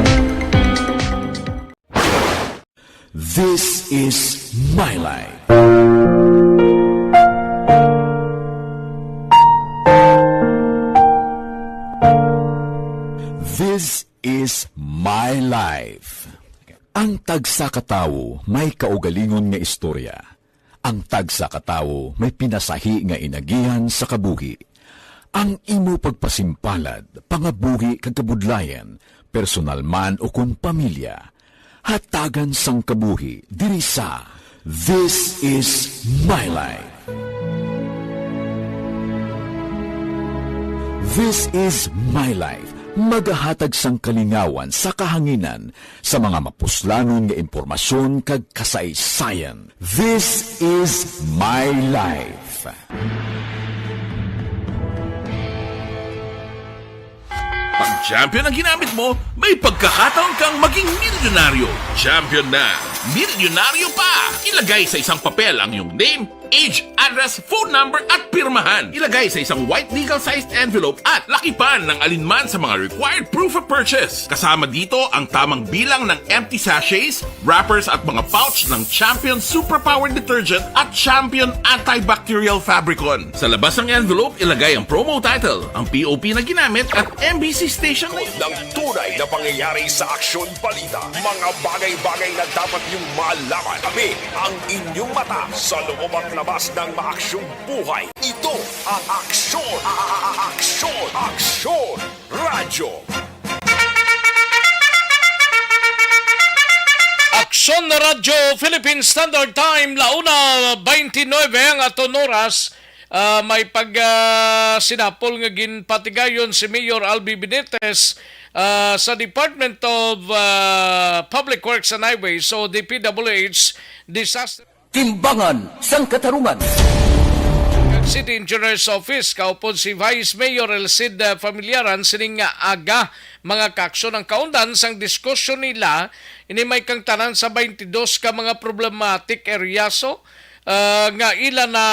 This is my life. This is my life. Ang tagsa ka tawo may kaugalingon nga istorya. Ang tagsa ka tawo may pinasahi nga inagihan sa kabuhi. Ang imo pagpasimpalad, pangabuhi kag kabudlayan, personal man ukon pamilya, hatagan sang kabuhi diri sa This Is My Life. This Is My Life, magahatag sang kalingawan sa kahanginan sa mga mapuslanon nga impormasyon kag kasaysayan. This Is My Life. Pag champion ang ginamit mo, may pagkakataon kang maging milyonaryo. Champion na, milyonaryo pa! Ilagay sa isang papel ang iyong name, age, address, phone number, at pirmahan. Ilagay sa isang white legal-sized envelope at lakipan ng alinman sa mga required proof of purchase. Kasama dito ang tamang bilang ng empty sachets, wrappers at mga pouch ng Champion Superpower Detergent at Champion Antibacterial Fabricon. Sa labas ng envelope, ilagay ang promo title, ang P O P na ginamit at M B C station na. Ng tunay na pangyayari sa aksyon balita. Mga bagay-bagay na dapat niyong malaman. Kami ang inyong mata sa loob at labas ng maaksyong buhay. Ito ang aksyon, a-, a-, a-, aksyon, aksyon, radyo. Radyo Philippine Standard Time, la una twenty-nine ang aton oras. Ah, may pag, ah, sinapol nga ginpatigayon si Mayor Albi Benitez, ah, sa Department of, ah, Public Works and Highways o D P W H disaster. Timbangan sang Katarungan. City Engineer's Office, kaupod si Vice Mayor Elcid, ah, Familiaran, sining nga aga, mga kaaksyon, ang kaundan sang diskusyon nila, ini may kangtanan sa twenty-dos ka mga problematic areas, oh, ah, nga ila na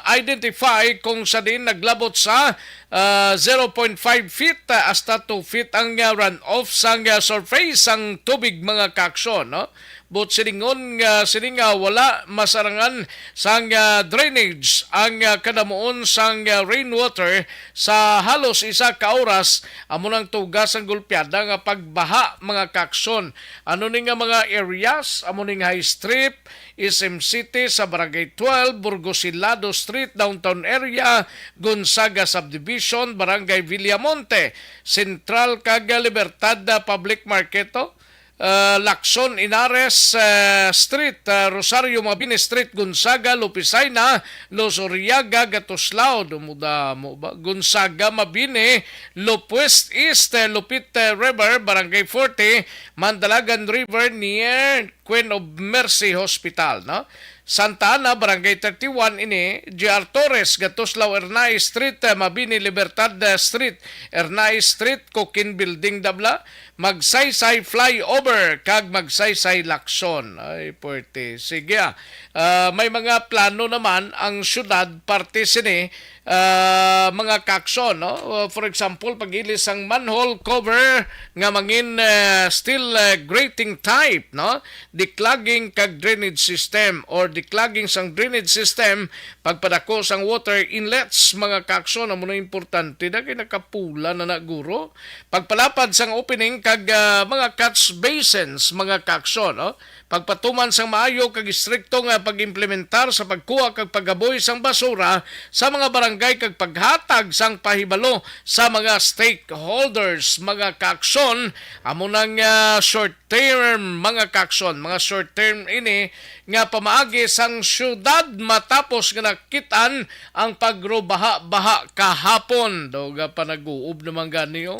identify kung sa diin naglabot sa, ah, zero point five feet, ah, hasta two feet ang, ah, runoff sang, ah, surface sang tubig, mga kaaksyon, no? But silingon nga sini nga wala masarangan sang, ah, drainage ang, ah, kadamuon sang, ah, rainwater sa halos isa ka oras, amo nang tuga sang gulpiada nga pagbaha, mga kaaksyon. Ano ni nga mga areas? Amo ning High Street, S M City, sa Barangay twelve, Burgos Hilado Street, Downtown Area, Gonzaga Subdivision, Barangay Villamonte, Central kag Libertad, ah, Public Market, oh. Ah, Lacson Henares, ah, Street, ah, Rosario Mabini Street, Gonzaga, Lupisaina, Luzuriaga, Gatuslao, dumudamo ba? Gonzaga, Mabini, Lopez East, eh, Lupit, eh, River, Barangay forty, Mandalagan River, near Queen of Mercy Hospital, no? Santa Ana, Barangay thirty-one ini, J R Torres, Gatuslao, Ernai Street, eh, Mabini, Libertad, eh, Street, Ernai Street, Coquin Building, Dabla, Magsaysay Flyover, kag Magsaysay Lacson. Ay, puwerte. Sige, ah. Ah, may mga plano naman ang syudad parte sini, ah, mga kaaksyon, no? Uh, for example, pag-ilis sang manhole cover nga mangin, eh, steel, eh, grating type, no? Declogging kag drainage system or declogging sang drainage system, pagpadako sang water inlets, mga kaaksyon, amo na importante na kay nakapula na na guro. Pagpalapad sang opening kag, ah, mga catch basins, mga kaaksyon, no? Pagpatuman sang maayo kag istrikto nga pag-implementar sa pagkuha kag pagaboy sang basura sa mga barangay kag paghatag sang pahibalo sa mga stakeholders, mga kaaksyon, amo nang, ah, short term, mga kaaksyon, mga short term ini nga pamaagi sang syudad matapos nga nakit-an ang pagrubaha-baha kahapon. Daw ga pa nag-uob naman gani, oh.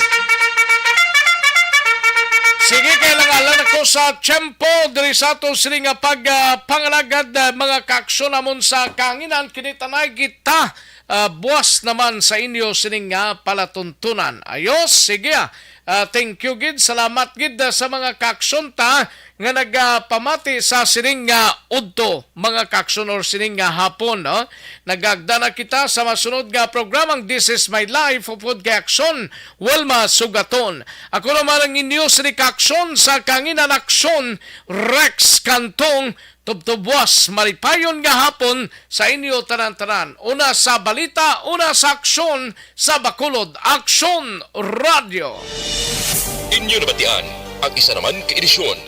Sige, kay lang alang ako sa tiyempo diri sa ato sini nga pag, ah, pangalagad, ah, mga kaaksyon namon sa kahanginan, kinitanay kita, ah, buwas naman sa inyo sining nga palatuntunan. Ayos, sige, ah. Ah, thank you gid, salamat gid, ah, sa mga kaaksyon ta nga nagapamati sa sining nga udto, mga kaaksyon, or sining nga hapon, no? Nagagda na kita sa masunod nga programang This Is My Life, upod kay Aksyon, Wilma Sugaton. Ako naman ang inyo sini kaaksyon sa kanginan aksyon, Rex Cantong. Tubtubwas, malipayon nga hapon sa inyo tanan-tanan. Una sa balita, una sa aksyon sa Bacolod Aksyon Radio. Inyo nabatian ang isa naman ka edisyon